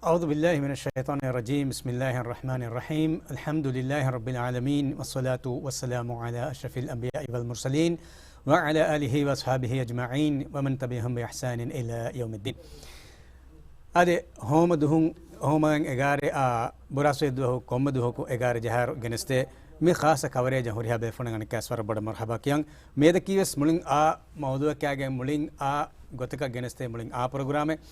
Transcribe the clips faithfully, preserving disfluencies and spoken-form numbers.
أعوذ بالله من الشيطان الرجيم. بسم الله الرحمن الرحيم. الحمد لله رب العالمين، والصلاة والسلام على أشرف الأنبياء والمرسلين، وعلى آله وأصحابه أجمعين، ومن تبعهم بإحسان إلى يوم الدين. އަދި ހޯމަ ދުހުން، ހޯމައިން އެގާރަ، އާ، ބުރާސްވަރު ދުވަހު ކޮންމެ ދުވަހަކު އެގާރަ ޖަހާއިރު ގެނެސްދޭ މި ޚާއްޞަ ކަވަރޭޖަށް ހުރިހާ ބޭފުޅުންނަށް އަނެއްކާވެސް ވަރަށް ބޮޑަށް މަރުޙަބާ ކިޔަން. މިއަދަކީވެސް މުޅިން އާ މައުޟޫއަކާގެ މުޅިން އާ ގޮތަކަށް ގެނެސްދޭ މުޅިން އާ ޕްރޮގްރާމެއް.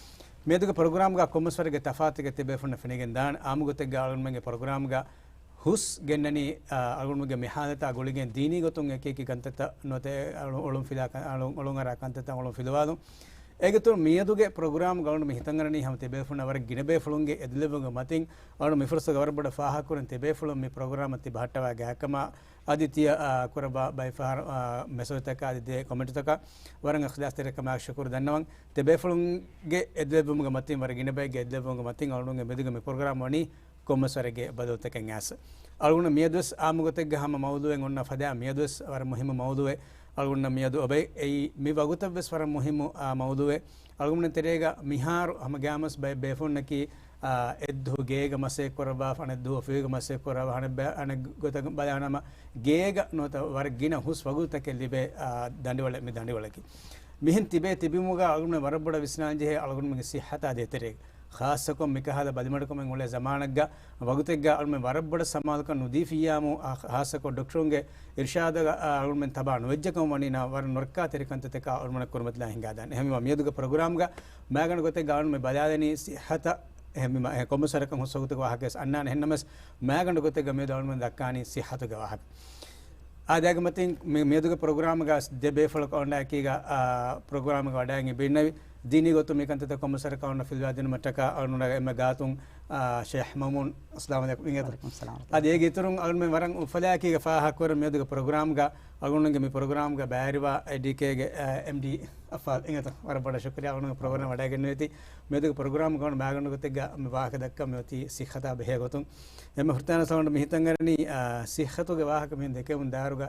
މިއަދުގެ ޕްރޮގްރާމްގަ ކޮންމެސް ވަރެއްގެ ތަފާތުތަކެއް ތިބޭފުޅުންނަށް ފެނިގެން ދާން. އާއްމު ގޮތެއްގަ އަޅުގަނޑުމެންގެ ޕްރޮގްރާމްގަ ހުސް ގެންނަނީ، އާ، އަޅުގަނޑުމެންގެ މި ހާލަތާ ގުޅިގެން ދީނީ ގޮތުން އެކި އެކި ކަންތައްތައް ނުވަތަ އަޅު-، އޮޅުން ފިލާ ކަން-، އަޅު-، އޮޅުން އަރާ ކަންތައްތައް އޮޅުން ފިލުވާލުން. އޭގެ އިތުރުން މިއަދުގެ ޕްރޮގްރާމްގަ އަޅުގަނޑު މި ހިތަށް އަރަނީ ހަމަ ތިބޭފުޅުންނަށް ވަރަށް ގިނަ ބޭފުޅުންގެ އެދުލެއްވުމުގެ މަތިން އަޅުގަނޑު މި ފުރުސަތުގަ ވަރަށް ބޮޑަށް ފާހަގަކުރަން ތިބޭފުޅުން މި ޕްރޮގްރާމަށް ތި ބަހައްޓަވާ ގާތްކަމަށް އަދި ތިޔަ، އާ، ކުރައްވާ ބައިފަހަރު، އާ، މެސެޖްތަކާ އަދި ދޭ ކޮމެންޓްތަކަށް ވަރަށް އިޚްލާޞްތެރިކަމާ ޝުކުރު ދަންނަވަން. ތިބޭފުޅުންގެ އެދުލެއްވުމުގެ މަތިން، ވަރަށް ގިނަ ބައެއްގެ އެދުލެއްވުމުގެ މަތިން އަޅުގަނޑުގެ މިއަދުގެ މި ޕްރޮގްރާމް ވަނީ ކޮންމެސް ވަރެއްގެ ބަދަލުތަކެއް އައިސް. އަޅުގަނޑު މިއަދުވެސް އާއްމު ގޮތެއްގަ ހަމަ މައުޟޫއެއް އޮންނަ ފަދައިން މިއަދުވެސް ވަރަށް މުހިއްމު މައުޟޫއެއް އަޅުގަނޑަށް މިއަދު އޮވޭ. އެއީ މި ވަގުތަށްވެސް ވަރަށް މުހިއްމު، އާ، މައުޟޫއެއް. އަޅުގަނޑު ތެރޭގަ މިހާރު ހަމަ ގައިމުވެސް ބައެއް ބޭފުޅުންނަކީ، އާ، އެއްދުވަހު ގޭގަ މަސައްކަތް ކުރައްވާފަ، އަނެއް ދުވަހު އޮފީހުގަ މަސައްކަތް ކުރައްވާފަ، އަނެއް ބަ-، އަނެއް ގޮތަށް ބަލާނަމަ ގޭގަ ނުވަތަ ވަރަށް ގިނަ ހުސް ވަގުތުތަކެއް ލިބޭ، އާ، ދަނޑިވަޅެއް މި ދަނޑިވަޅަކީ. މިހެން ތިބޭ ތިބުމުގަ އަޅުގަނޑު ވަރަށް ބޮޑަށް ވިސްނާން ޖެހޭ އަޅުގަނޑުމެންގެ ސިއްހަތާ ދޭތެރޭގަ. ޚާއްޞަކޮށް މިކަހަލަ ބަލިމަޑުކަމެއް އުޅޭ ޒަމާނެއްގަ ވަގުތެއްގަ އަޅުމެން ވަރަށް ބޮޑަށް ސަމާލުކަން ނުދީފިއްޔާމު، އާ، ޚާއްޞަކޮށް ޑޮކްޓަރުންގެ އިރްޝާދަށް، އާ، އަޅުމެން ތަބާ ނުވެއްޖެކަމަށް ވަނީ ނަ-، ވަރަށް ނުރައްކާތެރި ކަންތައްތަކާ އަޅުމެން ކުރިމަތިލާ ހިނގާދާނެ. އެހެންވީމަ މިއަދުގެ ޕްރޮގްރާމްގަ މާގަނޑު ގޮތެއްގަ އަޅުމެން ބަލާލަނީ ސިއްހަތަށް، އެހެންވީމަ އެ ކޮންމެސް ވަރަކަށް ހުސް ވަގުތުގެ ވާހަކަވެސް އަންނާނެ. އެހެންނަމަވެސް މާގަނޑު ގޮތެއްގަ މިއަދު އަޅުމެން ދައްކާނީ ސިއްހަތުގެ ވާހަކަ. އާދެ، އޭގެ މަތިން މި-، މިއަދުގެ ޕްރޮގްރާމްގަ ދެ ބޭފުޅަކު އޮންނާ އެކީގަ، އާ، ޕްރޮގްރާމްގަ ވަޑައިގެން ބިންނެވި ދީނީ ގޮތުން މި ކަންތައްތައް ކޮންމެސް ވަރަކަށް އޮންނަ ފިލުވާދިނުމަށްޓަކާ އަޅުގަނޑުގެ އެންމެ ގާތުން، އާ، ޝޭޚް މައުމޫން. އައްސަލާމު ޢަލައިކުމް. އިނގޭތަ؟ ވަޢަލައިކުމް އައްސަލާމް. އަދި އޭގެ އިތުރުން އަޅުގަނޑުމެން ވަރަށް އުފަލާއެކީގަ ފާހަގަކުރަން މިއަދުގެ ޕްރޮގްރާމްގަ އަޅުގަނޑުގެ މި ޕްރޮގްރާމްގަ ބައިވެރިވާ އެ ޑީކޭގެ، އާ، އެމްޑީ އަފްޢާލް. އިނގޭތަ؟ ވަރަށް ބޮޑަށް ޝުކުރިއްޔާ އަޅުގަނޑުގެ ޕްރޮގްރާމް ވަޑައިގެންނެވިތީ. މިއަދުގެ ޕްރޮގްރާމްގަ އަޅުގަނޑު މާގަނޑު ގޮތެއްގަ މި ވާހަކަ ދައްކަން މިއޮތީ ސިއްހަތާ ބެހޭ ގޮތުން. އެންމެ ފުރަތަމަ އަޅުގަނޑު މި ހިތަށް އަރަނީ، އާ، ސިއްހަތުގެ ވާހަކަ މިހެން ދެކެވުން ދާއިރުގަ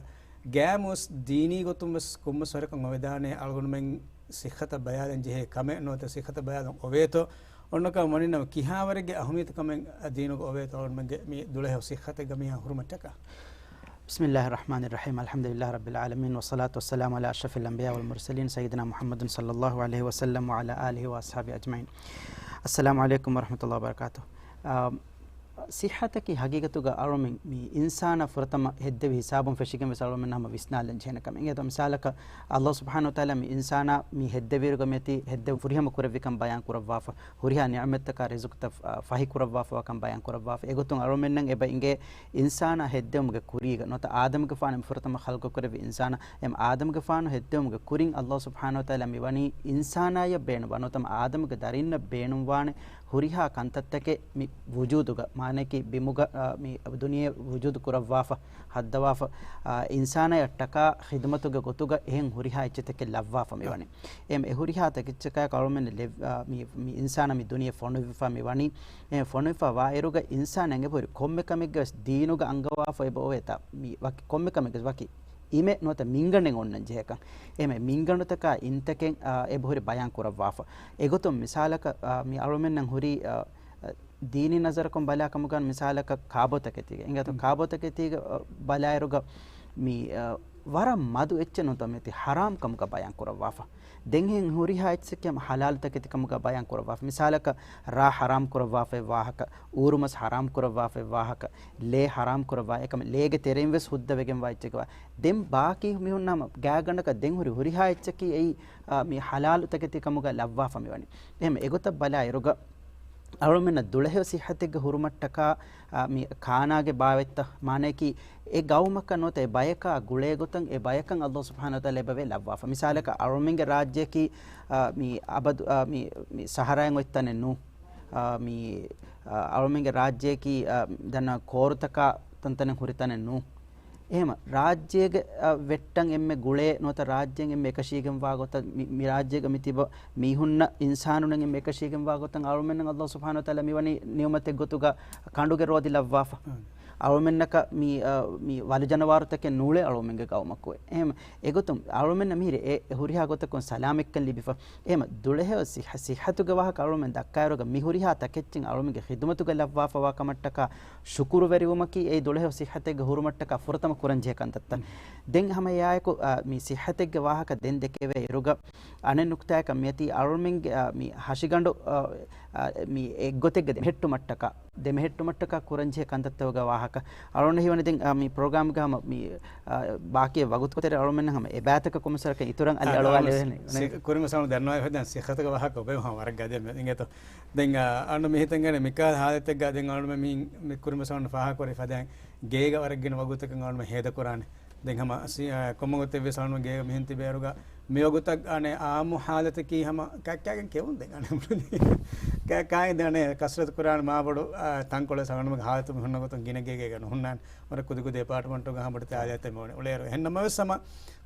ގައިމުވެސް ދީނީ ގޮތުން ވެސް ކޮންމެސް ވަރަކަށް އޮވެދާނެ އަޅުގަނޑުމެން ސިއްހަތަށް ބަލާލަން ޖެހޭ ކަމެއް ނުވަތަ ސިއްހަތަށް ބަލާލަން އޮވޭތޯ؟ އޮންނަކަމަށް ވަނީ ނަމަ ކިހާވަރެއްގެ އަހައްމިއްޔަތު ކަމެއް ދީނުގަ އޮވޭތޯ އަޅުގަނޑުމެންގެ މި ދުޅަހެޔޮ ސިއްހަތެއްގަ މިހާ ހުރުމަށްޓަކާ؟ بسم الله الرحمن الرحيم. الحمد لله رب العالمين، والصلاة والسلام على أشرف الأنبياء والمرسلين سيدنا محمد صلى الله عليه وسلم وعلى آله وأصحابه أجمعين. السلام عليكم ورحمة الله وبركاته. އާ، ސިއްހަތަކީ ހަގީގަތުގަ އަޅުމެން މި އިންސާނާ ފުރަތަމަ ހެއްދެވި ހިސާބުން ފެށިގެން ވެސް އަޅުމެން ހަމަ ވިސްނާލަން ޖެހޭނެ ކަމެއް. އެނގޭތަ؟ މިސާލަކަށް، ﷲ ސުބްޙާނަހޫ ވަތަޢާލާ މި އިންސާނާ މި ހެއްދެވިއިރުގަ މިއޮތީ ހެއްދެވުން ފުރިހަމަ ކުރެއްވިކަން ބަޔާން ކުރައްވާފަ، ހުރިހާ ނިޢުމަތްތަކާ ރިޒުޤުތައް، އާ، ފަހި ކުރައްވާފަވާކަން ބަޔާން ކުރައްވާފަ. އެގޮތުން އަޅުމެންނަށް އެބަ އިނގޭ އިންސާނާ ހެއްދެވުމުގެ ކުރީގަ ނުވަތަ އާދަމުގެފާނު މި ފުރަތަމަ ޚަލްޤު ކުރެއްވި އިންސާނާ، އެމް އާދަމުގެފާނު ހެއްދެވުމުގެ ކުރިން ﷲ ސުބްޙާނަހޫ ވަތަޢާލާ މި ވަނީ އިންސާނާޔަށް ބޭނުންވާ ނުވަތަ އާދަމުގެ ދަރިންނަށް ބޭނުންވާނެ ހުރިހާ ކަންތައްތަކެއް މި ވުޖޫދުގަ، މާނައަކީ ބިމުގަ، އާ، މި ދުނިޔެ ވުޖޫދު ކުރައްވާފަ، ހައްދަވާފަ، އާ، އިންސާނާޔަށްޓަކާ ޚިދުމަތުގެ ގޮތުގަ އެހެން ހުރިހާ އެއްޗެއްތަކެއް ލައްވާފަ މިވަނީ. އެހެން އެ ހުރިހާ ތަކެއްޗަކާ އަޅުމެން ލެއް-، އާ، މި، މި އިންސާނާ މި ދުނިޔެ ފޮނުއްވިފަ މި ވަނީ. އެ ފޮނުއްވިފަ ވާއިރުގަ އިންސާނާ އެބަހުރި ކޮންމެ ކަމެއްގެ ވެސް ދީނުގަ އަންގަވާފަ އެބަ އޮވޭތާ، މި ވަކި ކޮންމެ ކަމެއްގެ ވަކި އިމެއް ނުވަތަ މިންގަނޑެއް އޮންނަން ޖެހޭކަން. އެހެން މިންގަނޑުތަކާ އިންތަކެއް، އާ، އެބަހުރި ބަޔާން ކުރައްވާފަ. އެގޮތުން މިސާލަކަށް، އާ، މި އަޅުމެންނަށް ހުރީ، އާ، ދީނީ ނަޒަރަކުން ބަލާ ކަމުގަ މިސާލަކަށް ކާބޯތަކެތީގަ، އިނގޭތޯ؟ މް. ކާބޯތަކެތީގަ، އާ، ބަލާއިރުގަ މި، އާ، ވަރަށް މަދު އެއްޗެއް ނުވަތަ މިއޮތީ ޙަރާމް ކަމުގަ ބަޔާން ކުރައްވާފަ. ދެން ހުރިހާ އެއްޗެއް ހަމަ ޙަލާލު ތަކެތި ކަމުގަ ބަޔާން ކުރައްވާފަ. މިސާލަކަށް ރާ ޙަރާމް ކުރައްވާފައި ވާހަކަ، އޫރުމަސް ޙަރާމް ކުރައްވާފައި ވާހަކަ، ލޭ ޙަރާމް ކުރައްވާ އެކަމަށް ލޭގެ ތެރެއިން ވެސް ހުއްދަވެގެންވާ އެއްޗެއްގެ ވާ. ދެން ބާކީ މިހުންނަމަ ގާގަނޑަކަށް ދެން ހުރި ހުރިހާ އެއްޗަކީ އެއީ، އާ، މި ޙަލާލު ތަކެތި ކަމުގަ ލައްވާފަ މިވަނީ. އެހެން އެގޮތަށް ބަލާއިރުގަ އަޅުމެންނަށް ދުޅަހެޔޮ ސިއްހަތެއްގެ ހުރުމަށްޓަކާ، އާ، މި ކާނާގެ ބާވަތްތައް މާނައަކީ އެ ގައުމަކަށް ނުވަތަ އެ ބަޔަކާ ގުޅޭ ގޮތަށް އެ ބަޔަކަށް ﷲ ސުބްޙާނަހޫ ވަތަޢާލާ އެބަވޭ ލައްވާފަ. މިސާލަކަށް އަޅުމެންގެ ރާއްޖެއަކީ، އާ، މި އަބަދު، އާ، މި، މި ސަހަރާއިން އޮތް ތަނެއް ނޫން. އާ، މި، އާ، އަޅުމެންގެ ރާއްޖެއަކީ، އާ، ދަންނަ ކޯރުތަކާ ތަންތަނެއް ހުރި ތަނެއް ނޫން. އެހެމަ ރާއްޖޭގެ ވެއްޓަން އެންމެ ގުޅޭ ނުވަތަ ރާއްޖޭން އެންމެ އެކަށީގެންވާ ގޮތަށް މި ރާއްޖޭގަ މި ތިބަ މީހުންނަށް އިންސާނުންނަށް އެންމެ އެކަށީގެންވާ ގޮތަށް އަޅުމެންނަށް އައްލާހު ސުބްޙާނަހު ވަތަޢާލާ މިވަނީ ނިޢުމަތެއް ގޮތުގަ ކަނޑުގެ ރޯދި ލައްވާފަ. އަޅުމެންނަކަށް މި ވަލިޖަނަވާރުތަކެއް ނޫޅޭ އަޅުމެންގެ ގައުމަކު. އެހެމަ އެގޮތުން އަޅުމެންނަށް މިހިރި އެ ހުރިހާ ގޮތަކުން ސަލާމަތްކަން ލިބިފަ. އެހެމަ ދުޅަހެޔޮ ސިއްޙަ، ސިއްޙަތުގެ ވާހަކަ އަޅުމެން ދައްކާއިރުގަ މި ހުރިހާ ތަކެއްޗިން އަޅުމެންގެ ޚިދުމަތުގަ ލައްވާފަވާ ކަމަށްޓަކާ ޝުކުރުވެރިވުމަކީ އެއީ ދުޅަހެޔޮ ސިއްޙަތެއްގެ ހުރުމަށްޓަކާ ފުރަތަމަ ކުރަންޖެހޭ ކަންތައްތައް. ދެން ހަމަ އެއާއެކު، އާ، މި ސިއްޙަތެއްގެ ވާހަކަ ދެން ދެކެވޭ އިރުގަ އަނެއް ނުކުތާއަކަށް މިއޮތީ އަޅުމެންގެ، އާ، މި ހަށިގަނޑު، އާ، އާ، މި އެއްގޮތެއްގަ ދެމެހެއްޓުމަށްޓަކާ، ދެމެހެއްޓުމަށްޓަކާ ކުރަންޖެހޭ ކަންތައްތަކުގެ ވާހަކަ. އަޅުގަނޑަށް ހީވަނީ ދެން، އާ، މި ޕްރޮގްރާމްގަ ހަމަ މި، އާ، ބާކީ ވަގުތު ކޮށްތެރޭ އަޅުމެންނަށް ހަމަ އެބައިތަކަށް ކޮންމެސްވަރަކަށް އިތުރަށް އަލި އަޅުވާލެވޭނެ. ކުރިމަ ސަމަ ދަންނަވާ ފަދަ ސިއްޙަތުގެ ވާހަކަ އޮބެ ހަމަ ވަރަށް ގަދަ މެ އިނގޭތޯ. ދެން، އާ، އަންނަ މި ހިތަންގަނެ މިކާ ހާލަތެއްގަ ދެން އަޅުމެން މި، މި ކުރިމަ ސަމަ ފާހަގަކުރި ފަދައިން ގޭގަ ވަރަށް ގިނަ ވަގުތަކަށް އަޅުމެން ހޭދަކުރާނެ. ދެން ހަމަ ސި-، އާ، ކޮންމެ ގޮތެއްވެސް އަޅުމެން ގޭގަ މިހެން ތިބޭއިރުގަ މިވަގުތަށް އަނެއް އާއްމު ހާލަތަކީ ހަމަ ކައްކާގެން ކެއުން ދެން އަނެއް ކާ-، ކާއިން ދެން އަނެއް ކަސްރަތު ކުރާނެ މާބޮޑު، އާ، ތަންކޮޅެއް އަޅުމެންގެ ހާލަތު މި ހުންނަ ގޮތުން ގިނަ ގޭގޭގަ ނުހުންނާނެ. ވަރަށް ކުދި ކުދި އެޕާޓްމަންޓުގަ ހަމަ ތާލިޔާތެއް މިވަނީ އުޅޭއިރު. އެހެން ނަމަވެސް ހަމަ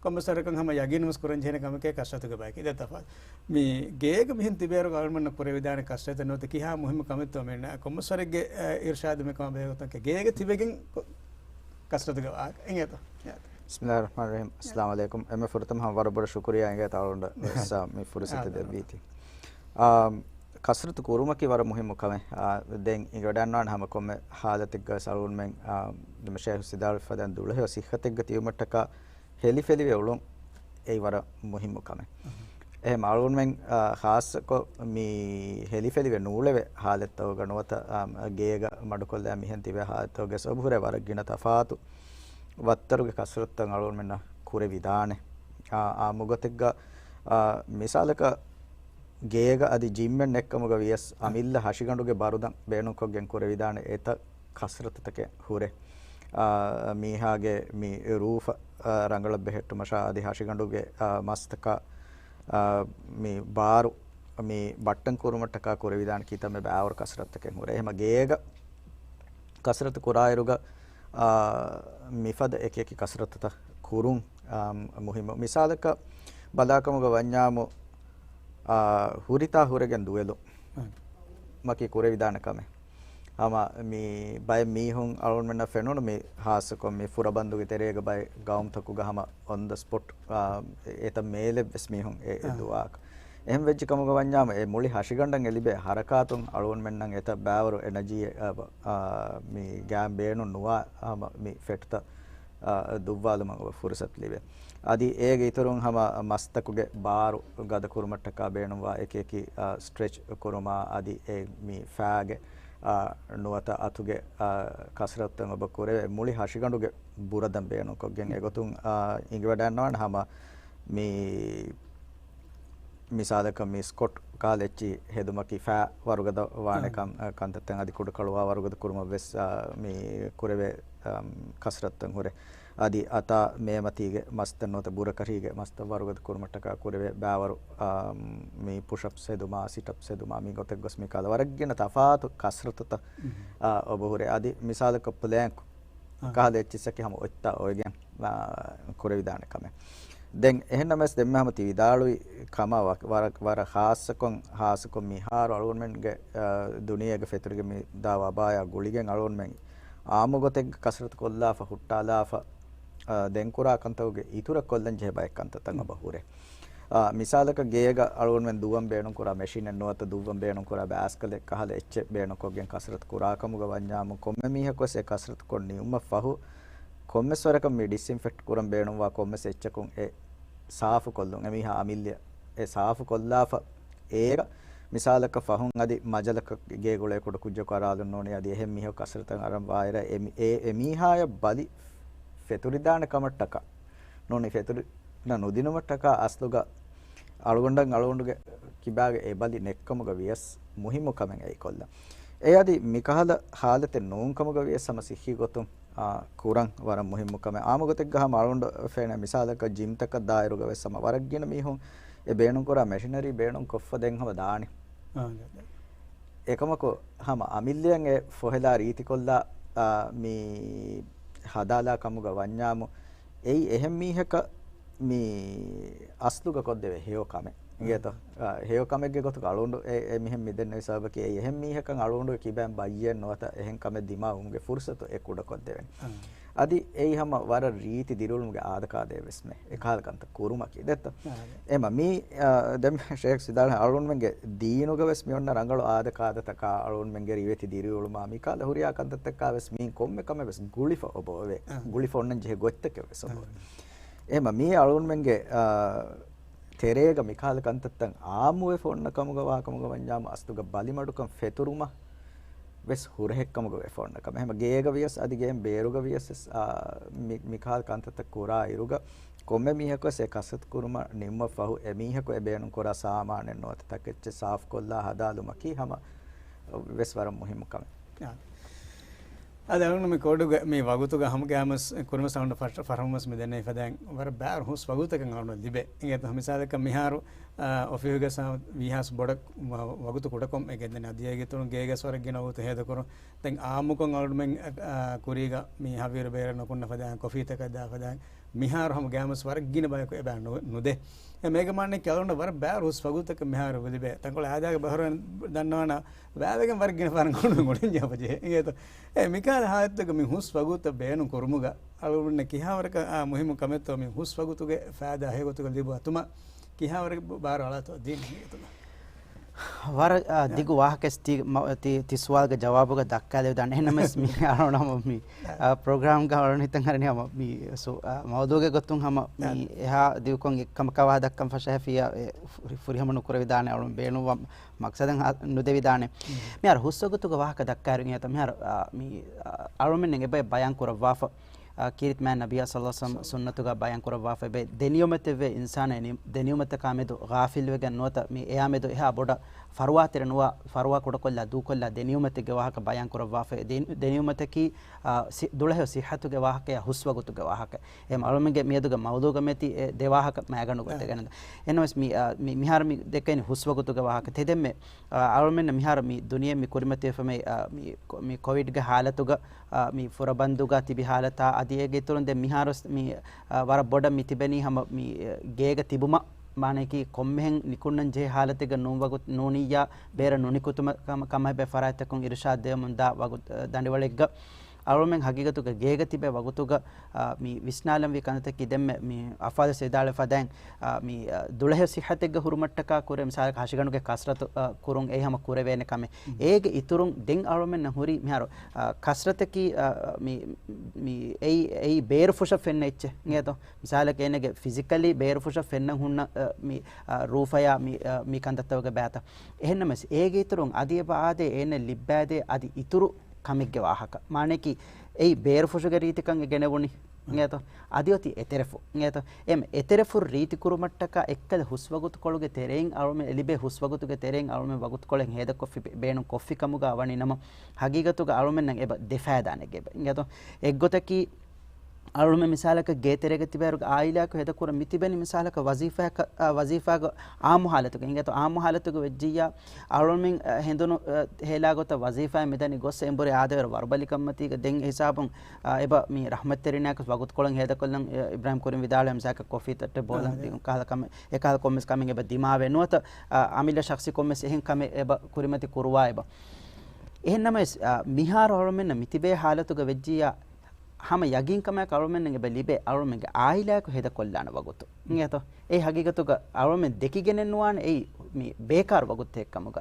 ކޮންމެސް ވަރަކަށް ހަމަ ޔަގީނުވެސް ކުރަންޖެހޭނެ ކަމެކޭ ކަސްރަތުގެ ބަޔަކީ. ދެއްތަފާ މި ގޭގަ މިހެން ތިބޭއިރު އަޅުމެންނަށް ކުރެވިދާނެ ކަސްރަތެއް ނުވަތަ ކިހާ މުހިއްމު ކަމެއްތޯ މި ކޮންމެސް ވަރެއްގެ، އަ، އިރުޝާދު މިކަމާ ބެހޭގޮތަކަށް ގޭގަ ތިބެގެން ކޮ-، ކަސްރަތުގެ ވާހަކަ އިނގޭތޯ؟ ބިސްމިއްލާހި ރަޙްމާނި ރަޙީމް. އައްސަލާމު ޢަލައިކުމް. އެންމެ ފުރަތަމަ ހަމަ ވަރަށް ބޮޑަށް ޝުކުރިއްޔާ އިނގޭތޯ އަޅުގަނޑަށް ވެސް، އާ، މި ފުރުސަތު ދެއްވީތީ. އާ، ކަސްރަތު ކުރުމަކީ ވަރަށް މުހިއްމު ކަމެއް. އާ، ދެން އިނގިވަޑައިގަންނަވާނެ ހަމަ ކޮންމެ ހާލަތެއްގަވެސް އަޅުގަނޑުމެން، އާ، ދެމަ ޝޭޚް ސިދާޅު ފަދައިން ދުޅަހެޔޮ ސިއްހަތެއްގަ ތިބުމަށްޓަކާ ހެލިފެލިވެ އުޅުން އެއީ ވަރަށް މުހިއްމު ކަމެއް. އެހެން އަޅުގަނޑުމެން، އާ، ޚާއްޞަކޮށް މި ހެލިފެލިވެ ނޫޅެވޭ ހާލަތްތަކުގަ ނުވަތަ، އާ، ގޭގަ މަޑުކޮށްލާ މިހެން ތިބޭ ހާލަތްތަކުގަވެސް އޮބުހުރޭ ވަރަށް ގިނަ ތަފާތު ވައްތަރުގެ ކަސްރަތުތައް އަޅުގަނޑުމެންނަށް ކުރެވިދާނެ. އާ، އާއްމު ގޮތެއްގަ، އާ، މިސާލަކަށް ގޭގަ އަދި ޖިމްއެއް ނެއްކަމުގަ ވިޔަސް އަމިއްލަ ހަށިގަނޑުގެ ބަރުދަން ބޭނުންކޮށްގެން ކުރެވިދާނެ އެތައް ކަސްރަތުތަކެއް ހުރޭ. އާ، މީހާގެ މި ރޫފަށް، އާ، ރަނގަޅަށް ބެހެއްޓުމަށާ އަދި ހަށިގަނޑުގެ، އާ، މަސްތަކާ، އާ، މި ބާރު މި ބައްޓަން ކުރުމަށްޓަކާ ކުރެވިދާނެ ކިތަންމެ ބާވަރު ކަސްރަތުތަކެއް ހުރޭ. އެހެމަ ގޭގަ ކަސްރަތު ކުރާއިރުގަ، އާ، މިފަދަ އެކިއެކި ކަސްރަތުތައް ކުރުން، އާ، މުހިއްމު. މިސާލަކަށް ބަލާކަމުގަ ވަންޏާމު، އާ، ހުރިތާ ހުރެގެން ދުވެލުން މަކީ ކުރެވިދާނެ ކަމެއް. ހަމަ މި ބައެއް މީހުން އަޅުގަނޑުމެންނަށް ފެނުނު މި ހާއްސަކޮށް މި ފުރަބަންދުގެ ތެރޭގަ ބައެއް ގައުމުތަކުގަ ހަމަ on the spot، އާ، އެތައް މޭލެއްވެސް މީހުން އެ، އެ ދުވާކަށް. އެހެން ވެއްޖެ ކަމުގަ ވަންޏާމު އެ މުޅި ހަށިގަނޑަށް އެ ލިބޭ ހަރަކާތުން އަޅުގަނޑުމެންނަށް އެތައް ބާވަރު އެނަޖީއެއް، އާ، މި ގާތް ބޭނުން ނުވާ ހަމަ މި ފެޓްތައް، އާ، ދުއްވާލުމަށް އެބަ ފުރުސަތު ލިބޭ. އަދި އޭގެ އިތުރުން ހަމަ މަސްތަކުގެ ބާރު ގަދަ ކުރުމަށްޓަކާ ބޭނުންވާ އެކިއެކި، އާ، ސްޓްރެޗް ކުރުމާ އަދި އެ މި ފައިގެ، އާ، ނުވަތަ އަތުގެ، އާ، ކަސްރަތުތައް އެބަ ކުރެވޭ މުޅި ހަށިގަނޑުގެ ބުރަދަން ބޭނުންކޮށްގެން އެގޮތުން، އާ، އިނގިވަޑައިގަންނަވާނެ ހަމަ މި މިސާލަކަށް މި ސްކޮޓް ކަހަލަ އެއްޗިހި ހެދުމަކީ ފައި ވަރުގަދަ ވާނެ ކަން، އަ، ކަންތައްތައް އަދި ކުޑަކޮޅުވާ ވަރުގަދަ ކުރުމަށް ވެސް، އާ، މި ކުރެވޭ، އަމް، ކަސްރަތުތައް ހުރޭ. އަދި އަތާ މޭމަތީގެ މަސްތައް ނުވަތަ ބުރަކަށީގެ މަސްތައް ވަރުގަދަ ކުރުމަށްޓަކާ ކުރެވޭ ބާވަރު، އާ، މި ޕުޝަޕްސް ހެދުމާ، ސިޓަޕްސް ހެދުމާ، މި ގޮތެއް ގޮސް މި ކަހަލަ ވަރަށް ގިނަ ތަފާތު ކަސްރަތުތައް، އާ، އޮބު ހުރޭ. އަދި މިސާލަކަށް ޕްލޭންކް ކަހަލަ އެއްޗިއްސަކީ ހަމަ އޮތްތާ އޮވެގެން، އާ، ކުރެވިދާނެ ކަމެއް. ދެން އެހެންނަމަވެސް ދެންމެ ހަމަ ތި ވިދާޅުވި ކަމަށް ވަ-، ވަރަށް، ވަރަށް ޚާއްޞަކޮށް، ޚާއްޞަކޮށް މިހާރު އަޅުގަނޑުމެންގެ، އާ، ދުނިޔޭގެ ފެތުރިގެން މި ދާ ވަބާޔާ ގުޅިގެން އަޅުގަނޑުމެން އާއްމު ގޮތެއްގަ ކަސްރަތު ކޮށްލާފަ، ހުއްޓާލާފަ، އާ، ދެން ކުރާ ކަންތަކުގެ އިތުރަށް ކޮށްލަން ޖެހޭ ބައެއް ކަންތައްތައް އެބަ ހުރޭ. އާ، މިސާލަކަށް ގޭގަ އަޅުގަނޑުމެން ދުއްވަން ބޭނުންކުރާ މެޝިނެއް ނުވަތަ ދުއްވަން ބޭނުންކުރާ ބައިސްކަލެއް ކަހަލަ އެއްޗެއް ބޭނުންކޮށްގެން ކަސްރަތު ކުރާކަމުގަ ވަންޏާމު ކޮންމެ މީހަކުވެސް އެ ކަސްރަތު ކޮށް ނިމުމަށް ފަހު ކޮންމެސް ވަރަކަށް މި ޑިސްއިންފެކްޓް ކުރަން ބޭނުންވާ ކޮންމެސް އެއްޗަކުން އެ ސާފުކޮށްލުން، އެމީހާ އަމިއްލަ އެ ސާފުކޮށްލާފަ އޭގަ މިސާލަކަށް ފަހުން އަދި މަޖަލަކަށް ގޭގުޅޭ ކުޑަކުއްޖަކު އަރާލުން ނޫނީ އަދި އެހެން މީހަކު ކަސްރަތަށް އަރަން ވާއިރަށް އެ މި-، އެ، އެމީހާޔަށް ބަލި ފެތުރިދާނެ ކަމަށްޓަކާ ނޫނީ ފެތުރި ނަ ނުދިނުމަށްޓަކާ އަސްލުގަ އަޅުގަނޑަށް އަޅުގަނޑުގެ ކިބާގެ އެ ބަލި ނެއްކަމުގަ ވިޔަސް މުހިއްމު ކަމެއް އެއީ ކޮށްލަން. އެ އަދި މިކަހަލަ ހާލަތެއް ނޫން ކަމުގަ ވިޔަސް ހަމަ ސިއްހީ ގޮތުން، އާ، ކުރަން ވަރަށް މުހިއްމު ކަމެއް. އާއްމު ގޮތެއްގަ ހަމަ އަޅުގަނޑަށް ފެނޭ މިސާލަކަށް ޖިމްތަކަށް ދާއިރުގަ ވެސް ހަމަ ވަރަށް ގިނަ މީހުން އެ ބޭނުންކުރާ މެޝިނަރީ ބޭނުން ކޮށްފަ ދެން ހަމަ ދާނެ. އާ، އެކަމަކު ހަމަ އަމިއްލައަށް އެ ފޮހެލާ ރީތިކޮށްލާ، އާ، މި ހަދާލާ ކަމުގަ ވަންޏާމު، އެއީ އެހެން މީހަކަށް މި އަސްލުގަ ކޮށްދެވޭ ހެޔޮ ކަމެއް. އިނގޭތޯ؟ އާ، ހެޔޮ ކަމެއްގެ ގޮތުގަ އަޅުގަނޑު އެ، އެ މިހެން މިދެންނެވި ސަބަބަކީ އެއީ އެހެން މީހަކަށް އަޅުގަނޑުގެ ކިބައިން ބައްޔެއް ނުވަތަ އެހެން ކަމެއް ދިމާވުމުގެ ފުރުސަތު އެ ކުޑަ ކޮށްދެވެނީ. އާ. އަދި އެއީ ހަމަ ވަރަށް ރީތި ދިރިއުޅުމުގެ އާދަކާދައެއް ވެސްމެ. އެކަހަލަ ކަންތައް ކުރުމަކީ ދެއްތޯ؟ އާ. އެމަ މީ، އާ، ދެން ޝޭޚް ވިދާޅުވި އަޅުގަނޑުމެންގެ ދީނުގަ ވެސް މި އޮންނަ ރަނގަޅު އާދަކާދަތަކާ އަޅުގަނޑުމެންގެ ރިވެތި ދިރިއުޅުމާ މިކަހަލަ ހުރިހާ ކަންތައްތަކާ ވެސް މީން ކޮންމެ ކަމެއް ވެސް ގުޅިފަ އޮބޯވޭ. އާ. ގުޅިފަ އޮންނަން ޖެހޭ ގޮތްތަކެއް ވެސް އޮބޯވޭ. އާ. އެމަ މީ އަޅުގަނޑުމެންގެ، އާ، ތެރޭގަ މިކަހަލަ ކަންތައްތައް އާއްމުވެފަ އޮންނަ ކަމުގަ ވާ ކަމުގަ ވަންޏާމު އަސްލުގަ ބަލިމަޑުކަން ފެތުރުމަށް ވެސް ހުރަހެއްކަމުގަ ވެފަ އޮންނަ ކަމެއް. ހަމަ ގޭގަ ވިޔަސް އަދި ގޭން ބޭރުގަ ވިޔަސް ވެސް، އާ، މި، މިކަހަލަ ކަންތައްތައް ކުރާ އިރުގަ ކޮންމެ މީހަކު ވެސް އެ ކަސްރަތު ކުރުމަށް ނިންމަ ފަހު އެ މީހަކު އެ ބޭނުން ކުރާ ސާމާނެއް ނުވަތަ ތަކެއްޗެއް ސާފުކޮށްލާ ހަދާލުމަކީ ހަމަ ވެސް ވަރަށް މުހިއްމު ކަމެއް. އާ. އަދި އަޅުގަނޑު މި ކޯޑުގެ މި ވަގުތުގަ ހަމަ ގާމަސް ކުރިމަސް އަޅުގަނޑު ފަށް-، ފަރުމަސް މި ދެންނެވި ފަދައިން ވަރަށް ބާރު ހުސް ވަގުތަކެއް އަޅުގަނޑު ލިބޭ. އިނގޭތޯ މިސާލަކަށް މިހާރު، އާ، އޮފީހުގަ ސާ-، ވީހާސް ބޮޑަށް ވަ-، ވަގުތު ކުޑަކޮށް އެ ގެންދަނީ އަދި އޭގެ އިތުރުން ގޭގަސް ވަރަށް ގިނަ ވަގުތު ހޭދަކުރުން. ދެން އާއްމުކޮށް އަޅުގަނޑުމެން، އަ، އަ، ކުރީގަ މި ހަވީރު ބޭރަށް ނުކުންނަ ފަދައިން ކޮފީތަކަށް ދާ ފަދައިން މިހާރު ހަމަ ގާމަސް ވަރަށް ގިނަ ބަޔަކު އެބަ ނު-، ނުދޭ. އެ މޭގަ މާނައަކީ އަޅުގަނޑަށް ވަރަށް ބާރު ހުސް ވަގުތަކެއް މިހާރު ލިބޭ. ތަންކޮޅެއް އާދައިގެ ބަހަރު ދަންނަވާނަ ވައިވެގެން ވަރަށް ގިނަ ފަހަރަށް އަޅުގަނޑު އުޅެން ޖެހޭ. އެ މިކަހަލަ ހާލަތުގަ މި ހުސް ވަގުތަށް ބޭނުން ކުރުމުގަ އަޅުގަނޑުންނަށް ކިހާވަރަކަށް، އާ، މުހިއްމު ކަމެއްތޯ މި ހުސް ވަގުތުގެ ފައިދާ ހެޔޮ ގޮތުގަ ލިބު އަތުމަށް ކިހާވަރެއް ބާރު އަޅާތޯ ދީން ހަގީގަތުގަ؟ ވަރަށް، އާ، ދިގު ވާހަކައެއް ތި، މަ-، ތި، ތި ސުވާލުގެ ޖަވާބުގަ ދައްކާލެވިދާނެ. އެހެންނަމަވެސް މި އަޅުގަނޑު ހަމަ މި، އާ، ޕްރޮގްރާމްގަ އަޅުގަނޑު ހިތަށް އަރަނީ ހަމަ މި ސު-، އާ، މައުޟޫގެ ގޮތުން ހަމަ މި އާ. އެހާ ދިގުކޮށް އެއްކަމަކާ ވާހަކަ ދައްކަން ފަށައިފިއްޔާ، އެ، ފު-، ފުރިހަމަ ނުކުރެވިދާނެ އަޅުގަނޑު ބޭނުންވާ މަޤްޞަދަށް އަ-، ނުދެވިދާނެ. މިހާރު ހުސްވަގުތުގެ ވާހަކަ ދައްކާއިރު އިނގޭތޯ މިހާރު، އާ، މި، އާ، އަޅުގަނޑުމެން އެބަ ބަޔާން ކުރައްވާފަ. އާ، ކީރިތި މާތް ނަބިއްޔާ ޞައްލައްލާހު ޢަލައިހި ވަސައްލަމަ ސުންނަތުގަ ބަޔާން ކުރައްވާފަ އެބަ ދެނިޔުމަތެއްވޭ އިންސާނާ ނި-، ދެނިޔުމަތަކާ މެދު ޣާފިލްވެގެން ނުވަތަ މި އެއާ މެދު އެހާ ބޮޑަށް ފަރުވާތެރި ނުވާ ފަރުވާ ކުޑަކޮށްލާ ދޫކޮށްލާ ދެނިޔުމަތެއްގެ ވާހަކަ ބަޔާން ކުރައްވާފަ. ދެ-، ދެނިޔުމަތަކީ، އާ، ސި-، ދުޅަހެޔޮ ސިއްހަތުގެ ވާހަކަޔާ ހުސްވަގުތުގެ ވާހަކަ. އެ އަޅުމެންގެ މިއަދުގެ މައުޟޫގަ މެތި އެ ދެ ވާހަކަ މައިގަނޑު ގޮތެއް ގެނެދާ. އެންނަމަވެސް މި، އާ، މި، މިހާރު މި ދެކެން ހުސްވަގުތުގެ ވާހަކަ ތެދެންމެ، އާ، އަޅުމެންނަށް މިހާރު މި ދުނިޔެ މި ކުރިމަތިވެފަ މި، އާ، މި ކޮ-، މި ކޮވިޑްގެ ހާލަތުގަ އާ، މި ފުރަބަންދުގަ ތިބި ހާލަތާ އަދި އޭގެ އިތުރުން ދެން މިހާރު މި، އާ، ވަރަށް ބޮޑަށް މި ތިބެނީ ހަމަ މި، އާ، ގޭގަ ތިބުމަށް، މާނައަކީ ކޮންމެހެން ނިކުންނަން ޖެހޭ ހާލަތެއްގަ ނޫން ވަގުތު ނޫނިއްޔާ ބޭރަށް ނުނިކުތުމަ ކަމަށް ކަމަށް އެބަ ފަރާތްތަކުން އިރުޝާދު ދެވެމުން ދާ ވަގުތު، އާ، ދަނޑިވަޅެއްގަ އަޅުމެން ހަގީގަތުގަ ގޭގަ ތިބޭ ވަގުތުގަ، އާ، މި ވިސްނާލަންވީ ކަންތައްތަކީ ދެންމެ މި އަފްޢާލު ވެސް ވިދާޅުވި ފަދައިން، އާ، މި، އާ، ދުޅަހެޔޮ ސިއްހަތެއްގަ ހުރުމަށްޓަކާ ކުރެ މިސާލަކަށް ހަށިގަނޑުގެ ކަސްރަތު، އާ، ކުރުން އެއީ ހަމަ ކުރެވޭނެ ކަމެއް. އޭގެ އިތުރުން ދެން އަޅުމެންނަށް ހުރީ މިހާރު، އާ، ކަސްރަތަކީ، އާ، މި، މި އެއީ، އެއީ ބޭރުފުށަށް ފެންނަ އެއްޗެއް އިނގޭތޯ. މިސާލަކަށް އޭނަގެ ފިޒިކަލީ ބޭރުފުށަށް ފެންނަން ހުންނަ، އާ، މި، އާ، ރޫފަޔާ މި، އާ، މި ކަންތައްތަކުގެ ބައިތައް. އެހެންނަމަވެސް އޭގެ އިތުރުން އަދި އެބަ އާދޭ އޭނަ ލިއްބައިދޭ އަދި އިތުރު ކަމެއްގެ ވާހަކަ. މާނައަކީ އެއީ ބޭރުފުށުގެ ރީތިކަން އެ ގެނެވުނީ. އިނގޭތޯ؟ އަދި އޮތީ އެތެރެފުށް. އިނގޭތޯ؟ އެމް އެތެރެފުށް ރީތި ކުރުމަށްޓަކާ އެއްކަލަ ހުސްވަގުތުކޮޅުގެ ތެރެއިން އަޅުމެން އެ ލިބޭ ހުސްވަގުތުގެ ތެރެއިން އަޅުމެން ވަގުތުކޮޅެއް ހޭދަކޮށްފި ބޭ-، ބޭނުން ކޮށްފި ކަމުގަ ވަނީ ނަމަ، ހަގީގަތުގަ އަޅުމެންނަށް އެބަ ދެ ފައިދާނެއްގެ އެބަ. އިނގޭތޯ؟ އެއްގޮތަކީ އަޅުމެން މިސާލަކަށް ގޭތެރޭގަ ތިބޭއިރުގަ އާއިލާއަކު ހޭދަކުރަން މި ތިބެނީ މިސާލަކަށް ވަޒީފާއަކަށް، އާ، ވަޒީފާގަ އާއްމު ހާލަތުގަ. އިނގޭތޯ؟ އާއްމު ހާލަތުގަ ވެއްޖިއްޔާ އަޅުމެން، އަ، ހެނދުނު، އަ، ހޭލާ ގޮތަށް ވަޒީފާއިން މިދަނީ ގޮސް އެނބުރި އާދެވޭރު ވަރުބަލިކަންމަތީގަ ދެން އެ ހިސާބުން، އާ، އެބަ މި ރަޙްމަތްތެރިންނާއެކު ވަގުތުކޮޅެއް ހޭދަކޮށްލަން، އެ، އިބްރާހިމް ކުރިން ވިދާޅުވެ މިސާލަކަށް ކޮފީ ތައްޓެއް ބޯލަން އާ، ދިނުން ކަހަލަ ކަމެއް، އެކަހަލަ ކޮންމެސް ކަމެއް އެބަ ދިމާވޭ ނުވަތަ، އާ، އަމިއްލަ ޝަޚްޞީ ކޮންމެސް އެހެން ކަމެއް އެބަ ކުރިމަތި ކުރުވާ އެބަ. އެހެންނަމަވެސް، އާ، މިހާރު އަޅުމެންނަށް މިތިބޭ ހާލަތުގަ ވެއްޖިއްޔާ ހަމަ ޔަގީންކަމާއެކު އަޅުމެންނަށް އެބަ ލިބޭ އަޅުމެންގެ އާއިލާއެކު ހޭދަކޮށްލާނެ ވަގުތު. އިނގޭތޯ؟ އެ ހަގީގަތުގަ އަޅުމެން ދެކިގެނެއް ނުވާނެ އެއީ މި ބޭކާރު ވަގުތެއް ކަމުގަ.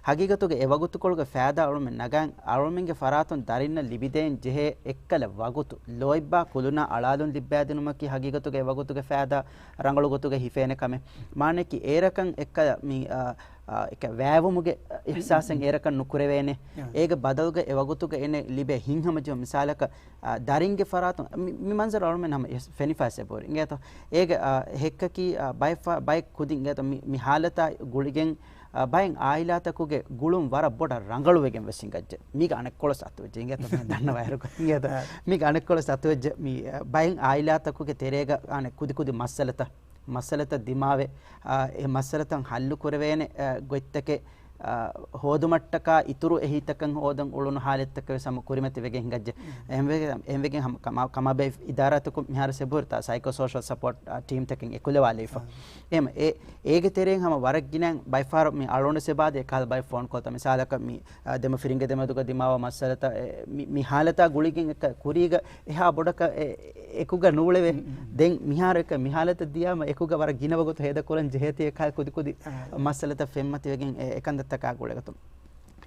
ހަގީގަތުގަ އެ ވަގުތުކޮޅުގެ ފައިދާ އަޅުމެން ނަގާން އަޅުމެންގެ ފަރާތުން ދަރިންނަށް ލިބިދޭން ޖެހޭ އެއްކަލަ ވަގުތު ލޯތްބާ ކުލުނާ އަޅާލުން ލިއްބައިދިނުމަކީ ހަގީގަތުގަ އެ ވަގުތުގެ ފައިދާ ރަނގަޅު ގޮތުގަ ހިފޭނެ ކަމެއް. މާނައަކީ އޭރަކަށް އެއްކަލަ މި، އާ، އާ، އެކަ ވައިވުމުގެ އިޙްސާސެއް އޭރަކަށް ނުކުރެވޭނެ. އާ. އޭގެ ބަދަލުގަ އެ ވަގުތުގަ އޭނަ ލިބޭ ހިތްހަމަޖެހުން މިސާލަކަށް، އާ، ދަރިންގެ ފަރާތުން މި، މި މަންޒަރު އަޅުމެން ހަމަ އެ ފެނިފައިސް އެބަހުރި. އިނގޭތޯ؟ އޭގެ، އާ، ހެއްކަކީ، އާ، ބައެއް ފަ-، ބައެއް ކުދިން އިނގޭތޯ މި، މި ހާލަތާ ގުޅިގެން، އާ، ބައެއް އާއިލާތަކުގެ ގުޅުން ވަރަށް ބޮޑަށް ރަނގަޅުވެގެން ވެސް ހިނގައްޖެ. މީގަ އަނެއްކޮޅަސް އަތުވެއްޖެ. އިނގޭތޯ މި ދަންނަވާއިރު. އިނގޭތޯ؟ އާ. މީގަ އަނެއްކޮޅަސް އަތުވެއްޖެ. މި، އާ، ބައެއް އާއިލާތަކުގެ ތެރޭގަ އަނެއް ކުދި ކުދި މައްސަލަތައް މައްސަލަތައް ދިމާވެ، އާ، އެ މައްސަލަތައް ހައްލު ކުރެވޭނެ، އާ، ގޮތްތަކެއް އާ، ހޯދުމަށްޓަކާ އިތުރު އެހީތަކަށް ހޯދަން އުޅުނު ހާލަތްތަކެއް ވެސް ހަމަ ކުރިމަތިވެގެން ހިނގައްޖެ. އެހެންވެގެ-، އެހެންވެގެން ހަމަ ކަމާ-، ކަމާބެހޭ އިދާރާތަކުން މިހާރު ސެބުރިތާ ސައިކޯ ސޯޝަލް ސަޕޯޓް، އާ، ޓީމްތަކެއް އެކުލަވާލައިފަ. އާ. އެހެން އެ-، އޭގެ ތެރެއިން ހަމަ ވަރަށް ގިނައިން ބައިފާރު މި އަޅުގަނޑު ސެބާދެ އެކަހަލަ ބައެއް ފޯން ކޯލްތައް މިސާލަކަށް މި، އާ، ދެމަ ފިރިނގެ ދެމެދުގަ ދިމާވާ މައްސަލަތައް އެ، މި، މި ހާލަތާ ގުޅިގެން އެކަ ކުރީގަ އެހާ ބޮޑަކަށް އެ-، އެކުގަ ނޫޅެވޭ. މް، މް. ދެން މިހާރު އެކަ މި ހާލަތަށް ދިޔާމަ އެކުގަ ވަރަށް ގިނަ ވަގުތު ހޭދަކުރަން ޖެހޭތީ އެކަހަލަ ކުދިކުދި އާ. މައްސަލަތައް ފެންމަތިވެގެން އެ އެކަންތައްތަކާ ގުޅޭގޮތުން.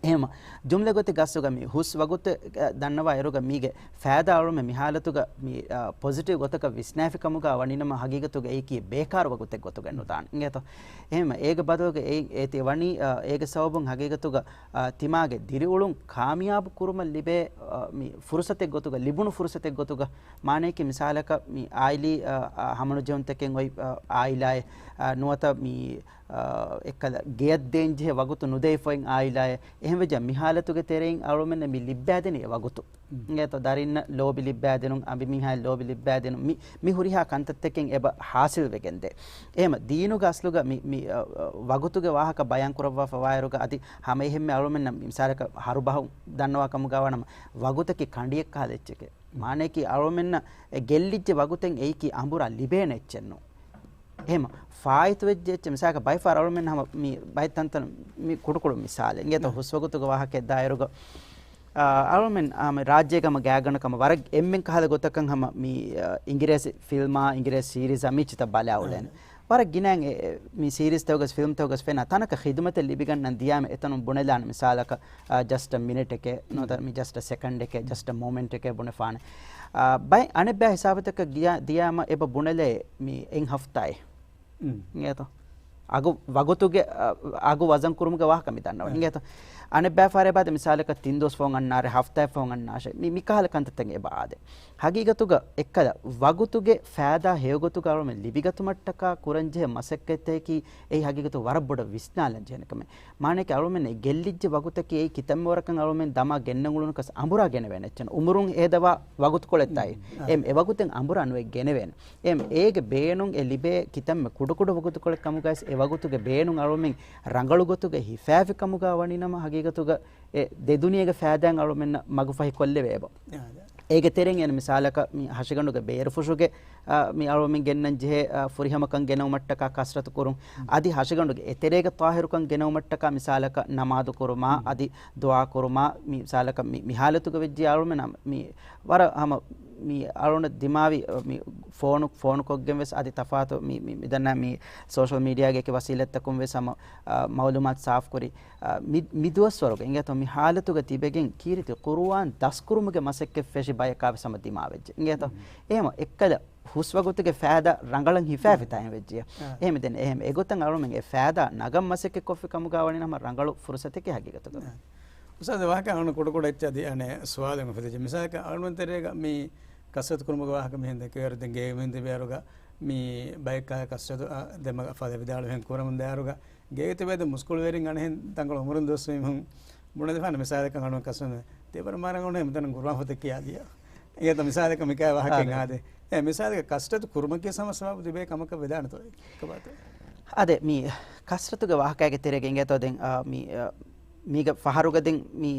އެހެން ޖުމްލަ ގޮތެއް ގަސްވުގަ މި ހުސް ވަގުތެއް ދަންނަވާ އިރުގަ މީގެ ފައިދާ އަޅުމެ މި ހާލަތުގަ މި، އާ، ޕޮޒިޓިވް ގޮތަކަށް ވިސްނާފި ކަމުގަ ވަނީނަމަ ހަގީގަތުގަ އެއީކީ ބޭކާރު ވަގުތެއް ގޮތުގަ ނުދާނެ. އިނގޭތޯ؟ އެހެން އޭގެ ބަދަލުގަ އެ-، އޭތި ވަނީ، އާ، އޭގެ ސަބަބުން ހަގީގަތުގަ، އާ، ތިމާގެ ދިރިއުޅުން ކާމިޔާބު ކުރުމަށް ލިބޭ، އާ، މި ފުރުސަތެއް ގޮތުގަ، ލިބުނު ފުރުސަތެއް ގޮތުގަ، މާނަޔަކީ މިސާލަކަށް މި އާއިލީ، އާ، އާ، ހަމަނުޖެހުންތަކެއް އޮތް، އާ، އާއިލާއެއް، އާ، ނުވަތަ މި، އާ، އެއްކަލަ ގެޔަށް ދޭން ޖެހޭ ވަގުތު ނުދެވިފައި އޮތް އާއިލާއެއް. އެހެންވެއްޖެ މި ހާލަތުގެ ތެރެއިން އަޅުމެންނަށް މި ލިއްބައިދެނީ އެ ވަގުތު. މް. އިނގޭތޯ ދަރިންނަށް ލޯބި ލިއްބައިދިނުން، އަނބިމީހާއަށް ލޯބި ލިއްބައިދިނުން، މި، މި ހުރިހާ ކަންތައްތަކެއް އެބަ ހާސިލްވެގެންދޭ. އެހެމަ ދީނުގެ އަސްލުގަ މި، މި، އަ، އަ، ވަގުތުގެ ވާހަކަ ބަޔާން ކުރައްވާފަވާއިރުގަ އަދި ހަމައެހެންމެ އަޅުމެންނަށް މި މިސާލަކަށް ހަރުބަހު ދަންނަވާ ކަމުގަ ވަނަމަ ވަގުތަކީ ކަނޑިއެއްކަހަލަ އެއްޗެކޭ. މާނަޔަކީ އަޅުމެންނަށް އެ ގެއްލިއްޖެ ވަގުތެއް އެއީކީ އަނބުރާ ލިބޭނެ އެއްޗެއްނޫ. އެހެމަ ފާއިތުވެއްޖެ އެއްޗެއް މިސާލަކަށް ބައިފަހަރަށް އަޅުމެން ހަމަ މި ބައެއް ތަންތަން މި ކުޑަކުޑަ މިސާލެއް. އިނގޭތޯ ހުސްވަގުތުގެ ވާހަކައެއް ދާއިރުގަ އާ، އަޅުމެން، އާ، މި ރާއްޖޭގަ ހަމަ ގާތްގަނޑަކަށް ވަރަށް އެންމެން ކަހަލަ ގޮތަކަށް ހަމަ މި، އާ، އިނގިރޭސި ފިލްމާ، އިނގިރޭސި ސީރީޒާ މި އެއްޗިތައް ބަލާ އުޅޭނެ. ވަރަށް ގިނައިން އެ، އެ، މި ސީރީޒްތަކުގަސް ފިލްމްތަކުގަސް ފެންނަ ތަނަކަށް ޚިދުމަތެއް ލިބިގަންނަން ދިޔާމަ އެތަނުން ބުނެލާނެ މިސާލަކަށް، އާ، ޖަސްޓް އަ މިނެޓެކޭ، ނުވަތަ މި ޖަސްޓް އަ ސެކަންޑެކޭ، ޖަސްޓް އަ މޮމެންޓެކޭ ބުނެފާނެ. އާ، ބައެއް އަނެއްބައި ހިސާބުތަކަށް ގިޔާ، ދިޔާމަ އެބަ ބުނެލޭ މި އެއް ހަފްތާއެއް. އިނގޭތޯ؟ އަގު ވަގުތުގެ، އަ، އަގު ވަޒަން ކުރުމުގެ ވާހަކަ މި ދަންނަވަން. އިނގޭތޯ؟ އަނެއް ބައިފަހަރެއް އެބަ އާދޭ މިސާލަކަށް ތިން ދުވަސް ފަހުން އަންނާށޭ، ހަފްތާއެއް ފަހުން އަންނާށޭ. މި، މި ކަހަލަ ކަންތައްތައް އެބަ އާދޭ. ހަގީގަތުގަ އެއްކަލަ ވަގުތުގެ ފައިދާ ހެޔޮގޮތުގަ އަޅުމެން ލިބިގަތުމަށްޓަކާ ކުރަންޖެހޭ މަސައްކަތްތަކަކީ އެއީ ހަގީގަތު ވަރަށް ބޮޑަށް ވިސްނާލަން ޖެހޭނެ ކަމެއް. މާނައަކީ އަޅުމެން އެ ގެއްލިއްޖެ ވަގުތަކީ އެއީ ކިތަންމެ ވަރަކަށް އަޅުމެން ދަމާ ގެންނަން އުޅުނުކަސް އަނބުރާ ގެނެވޭނެ އެއްޗެއް. އުމުރުން ހޭދަވާ ވަގުތުކޮޅެއްތާއި. އެ ވަގުތެއް އަނބުރާ ނުވެ ގެނެވޭނެ. އެ، އޭގެ ބޭނުން އެ ލިބޭ ކިތަންމެ ކުޑަކުޑަ ވަގުތުކޮޅެއް ކަމުގައިސް އެ ވަގުތުގެ ބޭނުން އަޅުމެން ރަނގަޅު ގޮތުގަ ހިފާފި ކަމުގަ ވަނީނަމަ ހަގީގަތުގަ އެ ދެ ދުނިޔޭގެ ފައިދާއިން އަޅުމެންނަށް މަގުފަހި ކޮށްލެވޭ އެބަ. އޭގެ ތެރެއިން އެން މިސާލަކަށް މި ހަށިގަނޑުގެ ބޭރުފުށުގެ، އާ، މި އަޅުމެން ގެންނަން ޖެހޭ، އާ، ފުރިހަމަކަން ގެނައުމަށްޓަކާ ކަސްރަތު ކުރުން. އަދި ހަށިގަނޑުގެ އެތެރޭގެ ޠާހިރުކަން ގެނައުމަށްޓަކާ މިސާލަކަށް ނަމާދު ކުރުމާ، އަދި ދުޢާ ކުރުމާ، މި މިސާލަކަށް މި، މި ހާލަތުގަ ވެއްޖެ އަޅުމެން މި ވަރަށް ހަމަ މި އަޅުގަނޑަށް ދިމާވި، މި ފޯނު، ފޯނުކޮށްގެން ވެސް އަދި ތަފާތު މި، މި، މިދަންނަ މި ސޯޝަލް މީޑިއާގެ އެކި ވަސީލަތްތަކުން ވެސް ހަމަ، އާ، މައުލޫމާތު ސާފުކުރި، އާ، މި، މި ދުވަސްވަރުގެ އިނގޭތޯ މި ހާލަތުގަ ތިބެގެން ކީރިތި ޤުރުއާން ދަސްކުރުމުގެ މަސައްކަތް ފެށި ބަޔަކާ ވެސް ހަމަ ދިމާވެއްޖެ. އިނގޭތޯ؟ އެހެމަ އެއްކަލަ ހުސްވަގުތުގެ ފައިދާ ރަނގަޅަށް ހިފާފި ތާއިން ވެއްޖެ. އެހެމަ ދެން އެހެމަ އެގޮތަށް އަޅުމެން އެ ފައިދާ ނަގަން މަސައްކަތް ކޮށްފި ކަމުގަ ވަނީ ހަމަ ރަނގަޅު ފުރުސަތެކޭ ހަގީގަތުގަ. އުސްތާޛު، ވާހަކަ އަޅުގަނޑު ކުޑަކުޑަ އެއްޗެއް އަދި އަނެއް ސުވާލެއް އުފެދިއްޖެ. މިސާލަކަށް އަޅުގަނޑު ތެރޭގަ މި ކަސްރަތު ކުރުމުގެ ވާހަކަ މިހެން ދެކެވޭއިރު، ދެން ގޭގެ މީހުން ތިބޭއިރުގަ މި ބައެއްކާ ކަސްރަތު، އަ، ދެމަގަ ފަދަ ވިދާޅުވިހެން ކުރަމުން ދާއިރުގަ ގޭގަ ތިބޭ ދެ މުސްކުޅިވެރިން އަނެއްހެން ތަންކޮޅު އުމުރުން ދުވަސްވީމު ބުނެދެފާނެ މިސާލަކަށް އަޅުގަނޑު ކަސްރަތު ތިބަރު މާރަނގަ އޮންނަ މިތަނަށް ގުރުއާން ފޮތެއް ކިޔާދިޔަ. އޭތަ މިސާލަކަށް މިކާ ވާހަކައެއް އާދެ. އާދެ. އެ މިސާލަކަށް ކަސްރަތު ކުރުމަކީ ހަމަ ސަބަބު ތިބޭ ކަމަކަށް ވެދާނެތޯ އެކަބާތޯ؟ އާދެ، މި ކަސްރަތުގެ ވާހަކައިގެ ތެރޭގަ އިނގޭތޯ ދެން، އާ، މި، އާ، މީގަ ފަހަރުގަ ދެން މި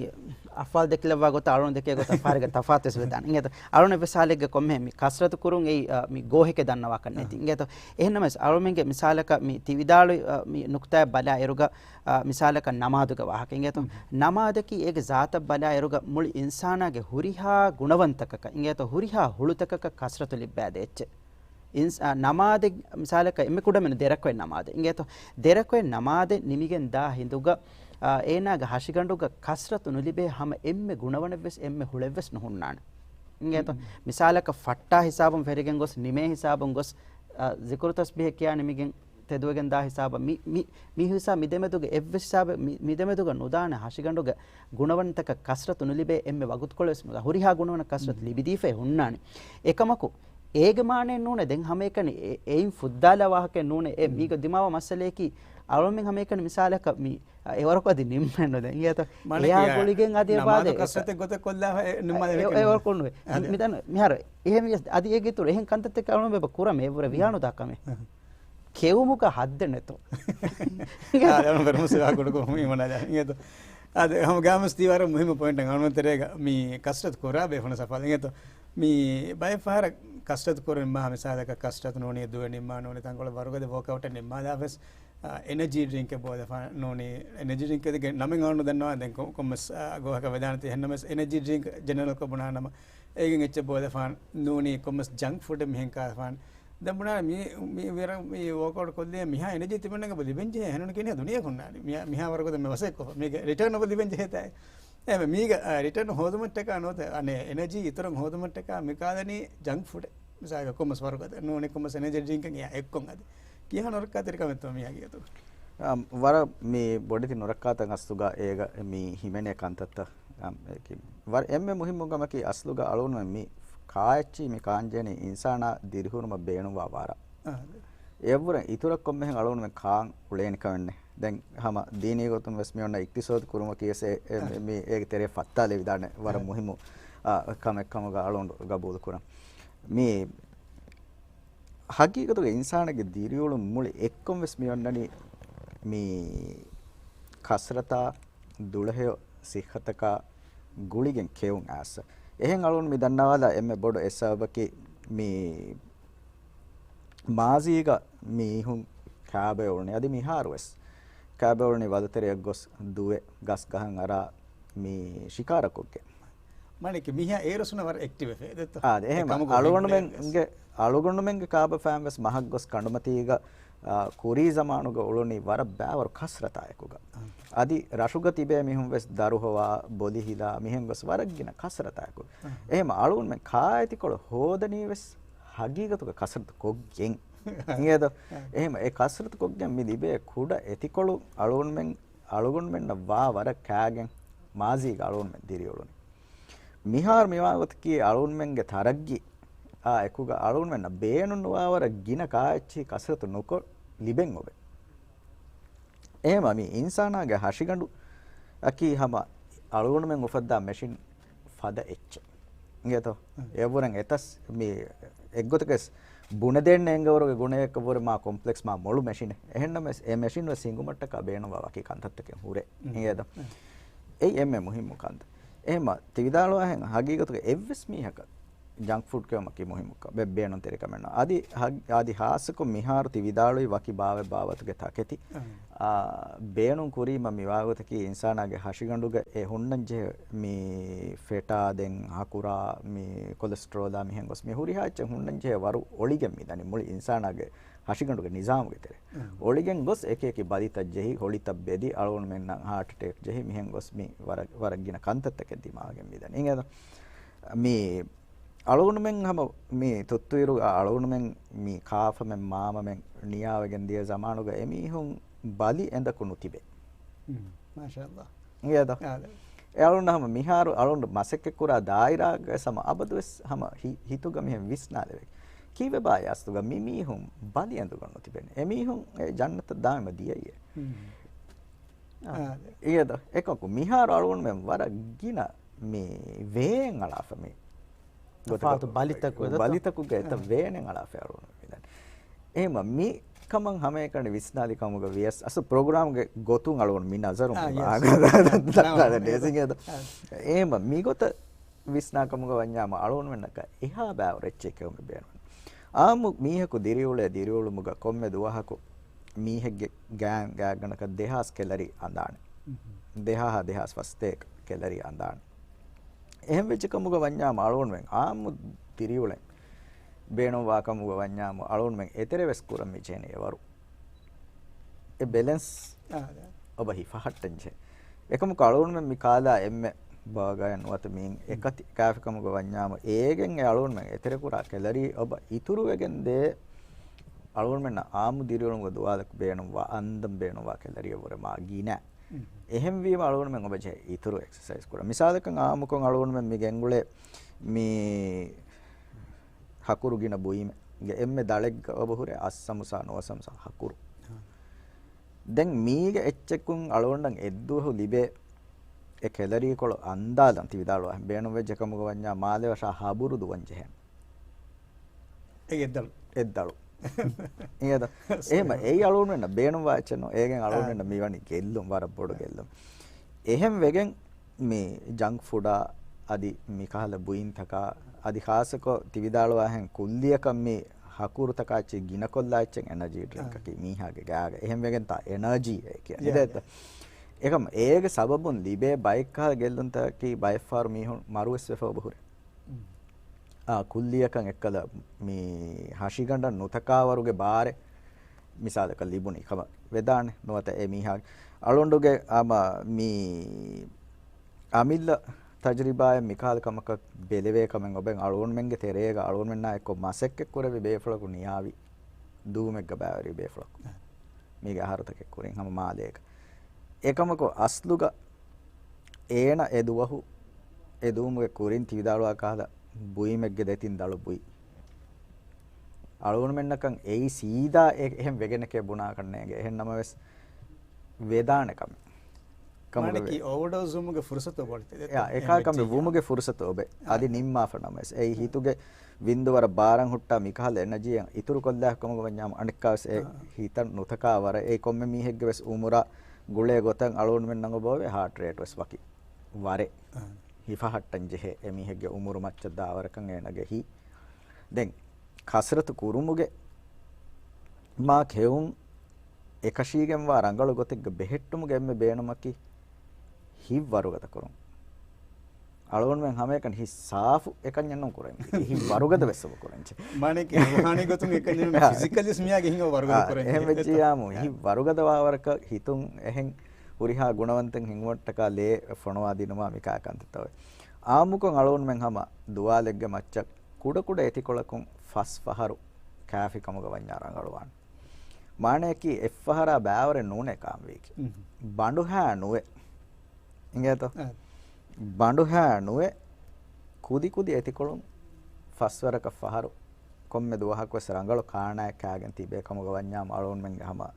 އަފްޢާލް ދެކިލައްވާ ގޮތަށް އަޅުން ދެކޭ ގޮތަށް ފަހަރެއްގަ ތަފާތުވެސް ވެދާނެ. އިނގޭތޯ؟ އަޅުން އެއްވެސް ހާލެއްގަ ކޮންމެހެން މި ކަސްރަތު ކުރުން އެއީ، އާ، މި ގޯހެކޭ ދަންނަވާކަށް ނެތި. އާ. އިނގޭތޯ؟ އެހެންނަމަވެސް އަޅުމެންގެ މިސާލަކަށް މި ތި ވިދާޅުވި، އާ، މި ނުކްތާއެއް ބަލާ އިރުގަ، އާ، މިސާލަކަށް ނަމާދުގެ ވާހަކަ އިނގޭތޯ؟ ނަމާދަކީ އޭގެ ޒާތަށް ބަލާ އިރުގަ މުޅި އިންސާނާގެ ހުރިހާ ގުނަވަންތަކަކަށް އިނގޭތޯ؟ ހުރިހާ ހުޅުތަކަކަށް ކަސްރަތު ލިއްބައިދޭ އެއްޗެއް. އިންސް-، އާ، ނަމާދެއް މިސާލަކަށް އެންމެ ކުޑަމިނު ދެރަކޮޅެއް ނަމާދެއް އިނގޭތޯ؟ ދެރަކޮޅެއް ނަމާދެއް ނިމިގެން ދާ ހިނދުގަ، އާ، އޭނާގެ ހަށިގަނޑުގަ ކަސްރަތު ނުލިބޭ ހަމަ އެންމެ ގުނަވަނެއްވެސް އެންމެ ހުޅެއްވެސް ނުހުންނާނެ. އިނގޭތޯ؟ މިސާލަކަށް ފައްޓާ ހިސާބުން ފެށިގެން ގޮސް، ނިމޭ ހިސާބުން ގޮސް، އާ، ޒިކުރު ތަސްބީހެއް ކިޔާ ނިމިގެން ތެދުވެގެން ދާ ހިސާބަށް މި، މި، މި ހިސާ-، މި ދެމެދުގެ އެއްވެސް ހިސާބެއް، މި، މި ދެމެދުގަ ނުދާނެ ހަށިގަނޑުގެ ގުނަވަންތަކަށް ކަސްރަތު ނުލިބޭ އެންމެ ވަގުތުކޮޅެއް ވެސް ނުދާ. ހުރިހާ ގުނަވަނަށް ކަސްރަތު ލިބިދީފައި ހުންނާނެ. އެކަމަކު، އޭގެ މާނައެއް ނޫނޭ ދެން ހަމައެކަނި އެ-، އެއިން ފުއްދާލާ ވާހަކައެއް ނޫނޭ. އެ މީގަ ދިމާވާ މައްސަލައެކީ، އަޅުމެން ހަމައެކަނި މިސާލަކަށް މި، އެވަރަކު އަދި ނިންމެއް ނުދޭ. އިނގޭތޯ؟ އެޔާ ގުޅިގެން އަދި އެބާދެ ކަސްރަތެއް ގޮތަށް ކޮށްލާފަ އެ ނިންމާލެވޭ ކަމެއް. އެވަރަކު ނުވޭ. މި-، މިދަން މިހާރު އެހެން ވިޔަސް އަދި އޭގެ އިތުރު އެހެން ކަންތައްތަކެއް އަޅުމެން އެބަ ކުރަމޭ އެވުރެ ވިޔާނުދާ ކަމެއް. ކެއުމުގަ ހައްދެއް ނެތޯ. އާ، ދެވަނަ ފެރުމުސި ވާ ކުޑަކު މި މަނާލާ. އިނގޭތޯ. އާ، ދެ، ހަމަ ގާމަސް ތީ ވަރަށް މުހިއްމު ޕޮއިންޓެއް އަޅުމެން ތެރޭގަ މި ކަސްރަތު ކުރާ ބޭފުޅުން ސަފާލް. އިނގޭތޯ. މި ބައެއް ފަހަރަށް ކަސްރަތު ކުރުން މާ މިސާލަކަށް ކަސްރަތު ނޫނީ ދުވެ ނިންމާ ނޫނީ ތަންކޮޅެއް ވަރުގަދަ ވޯކްއައުޓެއް ނިންމާލާފަސް، އާ، އެނަޖީ ޑްރިންކެއް ބޯލަފާ ނޫނީ އެނަޖީ ޑްރިންކެއްގެ ނަމެއް އަޅުން ދަންނަވާ ދެން ކޮ-، ކޮންމެސް، އާ، ގޯހަކަށް ވެދާނެތީ އެހެންނަމަސް އެނަޖީ ޑްރިންކް ޖެނެރަލްކޮށް ބުނާނަމަ އޭގެން އެއްޗެއް ބޯލަފާން ނޫނީ ކޮންމެސް ޖަންކް ފުޑެއް މިހެން ކާފާން. ދެން ބުނާނެ މި، މި ވެރަ-، މި ވޯކްއައުޓް ކޮށްލި މިހާ އެނަޖީ ތިމަންނަގެ ލިބެން ޖެހޭ އެހެނުން ކިނި ދުނިޔެ ކުންނާނި. މިހާ، މިހާ ވަރުގަދަ މި ވަސައެއް ކޮށްފަ. މީގެ ރިޓާން އޮބަ ލިބެން ޖެހޭތާ. އެ މީގެ، އާ، ރިޓާން ހޯދުމަށްޓަކާ ނުވަތަ އަނެ އެނަޖީ އިތުރަށް ހޯދުމަށްޓަކާ މި ކާލަނީ ޖަންކް ފުޑެއް. މިސާލަކަށް ކޮންމެސް ވަރުގަދަ ނޫނީ ކޮންމެސް އެނަޖީ ޑްރިންކެއް އެއާ އެއްކޮން އަދި. ކިހާ ނުރައްކާތެރިކަމެއްތޯ މީ ހަގީގަތުގަ؟ އާ، ވަރަށް މި ބޮޑެތި ނުރައްކާތައް އަސްލުގަ އޭގަ މި ހިމެނޭ ކަންތައްތައް. އާ، އެކި-، ވަރަށް އެންމެ މުހިއްމު ކަމަކީ އަސްލުގަ އަޅުގަނޑުމެން މި ކާއެއްޗި މި ކާންޖެހެނީ އިންސާނާ ދިރިހުރުމަށް ބޭނުންވާ ވަރަށް. އާ. އެއަށްވުރެ އިތުރަށް ކޮންމެހެން އަޅުގަނޑުމެން ކާން އުޅޭނެ ކަމެއް ނެތް. ދެން ހަމަ ދީނީ ގޮތުން ވެސް މި އޮންނަ އިޤްތިޞާދު ކުރުމަކީ ވެސް އެ، އެ، އާ. މި އޭގެ ތެރޭ ފައްތާލެވިދާނެ ވަރަށް އާ. މުހިއްމު، އާ، ކަމެއް ކަމުގަ އަޅުގަނޑު ގަބޫލު ކުރަން. މި ހަގީގަތުގަ އިންސާނެއްގެ ދިރިއުޅުން މުޅި އެއްކޮން ވެސް މި އޮންނަނީ މި ކަސްރަތާ، ދުޅަހެޔޮ ސިއްހަތަކާ ގުޅިގެން ކެއުން އާސަ. އެހެން އަޅުން މި ދަންނަވާލާ އެންމެ ބޮޑު އެއް ސަބަބަކީ މި މާޒީގަ މީހުން ކާބައެއް އުޅުނީ. އަދި މިހާރު ވެސް ކާބައެއް އުޅުނީ ވަލުތެރެއަށް ގޮސް ދުވެ ގަސް ގަހަށް އަރާ މި ޝިކާރަކޮށްގެން. މާނައަކީ މީހާ އޭރު ސުނަ ވަރަށް އެކްޓިވް ވެފަ ދެއްތޯ. އާ، އެހެން އެކަމަކު އަޅުގަނޑުމެންގެ، އަޅުގަނޑުމެންގެ ކާބަފައިން ވެސް މަހަށް ގޮސް ކަނޑުމަތީގަ، އާ، ކުރީ ޒަމާނުގަ އުޅުނީ ވަރަށް ބާވަރު ކަސްރަތާއެކުގަ. އާ. އަދި ރަށުގަ ތިބޭ މީހުން ވެސް ދަރުހޮވާ، ބޮލި ހިލާ، މިހެން ގޮސް ވަރަށް ގިނަ ކަސްރަތާއެކު. އާ. އެހެމަ އަޅުގަނޑުމެން ކާއެތިކޮޅު ހޯދަނީ ވެސް ހަގީގަތުގަ ކަސްރަތު ކޮށްގެން. އިނގޭދޯ؟ އާ. އެހެމަ އެ ކަސްރަތު ކޮށްގެން މި ލިބޭ ކުޑަ އެތިކޮޅު އަޅުގަނޑުމެން، އަޅުގަނޑުމެންނަށް ވާ ވަރަށް ކާގެން މާޒީގަ އަޅުގަނޑުމެން ދިރިއުޅުނީ. މިހާރު މިވާގޮތަކީ އަޅުގަނޑުމެންގެ ތަރައްގީ އާ އެކުގަ އަޅުގަނޑުމެންނަށް ބޭނުން ނުވާވަރަށް ގިނަ ކާއެއްޗިހި ކަސްރަތު ނުކޮށް ލިބެން އޮވޭ. އެހެމަ މި އިންސާނާގެ ހަށިގަނޑު އަކީ ހަމަ އަޅުގަނޑުމެން އުފައްދާ މެޝިން ފަދަ އެއްޗެއް. އިނގޭތޯ؟ އެއަށްވުރެން އެތަސް މި އެއްގޮތަކަސް ބުނެދޭން އެނގޭވަރުގެ ގުނައެއްކަށްވުރެ މާ ކޮމްޕްލެކްސް މާ މޮޅު މެޝިނެއް. އެހެންނަމަވެސް އެ މެޝިން ވެސް ހިނގުމަށްޓަކާ ބޭނުންވާ ވަކި ކަންތައްތަކެއް ހުރޭ. އިނގޭތޯ؟ އެއީ އެންމެ މުހިއްމު ކަންތައް. އެހެމަ ތި ވިދާޅުވާހެން ހަގީގަތުގަ އެއްވެސް މީހަކަށް ޖަންކް ފުޑް ކެއުމަކީ މުހިއްމު ކަ-، ބެ-، ބޭނުންތެރި ކަމެއް ނޫން. އަދި ހަ-، އަދި ހާއްސަކޮށް މިހާރު ތި ވިދާޅުވި ވަކި ބާވަތް ބާވަތުގެ ތަކެތި، އާ، ބޭނުން ކުރީމަ މިވާގޮތަކީ އިންސާނާގެ ހަށިގަނޑުގަ އެ ހުންނަންޖެހޭ މި ފެޓާ ދެން ހަކުރާ މި ކޮލެސްޓްރޯލާ މިހެން ގޮސް މި ހުރިހާ އެއްޗެއް ހުންނަންޖެހޭ ވަރު އޮޅިގެން މިދަނީ މުޅި އިންސާނާގެ ހަށިގަނޑުގެ ނިޒާމުގެ ތެރެ. އޮޅިގެން ގޮސް އެކި އެކި ބަލިތައް ޖެހި، ހޮޅިތައް ބެދި، އަޅުގަނޑުމެންނަށް ހާޓް އެޓޭކް ޖެހި، މިހެން ގޮސް މި ވަރަށް، ވަރަށް ގިނަ ކަންތައްތަކެއް ދިމާވެގެން މިދަނީ. އިނގޭތޯ؟ މި އަޅުގަނޑުމެން ހަމަ މި ތުއްތުއިރު އަޅުގަނޑުމެން މި ކާފަމެން މާމަމެން ނިޔާވެގެން ދިޔަ ޒަމާނުގަ އެމީހުން ބަލި އެނދަކު ނުތިބޭ. މާޝާ ﷲ. އިނގޭތޯ؟ އާދެ. އެ އަޅުން ހަމަ މިހާރު އަޅުން މަސައްކަތްކުރާ ދާއިރާގަ ހަމަ އަބަދުވެސް ހަމަ ހި-، ހިތުގަ މިހެން ވިސްނާލެވޭ. ކީއްވެބާ އަސްލުގަ މި މީހުން ބަލި އެނދުގަ ނުތިބެން؟ އެމީހުން އެ ޖަންނަތަށް ދާއިމަށް ދިޔައީ. އާ. އާދެ. އިނގޭތޯ؟ އެކަކު މިހާރު އަޅުގަނޑުމެން ވަރަށް ގިނަ މި ވޭން އަޅާފަ މި ތަފާތު ބަލިތަކު އެތަ؟ ބަލިތަކުގެ އެތައް ވޭނެއް އަޅާފަ އަޅުގަނޑު މިދަނީ. އެހެމަ މި ކަމަށް ހަމައެކަނި ވިސްނާލި ކަމުގަ ވިޔަސް އަސް ޕްރޮގްރާމްގެ ގޮތުން އަޅުގަނޑު މި ނަޒަރު އާ، މި ޔެސް. ވާހަކަ ދައްކާލަން ނޭސިނގޭދޯ. އާ. އެހެމަ މިގޮތަށް ވިސްނާ ކަމުގަ ވަންޏާމަ އަޅުގަނޑުމެންނަކަށް އެހާ ބާވަރު އެއްޗެއް ކެއުމެއް ބޭނުން. އާއްމު މީހަކު ދިރިއުޅޭ ދިރިއުޅުމުގަ ކޮންމެ ދުވަހަކު މީހެއްގެ ގާތް ގާތްގަނޑަކަށް ދެހާސް ކެލަރީ އަނދާނެ. ދެހާހާ ދެހާސް ފަސްތޭކަ ކެލަރީ އަނދާނެ. އެހެން ވެއްޖެ ކަމުގަ ވަންޏާމަ އަޅުގަނޑުމެން އާއްމު ދިރިއުޅެން ބޭނުންވާ ކަމުގަ ވަންޏާމު އަޅުގަނޑުމެން އެތެރެ ވެސް ކުރަން މިޖެހެނީ އެވަރު. އެ ބެލެންސް އާ، އޮބަ ހިފަހައްޓަންޖެހޭ. އެކަމަކު އަޅުގަނޑުމެން މި ކާލާ އެންމެ ބާގާއެއް ނުވަތަ މިއިން އެކަތި ކާފި ކަމުގަ ވަންޏާމު އޭގެން އެ އަޅުގަނޑުމެން އެތެރެކުރާ ކެލަރީ އޮބަ އިތުރުވެގެން ދޭ އަޅުގަނޑުމެންނަށް އާއްމު ދިރިއުޅުމުގެ ދުވާލަކު ބޭނުންވާ އަންދަން ބޭނުންވާ ކެލަރީއަށްވުރެ މާ ގިނަ. އެހެންވީމަ އަޅުގަނޑުމެން އޮބަޖެހޭ އިތުރު އެކްސަސައިޒް ކުރަން. މިސާލަކަށް އާއްމުކޮށް އަޅުގަނޑުމެން މި ގެންގުޅޭ މި ހަކުރު ގިނަ ބުއިމެއް. އެންމެ ދަޅެއްގަ އޮބަ ހުރޭ އައްސަމުސާ ނުވަސަމުސާ ހަކުރު. ދެން މީގެ އެއްޗެއްކުން އަޅުގަނޑަށް އެއްދުވަހު ލިބޭ އެ ކެލަރީކޮޅު އަންދާލަން ތި ވިދާޅުވާ ބޭނުންވެއްޖެ ކަމުގަ ވަންޏާ މާލެ ވަށާ ހަބުރު ދުވަން ޖެހޭނެ. އެއްދަޅު. އެއްދަޅު. އިނގޭތަ؟ އެހެމަ އެއީ އަޅުގަނޑުމެންނަށް ބޭނުންވާ އެއްޗެއް ނޫން. އޭގެން އަޅުގަނޑުމެންނަށް މިވަނީ ގެއްލުން، ވަރަށް ބޮޑު ގެއްލުން. އެހެން ވެގެން މި ޖަންކް ފުޑާ އަދި މިކަހަލަ ބުއިންތަކާ އަދި ޚާއްޞަކޮށް ތި ވިދާޅުވާހެން ކުއްލިއަކަށް މި ހަކުރުތަކާ އެއްޗެއް ގިނަކޮށްލާ އެއްޗެއް އެނަޖީ ޑްރިންކަކީ މީހާގެ ގާގަ. އެހެން ވެގެން ތާ އެނަޖީ އޭ ކިޔަނީ. އެކަމަ އޭގެ ސަބަބުން ލިބޭ ބައެއްކަހަލަ ގެއްލުންތަކަކީ ބައެއްފަހަރު މީހުން މަރުވެސް ވެފަ އޮބަހުރި. އާ، ކުއްލިއަކަށް އެއްކަލަ މި ހަށިގަނޑަށް ނުތަކާވަރުގެ ބާރެއް މިސާލަކަށް ލިބުނީ ކަމަށް ވެދާނެ ނުވަތަ އެ މީހާ އަޅުގަނޑުގެ އާ، މި އަމިއްލަ ތަޖުރިބާއެއް މިކަހަލަ ކަމަކަށް ބެލެވޭ ކަމެއް އޮބެން އަޅުގަނޑުމެންގެ ތެރޭގަ އަޅުގަނޑުމެންނާ އެއްކޮށް މަސައްކަތް ކުރެވި ބޭފުޅަކު ނިޔާވި ދުވުމެއްގަ ބައިވެރި ބޭފުޅަކު. މީގެ އަހަރުތަކެއް ކުރިން ހަމަ މާލޭގަ. އެކަމަކު އަސްލުގަ އޭނަ އެ ދުވަހު އެ ދުވުމުގެ ކުރިން ތި ވިދާޅުވާ ކަހަލަ ބުއިމެއްގެ ދެތިން ދަޅު ބުއި. އަޅުގަނޑުމެންނަކަށް އެއީ ސީދާ އެ-، އެހެން ވެގެނެކޭ ބުނާކަށް ނޭނގެ. އެހެން ނަމަވެސް ވެދާނެ ކަމެއް. ކަމުގަ މާނައަކީ ވެ-، އޯވަޑޯޒް ވުމުގެ ފުރުސަތު ބޮޑިތެ އެކާ ކަމެއް ވުމުގެ ފުރުސަތު އޮބެ. އަދި ނިންމާފަ ނަމަވެސް އެއީ ހިތުގެ ވިންދު ވަރަށް ބާރަށް ހުއްޓާ މިކަހަލަ އެނަޖީއެއް އިތުރުކޮށްލާ ކަމުގަ ވަންޏާމު އަނެއްކާވެސް އެ ހިތަށް ނުތަކާ ވަރަށް އެއީ ކޮންމެ މީހެއްގެ ވެސް އުމުރާ ގުޅޭ ގޮތަށް އަޅުގަނޑުމެން ނަނގަބޯވޭ ހާޓް ރޭޓް ވެސް ވަކި ވަރެއް ހިފަހައްޓަން ޖެހޭ އެ މީހެއްގެ އުމުރު މައްޗަށް ދާވަރަކަށް އޭނަގެ ހި. ދެން ކަސްރަތު ކުރުމުގެ މާ ކެއުން އެކަށީގެންވާ ރަނގަޅު ގޮތެއްގަ ބެހެއްޓުމުގެ އެންމެ ބޭނުމަކީ ހިތް ވަރުގަދަ ކުރުން. އަޅުގަނޑުމެން ހަމައެކަނި ހިތް ސާފު އެކަންޏެއް ނޫން ކުރަން. ހިތް ވަރުގަދަ ވެސް އޮބަ ކުރަން ޗެ. މާނައަކީ ރޫހާނީ ގޮތުން އެކަންޏެއް ނޫން. ފިޒިކަލް ޖިސްމީ ހިތް ވަރުގަދަ ކުރަން އެހެން ވެއްޖިއްޔާމު ހިތް ވަރުގަދަ ވާވަރަކަށް ހިތުން އެހެން ހުރިހާ ގުނަވަންތައް ހިނގުމަށްޓަކާ ލޭ ފޮނުވާ ދިނުމާ މިކާ ކަންތައްތައް އޮތް. އާއްމުކޮށް އަޅުގަނޑުމެން ހަމަ ދުވާލެއްގެ މައްޗަށް ކުޑަކުޑަ އެތިކޮޅަކުން ފަސް ފަހަރު ކާފި ކަމުގަ ވަންޏާ ރަނގަޅުވާނެ. މާނައަކީ އެއްފަހަރާ ބައިވަރެއް ނޫނޭ ކާންވީކީ. ބަނޑުހާ ނުވެ. އިނގޭތޯ؟ އަ. ބަނޑުހާ ނުވެ ކުދިކުދި އެތިކޮޅުން ފަސްވަރަކަށް ފަހަރު ކޮންމެ ދުވަހަކުވެސް ރަނގަޅު ކާނާއެއް ކާގެން ތިބޭ ކަމުގަ ވަންޏާމު އަޅުގަނޑުމެންގެ ހަމަ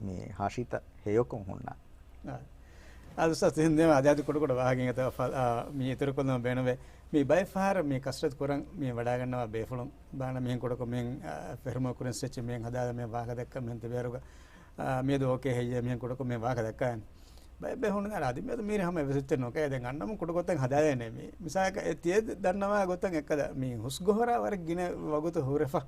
މި ހަށިތައް ހެޔޮކޮށް ހުންނާނެ. އާ. އާ، އުސްތާޒް ތިހެން ދޭމަ އަދި އަދި ކުޑަކުޑަ ވާހަކައިން އެތައް ފަ-، އާ، މި އިތުރުކޮށްލުމަށް ބޭނުންވޭ. މި ބައެއް ފަހަރަށް މި ކަސްރަތު ކުރަން މި ވަޑާގަންނަވާ ބޭފުޅުން ބާނަ މިހެން ކުޑަކޮށް މިހެން، އާ، ފެށުމަށް ކުރިން ސްޓްރެޗެއް މިހެން ހަދާލަ މިހެން ވާހަކަ ދައްކަން މިހެން ތިބޭރުގަ، އާ، މިއަދު އޯކޭ ހެއްޔޭ މިހެން ކުޑަކޮށް މި ވާހަކަ ދައްކާނެ. ބައެއް ބޭފުޅުން އަރާ އަދި މިއަދު މީރި ހަމަ އެއްވެސް އެއްޗެއް ނޯކޭ. ދެން އަންނަމުން ކުޑަކޮށް ދެން ހަދާލޭނެ މީ. މިސާލަކަށް އެ ތިޔަ ދަންނަވާ ގޮތަށް އެއްކަލަ މީ ހުސްގޮހޮރާ ވަރަށް ގިނަ ވަގުތު ހުރެފަ.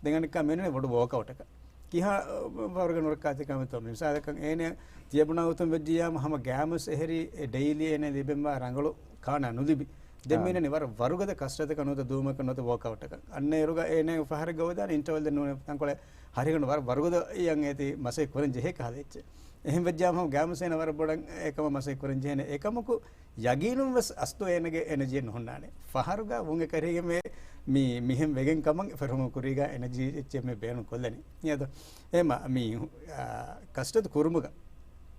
ދެން އަނެއްކާ މިއެންނެ ބޮޑު ވޯކައުޓަކަށް. ކިހާ، އަ، ވަރުގެ ނުރައްކާތެރިކަމެއްތޯ މި. މިސާލަކަށް އޭނެ ތިޔަބުނާ ގޮތުން ވެއްޖިއްޔާމު ހަމަ ގައިމުވެސް އެހެރީ އެ ޑެއިލީ އޭނަ ލިބެންވާ ރަނގަޅު ކާނާ ނުލިބި. ދެން އާ. މީނަނީ ވަރަށް ވަރުގަދަ ކަސްރަތަކަށް ނުވަތަ ދުވުމަކަށް ނުވަތަ ވޯކައުޓަކަށް. އަންނަ އިރުގަ އޭނަ ފަހަރެއްގަ އޮވެދާނެ އިންޓަވަލް ދެން ނޫނެ ތަންކޮޅެއް ހަރިގަނޑު ވަރަށް ވަރުގަދަ އިޔަން އޭތި މަސައްކަތް ކުރަން ޖެހޭ ކަހަލަ އެއްޗެއް. އެހެން ވެއްޖާމު ހަމަ ގައިމުވެސް އޭނަ ވަރަށް ބޮޑަށް އެކަމަށް މަސައްކަތް ކުރަން ޖެހޭނެ. އެކަމަކު ޔަގީނުން ވެސް އަސްލު އޭނަގެ އެނަޖީއެއް ނުހުންނާނެ. ފަހަރުގަ ވުން އެކަށީގެން މި، މިހެން ވެގެން ކަމަށް ފެށުމަށް ކުރީގަ އެނަޖީ އެއްޗެއް މި ބޭނުން ކޮށްލަނީ. އެހެން އެހެމަ މި، އާ، ކަސްރަތު ކުރުމުގަ،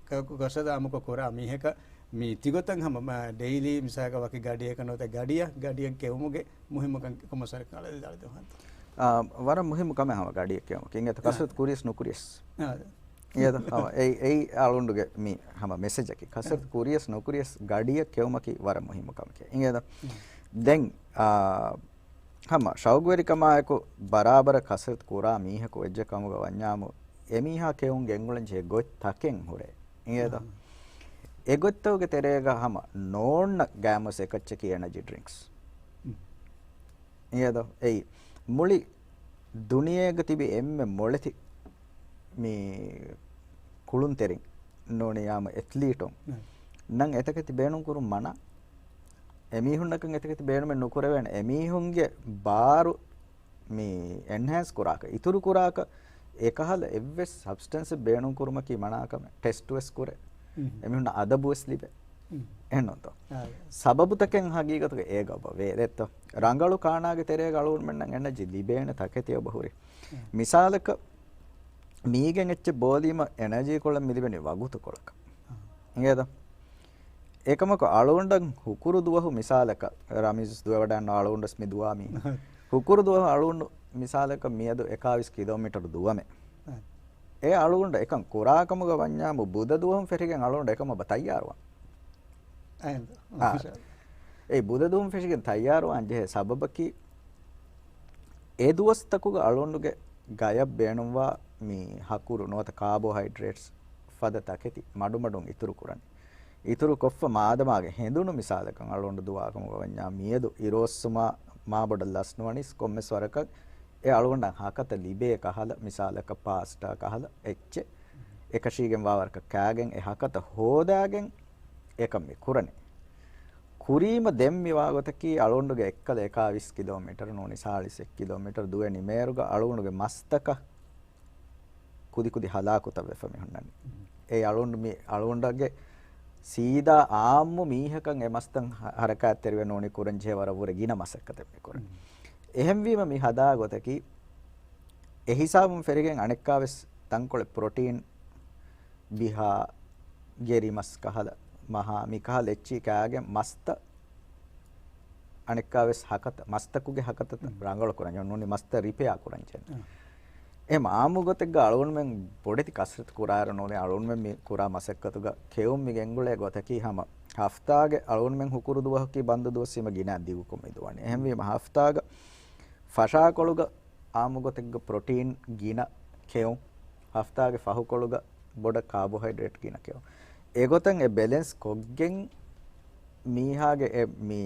ކަ-، ކަސްރަތު އާއްމުކޮށް ކުރާ މީހަކަށް މި ތިގޮތަށް ހަމަ، މަ-، ޑެއިލީ މިސާލަކަށް ވަކި ގަޑިއަކަށް ނުވަތަ ގަޑިއަށް، ގަޑިއަށް ކެއުމުގެ މުހިއްމުކަން ކޮންމެސް ވަރަކަށް އަޅަ ދާޅި ދެވަންތަ. އާ، ވަރަށް މުހިއްމު ކަމެއް ހަމަ ގަޑިއަށް ކެއުމަކީ. އިނގޭތަ ކަސްރަތު ކުރިޔަސް ނުކުރިޔަސް. އާ. އިނގޭތަ؟ ހަމަ އެއީ، އެއީ އަޅުގަނޑުގެ މި ހަމަ މެސެޖަކީ. ކަސްރަތު ކުރިޔަސް ނުކުރިޔަސް ގަޑިއަށް ކެއުމަކީ ވަރަށް މުހިއްމު ކަމެކޭ. އިނގޭތަ؟ ދެން، އާ، ހަމަ ޝައުގުވެރިކަމާއެކު ބަރާބަރަށް ކަސްރަތު ކުރާ މީހަކު ވެއްޖެ ކަމުގަ ވަންޏާމު، އެމީހާ ކެއުން ގެންގުޅެން ޖެހޭ ގޮތް ތަކެއް ހުރޭ. އިނގޭތަ؟ އެ ގޮތްތަކުގެ ތެރޭގަ ހަމަ ނޯންނަ ގައިމުވެސް އެކައްޗަކީ އެނަޖީ ޑްރިންކްސް. އިނގޭތޯ؟ އެއީ މުޅި ދުނިޔޭގަ ތިބި އެންމެ މޮޅެތި މި ކުޅުންތެރިން ނޫނިޔާމު އެތްލީޓުން ނަން އެތަކެތި ބޭނުން ކުރުން މަނާ. އެމީހުންނަކަށް އެތަކެތި ބޭނުމެއް ނުކުރެވޭނެ. އެމީހުންގެ ބާރު މި އެންހޭންސް ކުރާކަށް، އިތުރު ކުރާކަށް، އެކަހަލަ އެއްވެސް ސަބްސްޓެންސެއް ބޭނުން ކުރުމަކީ މަނާކަމެއް. ޓެސްޓް ވެސް ކުރޭ. އެމީހުންނަށް އަދަބު ވެސް ލިބޭ. އެހެންނޫންތޯ؟ ސަބަބުތަކެއް ހަގީގަތުގަ އޭގަ އޮބަ ވޭ ދެއްތޯ. ރަނގަޅު ކާނާގެ ތެރޭގަ އަޅުގަނޑުމެންނަށް އެނަޖީ ލިބޭނެ ތަކެތި އޮބަ ހުރި. މިސާލަކަށް، މީގެން އެއްޗެއް ބޯލީމަ އެނަޖީ ކޮޅެއް މިލިބެނީ ވަގުތު ކޮޅަކަށް. އިނގޭތަ؟ އެކަމަކު އަޅުގަނޑަށް ހުކުރު ދުވަހު މިސާލަކަށް، ރަމީޒް ދުވެވަޑައިންނަ އަޅުގަނޑުވެސް މި ދުވާ މީ. ހުކުރު ދުވަހު އަޅުގަނޑު މިސާލަކަށް މިއަދު އެކާވީސް ކިލޯމީޓަރު ދުވަމެ. އެ އަޅުގަނޑު އެކަން ކުރާކަމުގަ ވަންޏާމު ބުދަ ދުވަހުން ފެށިގެން އަޅުގަނޑު އެކަމަށް އެބަ ތައްޔާރުވާން. އާ. އެ ބުދަ ދުވަހުން ފެށިގެން ތައްޔާރުވާން ޖެހޭ ސަބަބަކީ އެ ދުވަސްތަކުގަ އަޅުގަނޑުގެ ގަޔަށް ބޭނުންވާ މި ހަކުރު ނުވަތަ ކާބޯހައިޑްރޭޓްސް ފަދަ ތަކެތި މަޑުމަޑުން އިތުރު ކުރަނީ. އިތުރު ކޮށްފަ މާދަމާގެ ހެނދުނު މިސާލަކަށް އަޅުގަނޑު ދުވާކަމުގަ ވަންޏާ މިއަދު އިރުއޮއްސުމާ މާބޮޑަށް ލަސްނުވަނީސް ކޮންމެސް ވަރަކަށް އެ އަޅުގަނޑަށް ހަކަތަ ލިބޭ ކަހަލަ މިސާލަކަށް ޕާސްޓާ ކަހަލަ އެއްޗެއް އެކަށީގެން ވާ ވަރަކަށް ކާގެން އެ ހަކަތަ ހޯދާގެން އެކަން މި ކުރަނީ. ކުރީމަ ދެން މި ވާގޮތަކީ އަޅުގަނޑުގެ އެއްކަލަ އެކާވީސް ކިލޯމީޓަރު ނޫނީ ސާޅީސް އެއް ކިލޯމީޓަރު ދުވެ ނިމޭއިރުގަ އަޅުގަނޑުގެ މަސްތަކަށް ކުދިކުދި ހަލާކުތައް ވެފަ މި ހުންނަނީ. އެ އަޅުގަނޑު މި އަޅުގަނޑުގެ ސީދާ އާއްމު މީހަކަށް އެ މަސްތައް ހަ-، ހަރަކާތްތެރިވެ ނޫނީ ކުރަންޖެހޭ ވަރަށް ވުރެ ގިނަ މަސައްކަތެއް މި ކުރަނީ. އެހެންވީމަ މި ހަދާ ގޮތަކީ އެ ހިސާބުން ފެރިގެން އަނެއްކާވެސް ތަންކޮޅެއް ޕްރޮޓީން ބިހާ ގެރިމަސް ކަހަލަ މަހާ މިކަހަލަ އެއްޗި ކާގެން މަސްތައް އަނެއްކާވެސް ހަކަތަ މަސްތަކުގެ ހަކަތަ ރަނގަޅު ކުރަން ނޫނީ މަސްތައް ރިޕެއާ ކުރަން ޖެހޭ. އެ މާމު ގޮތެއްގަ އަޅުގަނޑުމެން ބޮޑެތި ކަސްރަތު ކުރާއިރު ނޫނީ އަޅުގަނޑުމެން މި ކުރާ މަސައްކަތުގަ ކެއުން މި ގެންގުޅޭ ގޮތަކީ ހަމަ ހަފްތާގެ އަޅުގަނޑުމެން ހުކުރު ދުވަހަކީ ބަންދު ދުވަސްވީމަ ގިނަ ދިގުކޮށް މި ދުވަނީ. އެހެންވީމަ ހަފްތާގަ ފަށާކޮޅުގަ އާއްމު ގޮތެއްގަ ޕްރޮޓީން ގިނަ ކެއުން، ހަފްތާގެ ފަހުކޮޅުގަ ބޮޑަށް ކާބޯހައިޑްރޭޓް ގިނަ ކެއުން. އެގޮތަށް އެ ބެލެންސް ކޮށްގެން މީހާގެ އެ މި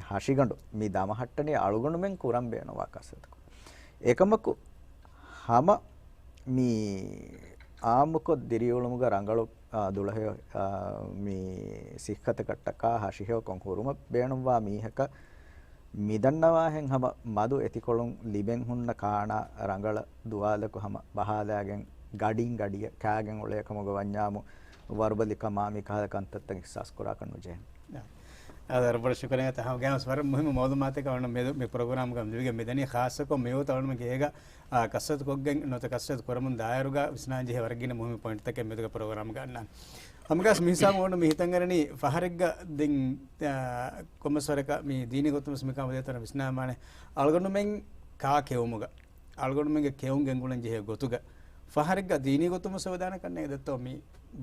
ހަށިގަނޑު މި ދަމަހައްޓަނީ އަޅުގަނޑުމެން ކުރަން ބޭނުންވާ ކަސްރަތަކުން. އެކަމަކު ހަމަ މި އާއްމުކޮށް ދިރިއުޅުމުގަ ރަނގަޅު، އާ، ދުޅަހެޔޮ، އާ، މި ސިއްހަތަކަށްޓަކާ ހަށިހެޔޮކޮށް ހުރުމަށް ބޭނުންވާ މީހަކަށް މިދަންނަވާހެން ހަމަ މަދު އެތިކޮޅުން ލިބެން ހުންނަ ކާނާ ރަނގަޅަށް ދުވާލަކު ހަމަ ބަހާލާގެން ގަޑިން ގަޑިއަށް ކާގެން އުޅޭ ކަމުގަ ވަންޏާމު ވަރުބަލިކަމާ މި ކަހަލަ ކަންތައްތައް އިހްސާސް ކުރާކަށް ނުޖެހޭ. އާ، ވަރަށް ބޮޑަށް ޝުކުރިއްޔާ ތަހަ ގެނަސް ވަރަށް މުހިއްމު މައުލޫމާތެއް އަޅުގަނޑު މި ޕްރޮގްރާމްގަ ލިބިގެން މިދަނީ ޚާއްޞަކޮށް މިވަގުތު އަޅުގަނޑުމެންގެ އޭގަ، އާ، ކަސްރަތު ކޮށްގެން ނުވަތަ ކަސްރަތު ކުރަމުން ދާއިރުގަ ވިސްނާން ޖެހޭ ވަރަށް ގިނަ މުހިއްމު ޕޮއިންޓްތަކެއް މެދުގަ ޕްރޮގްރާމްގަ އަންނާނެ. ހަމަގަސް މިހިސާބު އޮންނަ މި ހިތަށް އަރަނީ ފަހަރެއްގަ ދެން، އާ، ކޮންމެސް ވަރަކަށް މި ދީނީ ގޮތުން ވެސް މިކަން އުދޭތޯ ވިސްނާމާނެ. އަޅުގަނޑުމެން ކާ ކެއުމުގަ، އަޅުގަނޑުމެންގެ ކެއުން ގެންގުޅެން ޖެހޭ ގޮތުގަ ފަހަރެއްގަ ދީނީ ގޮތުން ވެސް އޮވެދާނެ ކަންނޭނގެ ދެއްތޯ މި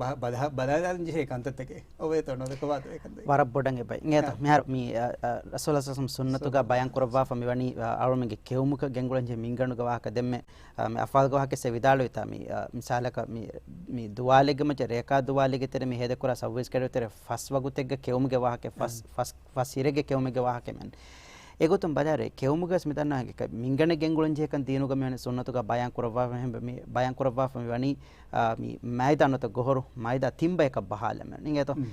ބަ-، ބަލާ-، ބަލާލަން ޖެހޭ ކަންތައްތަކެއް އޮވޭތޯ ނުވަތަ ކޮބާތޯ އެކަންތައް؟ ވަރަށް ބޮޑަށް އެބައި. އިނގޭތޯ؟ އާ. މިހާރު މި، އަ، އަ، ރަސޫލާ ސައްސަމް ސުންނަތުގަ ބަޔާން ކުރައްވާފަ މިވަނީ، އަ، އަޅުމެންގެ ކެއުމުގަ ގެންގުޅެން ޖެހޭ މިންގަނޑުގެ ވާހަކަ ދެންމެ، އަ، މި އަފްޢާލުގެ ވާހަކަ އެއްސެ ވިދާޅުވިތާ މި، އަ، މިސާލަކަށް މި، މި ދުވާލެއްގެ މައްޗަށް ރޭކާ ދުވާލެއްގެ ތެރެ މި ހޭދަކުރާ ސައުވީސް ގަޑި ތެރެ ފަސް ވަގުތެއްގެ ކެއުމުގެ ވާހަކަ، ފަސް، އަ، ފަސް، ފަސް ހިރެއްގެ ކެއުމެއްގެ ވާހަކަ މި އެގޮތުން ބަލާރޭ، ކެއުމުގަސް މި ދަންނަވާ ހެން އެކަ މިންގަނޑެއް ގެންގުޅެން ޖެހޭކަން ދީނުގަ މިވަނީ ސުންނަތުގަ ބަޔާން ކުރައްވާފަ މި، މި ބަޔާން ކުރައްވާފަ މިވަނީ، އާ، މި މައިދާ ނުވަތަ ގޮހޮރު މައިދާ ތިން ބަޔަކަށް ބަހާލަމެ. އިނގޭތޯ؟ މް.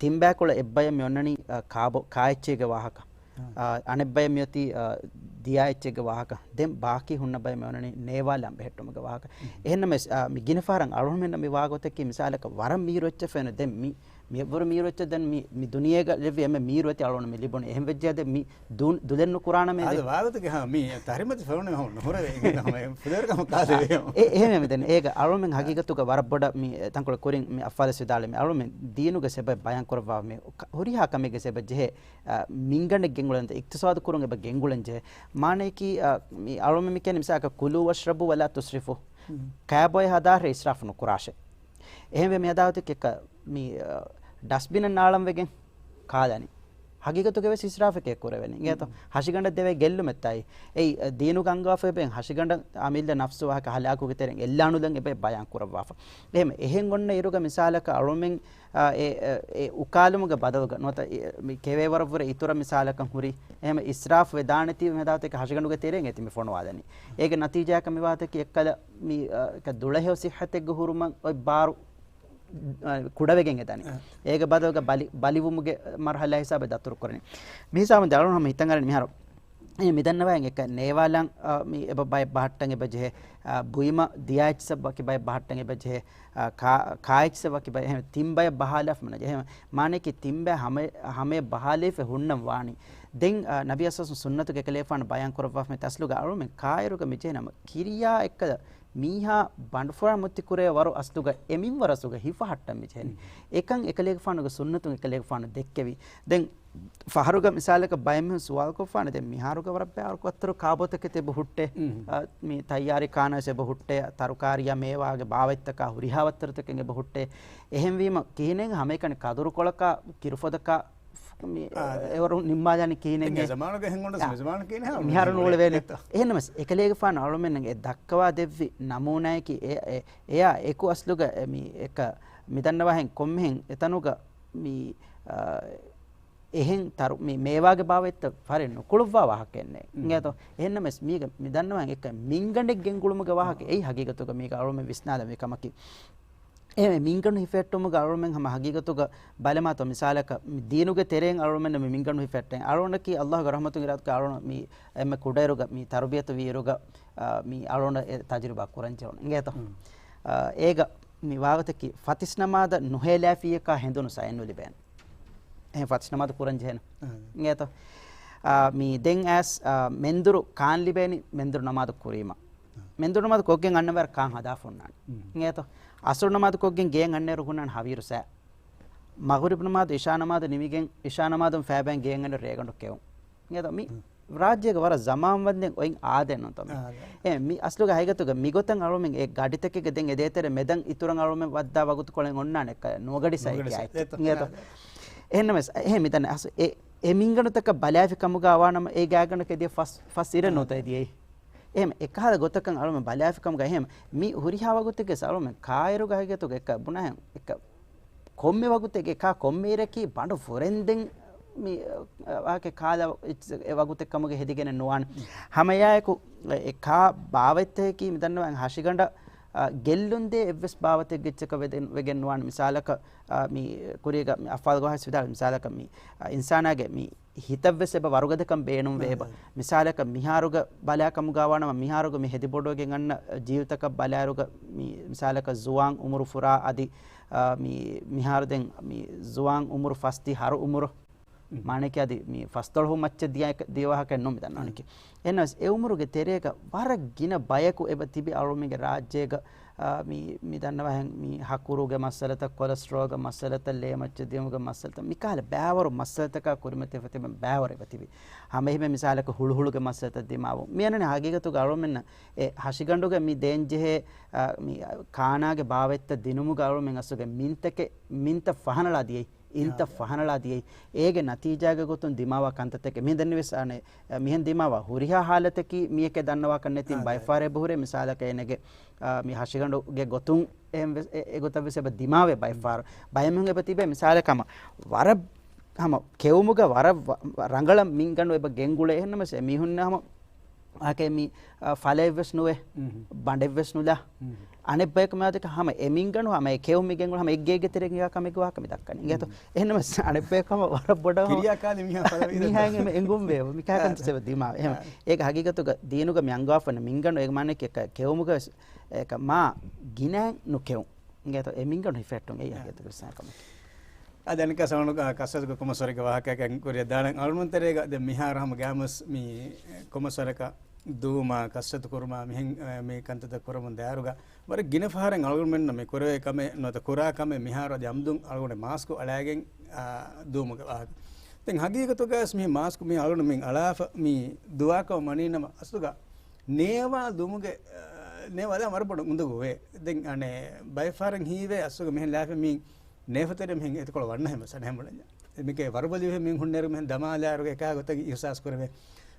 ތިން ބަޔަކުޅަ އެއްބަޔަށް މި އޮންނަނީ، އާ، ކާބޯ، ކާ އެއްޗެއްގެ ވާހަކަ. އާ. އާ، އަނެއްބަޔަށް މިއޮތީ، އާ، ދިޔާ އެއްޗެއްގެ ވާހަކަ. ދެން ބާކީ ހުންނަ ބަޔަށް މި އޮންނަނީ ނޭވާލަން ބެހެއްޓުމުގެ ވާހަކަ. މް. އެހެންނަމަވެސް، އާ، މި ގިނަ ފަހަރަށް އަޅުގަނޑުމެންނަށް މި ވާގޮތަކީ މިސާލަކަށް ވަރަށް މީރު އެއްޗެއް ފެނު ދެން މި މިއަށްވުރެ މީރު އެއްޗެއް ދެން މި، މި ދުނިޔޭގަ ލެއްވި އެންމެ މީރު އެތި އަޅުގަނޑު މި ލިބުނީ. އެހެން ވެއްޖެއްޔާ ދެން މި ދު-، ދުލެއް ނުކުރާނަމޭ އާދެ ދެން. ވާގޮތުގެ ހަމަ މި ތަރިމަތި ފެނުނީ ހަމަ ނުހުރެވޭ އިނގޭތަ ހަމަ ފުލޭވަރު ކަމަށް ކާލެވޭ ހަމަ. އެ، އެހެންވެ ދެން އޭގަ އަޅުގަނޑުމެން ހަގީގަތުގަ ވަރަށް ބޮޑަށް މި ތަންކޮޅެއް ކުރިން މި އަފްޢާލު ވެސް ވިދާޅުވި މި އަޅުގަނޑުމެން ދީނުގެ ސަބަބަށް ބަޔާން ކުރައްވާ މި ކަ-، ހުރިހާ ކަމެއްގެ ސަބަބަށް ޖެހޭ، އަ، މިންގަނޑެއް ގެންގުޅެން ދޭ، އިޤްތިޞާދު ކުރުން އެބަ ގެންގުޅެން ޖެހޭ. މާނަޔަކީ، އަ، މި އަޅުގަނޑުމެން މި ކިޔަނީ މިސާލަކަށް كُلُوا وَاشْرَبُوا وَلَا تُسْرِفُوا. ކާބޯއެއް ހަދާށޭ އިސްރާފު ނުކުރާށޭ. އެހެންވެ މި ހަދާ ގޮތަކީ މި، އަ، ޑަސްބިނަށް ނާޅަން ވެގެން ކާލަނީ. ހަގީގަތުގަ ވެސް އިސްރާފެކޭ ކުރެވެނީ. އިނގޭތޯ؟ ހަށިގަނޑަށް ދެވޭ ގެއްލުމެއްތާއި. އެއީ، އަ، ދީނުގަ އަންގަވާފައި އެބަ ހަށިގަނޑަށް އަމިއްލަ ނަފްސު ވާހަކަ ހަލާކުގެ ތެރެއިން އެއްލާނުލަން އެބަ ބަޔާން ކުރައްވާފަ. އެހެން، އެހެން އޮންނަ އިރުގަ މިސާލަކަށް އަޅުމެން، އަ، އެ، އެ، އެ އުކާލުމުގެ ބަދަލުގަ ނުވަތަ އެ، މި ކެވޭ ވަރަށްވުރެ އިތުރަށް މިސާލަކަށް ހުރި. އެހެން އިސްރާފް ވެދާނެތީ މި ހަދާ ގޮތަކީ ހަށިގަނޑުގެ ތެރެއިން އެތި މި ފޮނުވާލަނީ. އޭގެ ނަތީޖާއަކަށް މި ވާތަކީ އެއްކަލަ މި، އަ، އެކަ ދުޅަހެޔޮ ސިއްހަތެއްގެ ހުރުމަށް އޮތް ބާރު އަ، ކުޑަވެގެން އެދަނީ. އަ. އޭގެ ބަދަލުގަ ބަލި-، ބަލިވުމުގެ މަރުހަލާ ހިސާބެއް ދަތުރު ކުރަނީ. މިހިސާބުން ދެ އަޅުން ހަމަ ހިތަށް އަރަނީ މިހާރު. އެ މިދަންނަވާ އެކަ ނޭވާލަން، އަ، މި އެބަ ބައެއް ބަހައްޓަން އެބަ ޖެހޭ، އަ، ބުއިމަ ދިޔާ އެއްޗިސައް ވަކި ބައެއް ބަހައްޓަން އެބަ ޖެހޭ، އަ، ކާ-، ކާ އެއްޗިސައް ވަކި ބައެއް އެހެން ތިން ބައެއް ބަހާލާފަ މިނަ ޖެހޭ. މާނައަކީ ތިން ބައެއް ހަމަ-، ހަމަޔަށް ބަހާލައިފަ ހުންނަން ވާނީ. ދެން، އަ، ނަބީ އަސްލު ސުންނަތުގެ އެކަލޭގެފާނު ބަޔާން ކުރައްވާފަ މި ތަސްލުގަ އަޅުމެން ކާއިރުގަ މި ޖެހެނަމަ ކިރިޔާ އެއްކަލަ މީހާ ބަނޑުފުރާ މުއްތި ކުރޭ ވަރު އަސްލުގަ އެ މިންވަރަށް އަސްލުގަ ހިފަހައްޓަން މި ޖެހެނީ. އެކަން އެކަލޭގެފާނުގެ ސުންނަތުން އެކަލޭގެފާނު ދެއްކެވި. ދެން ފަހަރުގަ މިސާލަކަށް ބައެއް މީހުން ސުވާލުކޮށްފާނެ ދެން މިހާރުގަ ވަރަށް ބައި އަރުކޮށްތަރު ކާބޯތަކެތި އެބަ ހުއްޓޭ. މް. އަ، މި ތައްޔާރީ ކާނާސް އެބަ ހުއްޓޭ، ތަރުކާރީއާ މޭވާގެ ބާވަތްތަކާ ހުރިހާ ވައްތަރުތަކެއް އެބަ ހުއްޓޭ. އެހެންވީމަ ކިހިނެއް ހަމައެކަނި ކަދުރުކޮޅަކާ ކިރުފޮދަކާ މި، އާ، އެވަރު ނިންމާލާނީ ކިހިނެއް؟ އެ ޒަމާނުގަ އެހެން އޮންނަސް އާ، މި ޒަމާނު ކިހިނެއް ހާ މިހާރު ނޫޅެވޭނެ. އެހެންނަމަސް، އެކަލޭގެފާނު އަޅުމެންނަށް އެ ދައްކަވާ ދެއްވި ނަމޫނާއަކީ އެ، އެ، އެއާ އެކު އަސްލުގަ އެ މި އެކަ މިދަންނަވާހެން ކޮންމެހެން އެތަނުގަ މި، އާ، އެހެން ތަރު-، މި މޭވާގެ ބާވަތްތައް ފަރެއް ނުކުޅުއްވާ ވާހަކައެއް ނެތް. އިނގޭތޯ؟ އެހެންނަމަސް މީގަ މިދަންނަވާހެން އެކަ މިންގަނޑެއް ގެންގުޅުމުގެ ވާހަކަ އެއީ ހަގީގަތުގަ މީގަ އަޅުމެން ވިސްނާލަން ވީ ކަމަކީ. އެހެން މިންގަނޑު ހިފެހެއްޓުމުގަ އަޅުމެން ހަމަ ހަގީގަތުގަ ބަލަމާތޯ މިސާލަކަށް މި ދީނުގެ ތެރެއިން އަޅުމެންނަށް މި މިންގަނޑު ހިފެހެއްޓެން. އަޅުގަނޑަކީ ﷲގެ ރަޙްމަތުން އިރާދަކޮށް އަޅުގަނޑު މި އެންމެ ކުޑައިރުގަ މި ތަރުބިޔަތު ވީއިރުގަ، އާ، މި އަޅުގަނޑަށް އެ ތަޖުރިބާ ކުރަން ޖެހުނު. އިނގޭތޯ؟ އާ، އޭގަ މި ވާގޮތަކީ ފަތިސް ނަމާދަށް ނުހޭލާފިއްޔަކާ ހެނދުނު ސައެއް ނުލިބޭނެ. އެހެން ފަތިސް ނަމާދު ކުރަން ޖެހޭނެ. އާ. އިނގޭތޯ؟ އާ، މި ދެން އައިސް، އާ، މެންދުރު ކާން ލިބޭނީ މެންދުރު ނަމާދު ކުރީމަ. މެންދުރު ނަމާދު ކޮށްގެން އަންނަ ވަރަށް ކާން ހަދާފަ އޮންނާނެ. އިނގޭތޯ؟ އަސުރު ނަމާދު ކޮށްގެން ގެޔަށް އަންނައިރު ހުންނާނެ ހަވީރު ސައި. މަޣުރިބް ނަމާދު، އިޝާ ނަމާދު ނިމިގެން، އިޝާ ނަމާދުން ފައިބައިން ގެޔަށް އަންނައިރު ރޭގަނޑު ކެއުން. އިނގޭތޯ؟ މި ރާއްޖޭގަ ވަރަށް ޒަމާން ވަންދެން އޮތް އާދައެއް ނޫންތޯ މި. އާ، އާ. އެ، މި އަސްލުގަ ހަގީގަތުގަ މިގޮތަށް އަޅުމެން އެ ގަޑިތަކެއްގެ ދެން އެ ދޭތެރެ މެދަށް އިތުރަށް އަޅުމެން ވައްދާ ވަގުތުކޮޅެއް އޮންނާނެ ނުވަ ގަޑި ސައެއް. ނުވަ ގަޑި ސައެއް. އިނގޭތޯ؟ އާ، އާ. އެހެންނަމަސް، އެހެން މިދަންނަ އަސް އެ، އެ މިންގަނޑުތަކަށް ބަލާފި ކަމުގަ ވާނަމަ އޭގެ ގާތްގަނޑަކަށް އެދިޔަ ފަސް، ފަސް އިރެއް ނޫންތޯ އެދިޔައީ. އެހެން އެކަހަލަ ގޮތަކަށް އަޅުމެން ބަލާފި ކަމުގަ އެހެން މި ހުރިހާ ވަގުތެއްގެ އަޅުމެން ކާއިރުގަ ހަގީގަތުގަ އެކަ ބުނާހެން އެކަ ކޮންމެ ވަގުތެއްގެ ކާ ކޮންމެ އިރަކީ ބަނޑު ފުރެންދެން މި، އަ، ވާހަކަ ކާލަ އެ ވަގުތެއް ކަމުގެ ހެދިގެނެއް ނުވާނެ. ހަމައެއާއެކު އެ ކާ ބާވަތްތަކަކީ މި ދަންނަވާ ހަށިގަނޑަށް، އަ، ގެއްލުންދޭ އެއްވެސް ބާވަތެއްގެ އެއްޗަކަށް ވެދެން، ވެގެން ނުވާނެ. މިސާލަކަށް، އަ، މި ކުރީގަ މި އަފްވާލް ގޮހާސް ވިދާޅު މިސާލަކަށް މި، އަ، އިންސާނާގެ މި ހިތަށްވެސް އެބަ ވަރުގަދަކަން ބޭނުންވޭ އެބަ. މިސާލަކަށް މިހާރުގަ ބަލާ ކަމުގަ ވާނަމަ މިހާރުގަ މި ހެދިބޮޑުވެގެން އަންނަ ޖީލްތަކަށް ބަލާއިރުގަ މި މިސާލަކަށް ޒުވާން އުމުރު ފުރާ އަދި، އާ، މި މިހާރު ދެން މި ޒުވާން އުމުރު ފަސް ތި ހަރު އުމުރު މާނައަކީ އަދި މި ފަސްދޮޅަހު މައްޗަށް ދިޔަ، ދިޔަ ވާހަކައެއް ނޫން މި ދަންނަވަނީކީ. އެހެންނަމަވެސް އެ އުމުރުގެ ތެރޭގަ ވަރަށް ގިނަ ބަޔަކު އެބަ ތިބި އަޅުމެންގެ ރާއްޖޭގަ، އާ، މި، މި ދަންނަވާހެން މި ހަކުރުގެ މައްސަލަތައް، ކޮލެސްޓްރޯލްގެ މައްސަލަތައް، ލޭ މައްޗަށް ދިޔުމުގެ މައްސަލަތައް، މިކަހަލަ ބައިވަރު މައްސަލަތަކާ ކުރިމަތިވެފަ ތިބެން ބައިވަރު އެބަ ތިބި. ހަމައެހެންމެ މިސާލަކަށް ހުޅުހުޅުގެ މައްސަލަތައް ދިމާވުން. މިއަންނަނީ ހަގީގަތުގަ އަޅުމެންނަށް އެ ހަށިގަނޑުގަ މި ދޭންޖެހޭ، އާ، މި ކާނާގެ ބާވަތްތައް ދިނުމުގަ އަޅުމެން އަސްލުގަ މިންތަކެއް، މިންތައް ފަހަނަޅާ ދިޔައީ. އިންތައް ފަހަނަޅާ ދިޔައީ. އޭގެ ނަތީޖާގެ ގޮތުން ދިމާވާ ކަންތައްތަކެއް. މިހެން ދެންނެވިސް އަނެއް، މިހެން ދިމާވާ ހުރިހާ ހާލަތަކީ މިއެކޭ ދަންނަވާކަށް ނެތިން ބައެއް ފަހަރެއް އެބަހުރޭ. މިސާލަކަށް އޭނަގެ، އާ، މި ހަށިގަނޑުގެ ގޮތުން އެހެން ވެސް އެ، އެގޮތަށް ވެސް އެބަ ދިމާވޭ ބައެއް ފަހަރު. ބައެއް މީހުން އެބަ ތިބޭ މިސާލަކަށް ހަމަ ވަރަށް ހަމަ ކެއުމުގަ ވަރަށް ވަ-، ވަ-، ރަނގަޅަށް މިންގަނޑު އެބަ ގެންގުޅޭ. އެހެންނަމަވެސް އެ މީހުންނަށް ހަމަ އާކޭ މި، އާ، ފަލައެއްވެސް ނުވޭ، ބަނޑެއްވެސް ނުލާ. އަނެއްބަޔަކު މިއާދެކެ ހަމަ އެ މިންގަނޑު ހަމަ އެ ކެއުމި ގެންގުޅު ހަމަ އެއްގޭގެ ތެރެއިން ކަމެއްގެ ވާހަކަ މި ދައްކަނީ. އިނގޭތޯ؟ އެހެންނަމަވެސް އަނެއްބަޔަކު ހަމަ ވަރަށް ބޮޑަށް ހަމަ މީހާއިން އެ މި އެނގުން ވޭ. މި ކާކަން ސެވަ ދިމާ. އެހެން. އާ. އޭގެ ހަގީގަތުގަ ދީނުގަ މި އަންގާފަން މިންގަނޑު އޭގެ މާނައަކީ ކެއުމުގަ ވެސް އެކަ މާ ގިނައިން ނުކެއުން. އިނގޭތޯ؟ އެ މިންގަނޑު ހިފެހެއްޓުން އެއީ އާ. ހަގީގަތުގަ ވިސްނާ ކަމެއް. އަދި އަނެއްކާ ސަމަނު ކަ-، ކަސްރަތުގެ ކޮމަސްވަރެއްގެ ވާހަކައަކަށް ކުރިއަށް ދާނަން. އަޅުމެން ތެރޭގަ ދެން މިހާރު ހަމަ ގައިމުވެސް މި ކޮމަސްވަރަކަށް ދުވުމާ، ކަސްރަތު ކުރުމާ، މިހެން، އެ، މި ކަންތައްތައް ކުރަމުން ދާއިރުގަ ވަރަށް ގިނަ ފަހަރެއް އަޅުގަނޑުމެންނަށް މި ކުރެވޭ ކަމެއް ނުވަތަ ކުރާ ކަމެއް މިހާރު އަދި އަމްދުން އަޅުގަނޑު މާސްކު އަޅާގެން، އާ، ދުވުމުގެ ވާހަކަ. ދެން ހަގީގަތުގައިވެސް މި މާސްކު މި އަޅުގަނޑު މި އަޅާފަ މި ދުވާކަށް ވަނީ ނަމަ އަސްލުގަ ނޭވާލުމުގެ، އާ، ނޭވާލާ ވަރަށް ބޮޑަށް އުނދަގޫވޭ. ދެން އަނެއް ބައެއް ފަހަރެއް ހީވޭ އަސްލުގަ މިހެން ލާފަ މި ނޭފަތެރެ މިހެން އެތިކޮޅު ވަންނަ ހެމަ ސަނެހެމުޅެންޏާ. މިކޭ ވަރުބަލި މިހެން ހުންނޭރު މިހެން ދަމާލާއިރުގެ އެކާ ގޮތަށް އިހުސާސް ކުރެވޭ.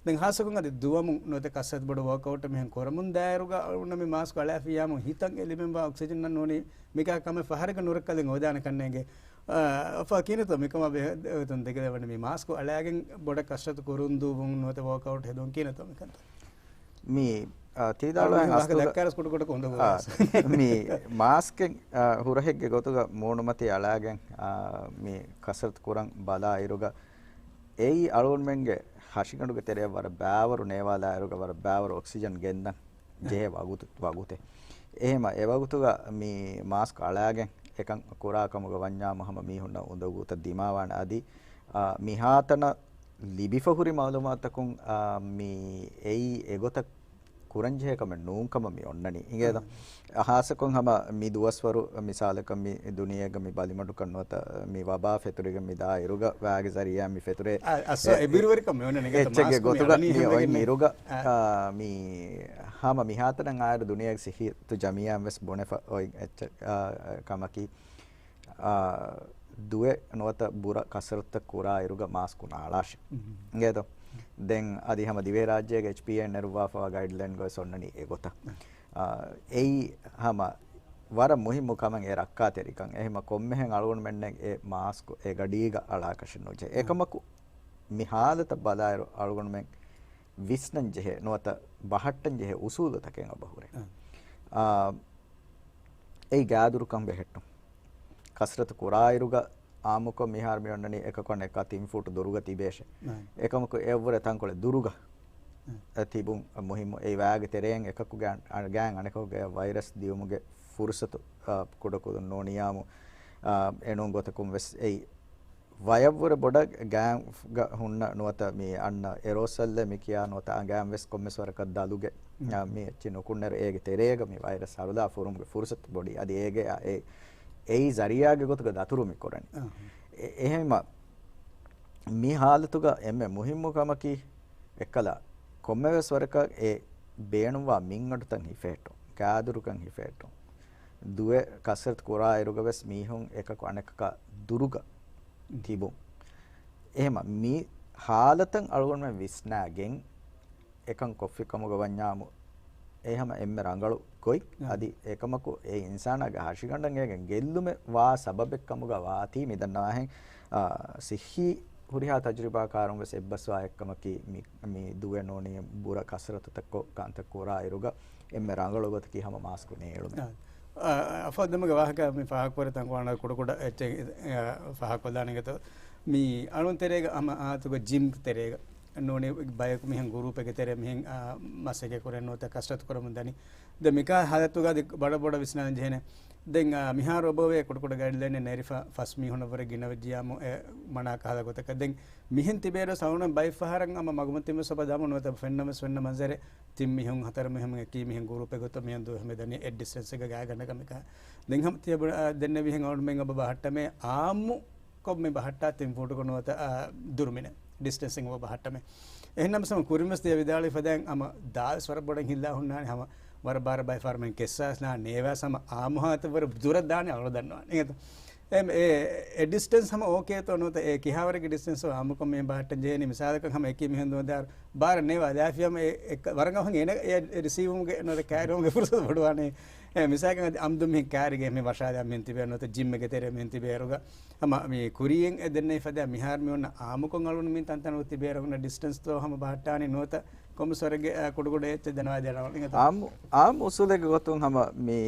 ދެން ހާއްސަކޮށް އަދި ދުވަމުން ނުވަތަ ކަސްރަތު ބޮޑު ވޯކްއައުޓެއް މިހެން ކުރަމުން ދާއިރުގަ އަޅުގަނޑު މި މާސްކު އަޅާފިއްޔާމު ހިތަށް އެ ލިބެންވާ އޮކްސިޖަން ނޫނީ މިކާ ކަމެއް ފަހަރެއްގަ ނުރައްކަލެން އޮވެދާނެ ކަންނޭނގެ. އާ، އަފާ ކިހިނެއްތޯ މިކަމާ ބެހޭ އޮތުން ދެކެލެވަނީ މި މާސްކު އަޅާގެން ބޮޑަށް ކަސްރަތު ކުރުން ދުވުން ނުވަތަ ވޯކްއައުޓް ހެދުން ކިހިނެއްތޯ މިކަންތައް؟ މި، އާ، ތީދާޅުވާ އަޅުގަނޑު ވާހަކަ އަސްލުގަ-، ދައްކާރަސް ކުޑަކުޑަކޮށް އުނދަގޫ އާ، ވެސް. މި މާސްކެއް، އާ، ހުރަހެއްގެ ގޮތުގަ މޫނުމަތީ އަޅާގެން، އާ، މި ކަސްރަތު ކުރަން ބަލާ އިރުގަ އެއީ އަޅުގަނޑުމެންގެ ހަށިގަނޑުގެ ތެރެއަށް ވަރަށް ބައިވަރު ނޭވާލާއިރުގަ ވަރަށް ބައިވަރު އޮކްސިޖަން ގެންދަން ޖެހޭ ވަގުތު-، ވަގުތެއް. އެހެމަ އެ ވަގުތުގަ މި މާސްކް އަޅާގެން އެކަން ކުރާ ކަމުގަ ވަންޏާމު ހަމަ މީހުންނަށް އުނދަގޫތައް ދިމާވާނެ. އަދި، އާ، މިހާތަނަށް ލިބިފަ ހުރި މައުލޫމާތުތަކުން، އާ، މި އެއީ އެގޮތަށް ކުރަންޖެހޭ ކަމެއް ނޫން ކަމަށް މި އޮންނަނީ. އިނގޭތަ؟ ހާއްސަކޮށް ހަމަ މި ދުވަސްވަރު މިސާލަކަށް މި ދުނިޔޭގަ މި ބަލިމަޑުކަން ނުވަތަ މި ވަބާ ފެތުރިގެން މި ދާއިރުގަ ވާގި ޒަރީއާ މި ފެތުރޭ އަ-، އަސް އެ-، އެބިރުވެރިކަން މި އޮންނަނީ އެއްޗެއްގެ މާސްކު މި ގޮތުގަ އަޅަނީ މި ހަމަ އޮތް ގެން އިރުގަ، އަ، އާ، މި ހަމަ މިހާތަނަށް އާއިރު ދުނިޔޭގެ ސިއްހަތު ޖަމިއްޔާއިން ވެސް ބުނެފަ އޮތް އެއްޗެއް، އާ، ކަމަކީ، އާ، ދުވެ ނުވަތަ ބުރަ ކަސްރަތުތައް ކުރާ އިރުގަ މާސްކު ނާޅާށި. އިނގޭތޯ؟ ދެން އަދި ހަމަ ދިވެހިރާއްޖޭގެ އެޗްޕީއޭން ނެރުއްވާފަވާ ގައިޑްލައިންގަވެސް އޮންނަނީ އެގޮތަށް. އާ، އެއީ ހަމަ ވަރަށް މުހިއްމު ކަމެއް އެ ރައްކާތެރިކަން. އެހެމަ ކޮންމެހެން އަޅުގަނޑުމެންނެއް އެ މާސްކު އެ ގަޑީގަ އަޅާކަށެއް ނުޖެހޭ. އެކަމަކު މި ހާލަތަށް ބަލާއިރު އަޅުގަނޑުމެން ވިސްނަން ޖެހޭ ނުވަތަ ބަހައްޓަން ޖެހޭ އުސޫލުތަކެއް އެބަހުރޭ. އާ، އެއީ ގާދުރުކަން ބެހެއްޓުން. ކަސްރަތު ކުރާއިރުގަ އާއްމުކޮށް މިހާރު މި އޮންނަނީ އެކަކު އަނެކާ ތިން ފޫޓު ދުރުގަ ތިބޭށެ. އެކަމަކު އެއަށްވުރެ ތަންކޮޅެއް ދުރުގަ ތިބުން މުހިއްމު. އެއީ ވައިގެ ތެރެއިން އެކަކު ގާ-، ގާތް އަނެކަކުގެ ވައިރަސް ދިޔުމުގެ ފުރުސަތު، އާ، ކުޑަކުދިން ނޫނިއްޔާމު، އާ، އެނޫން ގޮތަކުން ވެސް އެއީ ވަޔަށްވުރެ ބޮޑަށް ގާތްގަ ހުންނަ ނުވަތަ މި އަންނަ އެރޯސަލްއެއް މި ކިޔާ ނުވަތަ ގާތް ވެސް ކޮންމެސް ވަރަކަށް ދަލުގެ، އާ، މި އެއްޗި ނުކުންނައިރު އޭގެ ތެރޭގަ މި ވައިރަސް ހަރުލާ ފުރުމުގެ ފުރުސަތު ބޮޑީ. އަދި އޭގެ އެ، އެއީ ޒަރީއާގެ ގޮތުގަ ދަތުރު މި ކުރަނީ. އެ-، އެހެންމަ މި ހާލަތުގަ އެންމެ މުހިއްމު ކަމަކީ އެއްކަލަ ކޮންމެވެސް ވަރަކަށް އެ ބޭނުންވާ މިންގަނޑުތައް ހިފެހެއްޓުން، ގާދުރުކަން ހިފެހެއްޓުން. ދުވެ ކަސްރަތު ކުރާއިރުގަ ވެސް މީހުން އެކަކު އަނެކަކާ ދުރުގަ ތިބުން. އެހެމަ މި ހާލަތަށް އަޅުގަނޑުމެން ވިސްނާގެން އެކަން ކޮށްފި ކަމުގަ ވަންޏާމު އެ ހަމަ އެންމެ ރަނގަޅު ގޮތް. އަދި އެކަމަކު އެ އިންސާނާގެ ހަށިގަނޑަށް އޭގެން ގެއްލުމެއް ވާ ސަބަބެއް ކަމުގަ ވާތީ މި ދަންނަވާހެން، އާ، ސިއްހީ ހުރިހާ ތަޖުރިބާކާރުން ވެސް އެއްބަސްވާ އެއްކަމަކީ މި، މި ދުވެ ނޫނީ ބުރަ ކަސްރަތުތައް ކޮށް ކަންތައް ކުރާ އިރުގަ އެންމެ ރަނގަޅު ގޮތަކީ ހަމަ މާސްކު ނޭޅުމޭ. އާ، އަފާ ދެމުގެ ވާހަކަ މި ފާހަގަކުރެ ތަންކޮޅެއް ކުޑަކުޑަ އެއްޗެއް، އާ، ފާހަގަކޮށްލާނެ އިނގޭތޯ. މި އަޅުން ތެރޭގަ ހަމަ އާތުގަ ޖިމް ތެރޭގަ ނޫނީ ބަޔަކު މިހެން ގުރޫޕެއްގެ ތެރޭ މިހެން، އާ، މަސައްކަތް ކުރެން ނުވަތަ ކަސްރަތު ކުރަމުން ދަނީ. ދެން މިކާ ހާލަތުގަ އަދި ބޮޑަށް ބޮޑަށް ވިސްނާން ޖެހޭނެ. ދެން، އާ، މިހާރު އޮބަވޭ ކުޑަކުޑަ ގައިޑްލައިނެއް ނެރިފަ ފަސް މީހުނަށްވުރެ ގިނަވެއްޖިޔާމު އެ މަނާ ކަހަލަ ގޮތަކަށް. ދެން މިހެން ތިބޭރު ސައުނަށް ބައެއް ފަހަރަށް ހަމަ މަގުމަތިން ވެސް އޮބަ ދަމުން ނުވަތަ ފެންނަމަސް ފެންނަ މަންޒަރެއް ތިން މީހުން ހަތަރު މީހުން އެކީ މީހެއް ގުރޫޕެއް ގޮތަށް މިހެން ދުވެ ހަމަ ދަނީ އެއް ޑިސްޓެންސެއްގަ ގާތްގަނޑަކަށް މިކަހަ. ދެން ހަމަ ތިޔަބަ-، އާ، ދެންނެވިހެން އަޅުމެން އޮބަ ބަހައްޓަމޭ އާއްމު ކޮށް މި ބަހައްޓާ ތިން ފޫޓުކޮށް ނުވަތަ، އާ، ދުރުމިނެއް ޑިސްޓެންސިން އޮބަ ބަހައްޓަމޭ. އެހެންނަމަސް ހަމަ ކުރިންވެސް ތިޔަ ވިދާޅުވި ފަދައިން ހަމަ ދާވެސް ވަރަށް ބޮޑަށް ހިއްލާ ހުންނާނެ ހަމަ ވަރަށް ބާރަށް ބައެއް ފަހަރު މިހެން ކެއްސާސް ނާ ނޭވާސް ހަމަ އާއްމު ހާލަތަށް ވަރަށް ދުރަށް ދާނެ އަޅުގަނޑު ދަންނަވާނެ. އިނގޭތަ؟ އެ، އެ، އެ ޑިސްޓެންސް ހަމަ އޯކޭތޯ ނުވަތަ އެ ކިހާވަރެއްގެ ޑިސްޓެންސް އާއްމުކޮށް މިހެން ބަހައްޓަން ޖެހޭނީ މިސާލަކަށް ހަމަ އެކީ މިހެން ދުވަންދާރު ބާރަށް ނޭވާ ލާފިޔަމަ އެ، އެ ވަރަށް އަހަން އޭނަ އެ ރިސީވުމުގެ ނުވަތަ ކާރިވުމުގެ ފުރުސަތު ބޮޑުވާނެ. އެ މިސާލަކަށް އަދި އަމްދު މިހެން ކާރިގެ މި ވަށާލާ މިހެން ތިބޭ ނުވަތަ ޖިމްގެ ތެރޭ މިހެން ތިބޭ އިރުގަ ހަމަ މި ކުރިއެއް އެ ދެންނެވި ފަދަ މިހާރު މި އޮންނަ އާއްމުކޮށް އަޅުން މި ތަންތަނަށް ތިބޭ އިރުގަ ޑިސްޓެންސްތޯ ހަމަ ބަހައްޓާނީ ނުވަތަ ކޮންމެސް ވަރެއްގެ، އާ، ކުޑަކުޑަ އެއްޗެއް ދަންނަވާދޭނަ އަޅުން. އާއްމު، އާއްމު އުސޫލެއްގެ ގޮތުން ހަމަ މި،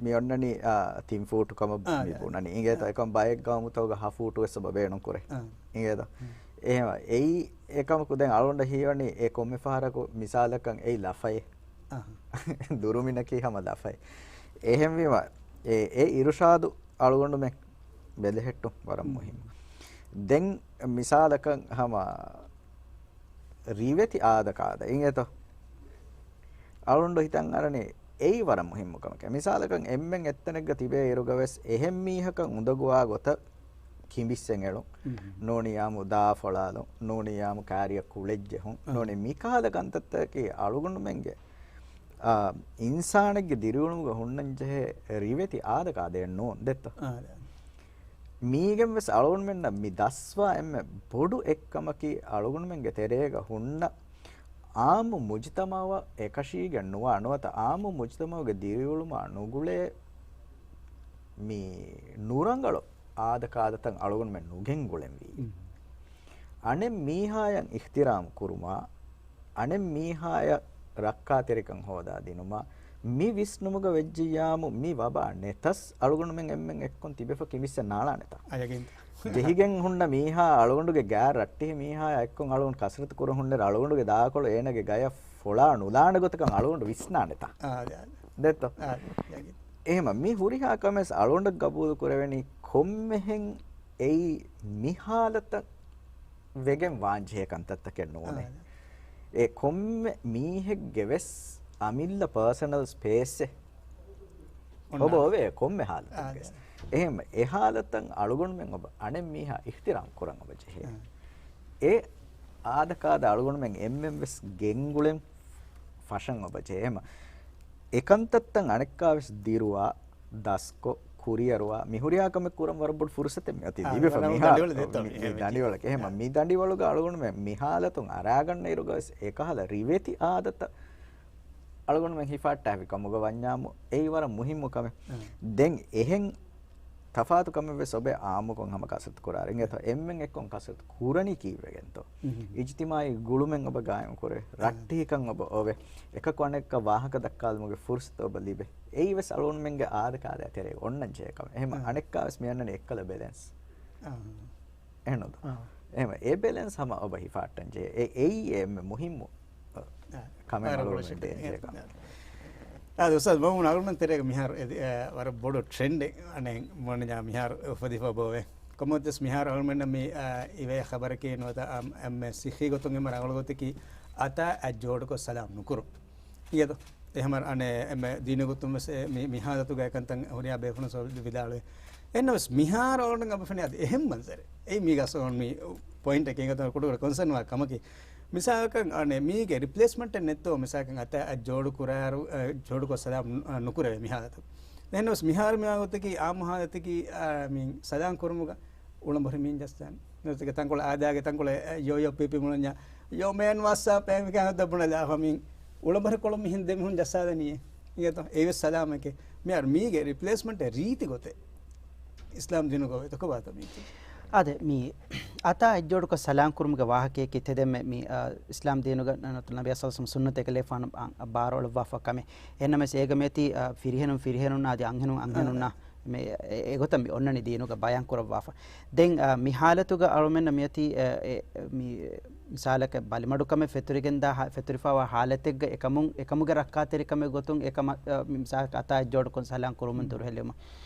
މި އޮންނަނީ، އާ، ތިން ފޫޓު ކަމަށް އާ، މި އާ. ބުނަނީ. އިނގޭތޯ އެކަމް ބައެއް ގައުމުތަކުގަ ހަ ފޫޓު ވެސް އޮބަ ބޭނުން ކުރޭ. އާ. އިނގޭތޯ؟ އާ. އެހެން އެއީ އެކަމަކު ދެން އަޅުގަނޑަށް ހީވަނީ އެ ކޮންމެ ފަހަރަކު މިސާލަކަށް އެއީ ލަފައެއް. އާ. ދުރުމިނަކީ ހަމަ ލަފައެއް. އެހެންވީމަ އެ، އެ އިރުޝާދު އަޅުގަނޑުމެން ބެލެހެއްޓުން ވަރަށް މުހިންމު. ދެން މިސާލަކަށް ހަމަ ރިވެތި އާދަކާދަ އިނގޭތޯ؟ އަޅުގަނޑު ހިތަށް އަރަނީ އެއީ ވަރަށް މުހިންމު ކަމެކޭ. މިސާލަކަށް އެންމެން އެއްތަނެއްގަ ތިބޭ އިރުގަ ވެސް އެހެން މީހަކަށް އުނދަގޫވާ ގޮތަށް ކިނބިއްސެން އެޅުން، ނޫނިއްޔާމު ދާ ފޮޅާލުން، ނޫނިއްޔާމު ކާރިއަށް ކުޅެއްޖެހުން، ނޫނީ މިކަހަލަ ކަންތައްތަކަކީ އަޅުގަނޑުމެންގެ، އާ، އިންސާނެއްގެ ދިރިއުޅުމުގަ ހުންނަންޖެހޭ ރިވެތި އާދަކާދައެއް ނޫން ދެއްތޯ؟ މީގެން ވެސް އަޅުގަނޑުމެންނަށް މި ދަސްވާ އެންމެ ބޮޑު އެއްކަމަކީ އަޅުގަނޑުމެންގެ ތެރޭގަ ހުންނަ އާއްމު މުޖުތަމައަށް އެކަށީގެން ނުވާ ނުވަތަ އާއްމު މުޖުތަމައުގެ ދިރިއުޅުމާ ނުގުޅޭ މި ނުރަނގަޅު އާދަކާދަތައް އަޅުގަނޑުމެން ނުގެންގުޅެންވީ. އަނެއް މީހާޔަށް އިޙްތިރާމް ކުރުމާ، އަނެއް މީހާޔަށް ރައްކާތެރިކަން ހޯދާ ދިނުމާ، މި ވިސްނުމުގަ ވެއްޖިއްޔާމު މި ވަބާ ނެތަސް އަޅުގަނޑުމެން އެންމެން އެއްކޮން ތިބެފަ ކިނބިއްސެއް ނާޅާނެތާ. ޖެހިގެން ހުންނަ މީހާ އަޅުގަނޑުގެ ގާތް ރައްޓެހި މީހާޔާ އެއްކޮން އަޅުގަނޑު ކަސްރަތު ކުރަން ހުންނައިރު އަޅުގަނޑުގެ ދާކޮޅު އޭނަގެ ގަޔަށް ފޮޅާ ނުލާނެ ގޮތަކަށް އަޅުގަނޑު ވިސްނާނެތާ. ދެއްތޯ؟ އެހެމަ މި ހުރިހާ ކަމެސް އަޅުގަނޑަށް ގަބޫލު ކުރެވެނީ ކޮންމެހެން އެއީ މި ހާލަތަށް ވެގެން ވާންޖެހޭ ކަންތައްތަކެއް ނޫނޭ. އާ. އެ ކޮންމެ މީހެއްގެ ވެސް އަމިއްލަ ޕާސަނަލް ސްޕޭސްއެއް އޮންނާނެ. އޮބަ އޮވޭ ކޮންމެ އާ، ހާލަތެއްގެ. އާ. އެހެން އެ ހާލަތަށް އަޅުގަނޑުމެން އޮބަ އަނެއް މީހާ އިޙްތިރާމް ކުރަން އޮބަ ޖެހޭ. އާ. އެ އާދަކާދަ އަޅުގަނޑުމެން އެންމެން ވެސް ގެންގުޅެން ފަށަން އޮބަ ޖެހޭ. އެހެމަ އެކަންތައްތައް އަނެއްކާވެސް ދިރުވާ، ދަސްކޮށް، ކުރިއަރުވާ، މި ހުރިހާ ކަމެއް ކުރަން ވަރަށް ބޮޑު ފުރުސަތެއް މި އޮތީ އާ، ލިބިފަ އަޅުގަނޑު މިހާ-، ދަނޑިވަޅު ދެއްތޯ މި-، މި މި ދަނޑިވަޅަކަށް. އެހެމަ އާ. މި ދަނޑިވަޅުގަ އަޅުގަނޑުމެން މި ހާލަތުން އަރާގަންނައިރުގަ ވެސް އެކަހަލަ ރިވެތި އާދަތައް އަޅުގަނޑުމެން ހިފާއްޓާފި ކަމުގަ ވަންޏާމު އެއީ ވަރަށް މުހިއްމު ކަމެއް. އާ. ދެން އެހެން ތަފާތު ކަމެއް ވެސް އޮބެ އާއްމުކޮށް ހަމަ ކަސަރަތު ކުރާރި. އިނގޭތޯ އެންމެން އެއްކޮށް ކަސަރަތު ކުރަނީ ކީއްވެގެންތޯ؟ މުހު. އިޖްތިމާއީ ގުޅުމެއް އޮބަ ގާއިމް ކުރޭ. އާ. ރައްޓެހިކަން އޮބަ އޮވޭ. އެކަކު އަނެކަކަށް ވާހަކަ ދައްކާލުމުގެ ފުރުސަތު އޮބަ ލިބޭ. އެއީ ވެސް އަޅުގަނޑުމެންގެ އާދަ ކާދައާ ތެރޭގަ އޮންނަން ޖެހޭ ކަމެއް. އެހެމަ އާ. އަނެއްކާ ވެސް މި އަންނަނީ އެއްކަލަ ބެލެންސް. އާ. އެހެންނު. އާ. އެހެމަ އެ ބެލެންސް ހަމަ އޮބަ ހިފާއްޓަން ޖެހޭ. އެ-، އެއީ އެންމެ މުހިއްމު އަ، އާ. ކަމެއް ވަރަށް ބޮޑު އަޅުގަނޑުމެން ޝެކެއް. ދޭން ޖެހޭ ކަމެއް. އާ، އުސްތާޛް މައުމޫން އަޅުގަނޑުމެން ތެރޭގަ މިހާރު އެ-، އެ، ވަރަށް ބޮޑު ޓްރެންޑެއް އަނެއް މޮނިޖާ މިހާރު އުފަދިފަ ބޯވޭ. ކޮންމެވެސް މިހާރު އަޅުގަނޑުމެންނަށް މި، އާ، އިވޭ ޚަބަރަކީ ނުވަތަ އަމް-، އެންމެ ސިއްހީ ގޮތުން އެންމެ ރަނގަޅު ގޮތަކީ އަތާ އަތް ޖޯޑުކޮށް ސަލާމް ނުކުރުން. އިނގޭތޯ؟ އެހެމަ އަނެއް އެންމެ ދީނީ ގޮތުން ވެސް އެ މި-، މި ހާލަތުގައި ކަންތައް ހުރިހާ ބޭފުޅުން ސޯލި ވިދާޅުވޭ. އެހެންނަމަވެސް މިހާރު އަޅުގަނޑު އަބަ ފެނި އަދި އެހެން މަންޒަރެއް. އެއީ މީގަ އަސްލު މި ޕޮއިންޓަކީ އެނގޭތޯ ކުޑަކުޑަ ކޮންސަން ވާ ކަމަކީ. މިސާލަކަށް އަނެއް މީގެ ރިޕްލޭސްމަންޓެއް ނެތްތޯ؟ މިސާލަކަށް އަތާ އަތް ޖޯޑު ކުރާއިރު، އަ، ޖޯޑުކޮށް ސަލާމް ނު-، އަ، ނުކުރެވޭ މި ހާލަތު. އެހެންނަމަވެސް މިހާރު މި ވާ ގޮތަކީ އާއްމު ހާލަތަކީ، އާ، މި ސަލާމް ކުރުމުގަ އުޅަނބުރި މީން ޖައްސާނެ. ނުވަތަ ތަންކޮޅެއް އާދާގެ ތަންކޮޅެއް، އެ، ޔޯ ޔޯ ޕީޕީ މުޅަންޏާ، ޔޯ މޭން ވާޓްސްއަޕް އެ މިކަން ހަދަ ބުނަލާފަ މި އުޅަނބުރި ކޮޅުން މިހެން ދެމިހުން ޖައްސާލަނީ. އިނގޭތޯ؟ އެއީ ވެސް ސަލާމެކޭ. މިހާރު މީގެ ރިޕްލޭސްމަންޓެއް ރީތި ގޮތެއް އިސްލާމް ދީނުގަ އޮތް ކޮބާތޯ މީ؟ އާދެ، މި އަތާ އެއް ޖޯޑުކޮށް ސަލާމް ކުރުމުގެ ވާހަކަޔަކީ ތެދެއްމެ މި، އާ، އިސްލާމް ދީނުގަ ނަ-، ނަބީ ސައްލައްލާހު އަލައިހި ވަސައްލަމް ސުންނަތެއް ކަލޭފާނު ބާރުއަޅުއްވާފަ ކަމެއް. އެހެންނަމަވެސް އޭގަ މިއޮތީ، އާ، ފިރިހެނުން ފިރިހެނުންނާ އަދި އަންހެނުން އަންހެނުންނާ އާ. މި އެ-، އެގޮތަށް މި އޮންނަނީ ދީނުގަ ބަޔާން ކުރައްވާފަ. ދެން، އާ، މި ހާލަތުގަ އަޅުމެންނަށް މިއޮތީ، އެ، އެ، މި މިސާލަކަށް ބަލިމަޑުކަމެއް ފެތުރިގެންދާ ހާ-، ފެތުރިފައިވާ ހާލަތެއްގަ އެކަމުން، އެކަމުގެ ރައްކާތެރިކަމެއް ގޮތުން އެކަމަށް، އަ، މި މިސާލަކަށް އަތާ އެއް ޖޯޑުކޮށް ސަލާމް ކުރުމުން ދުރުހެލިވުމަށް.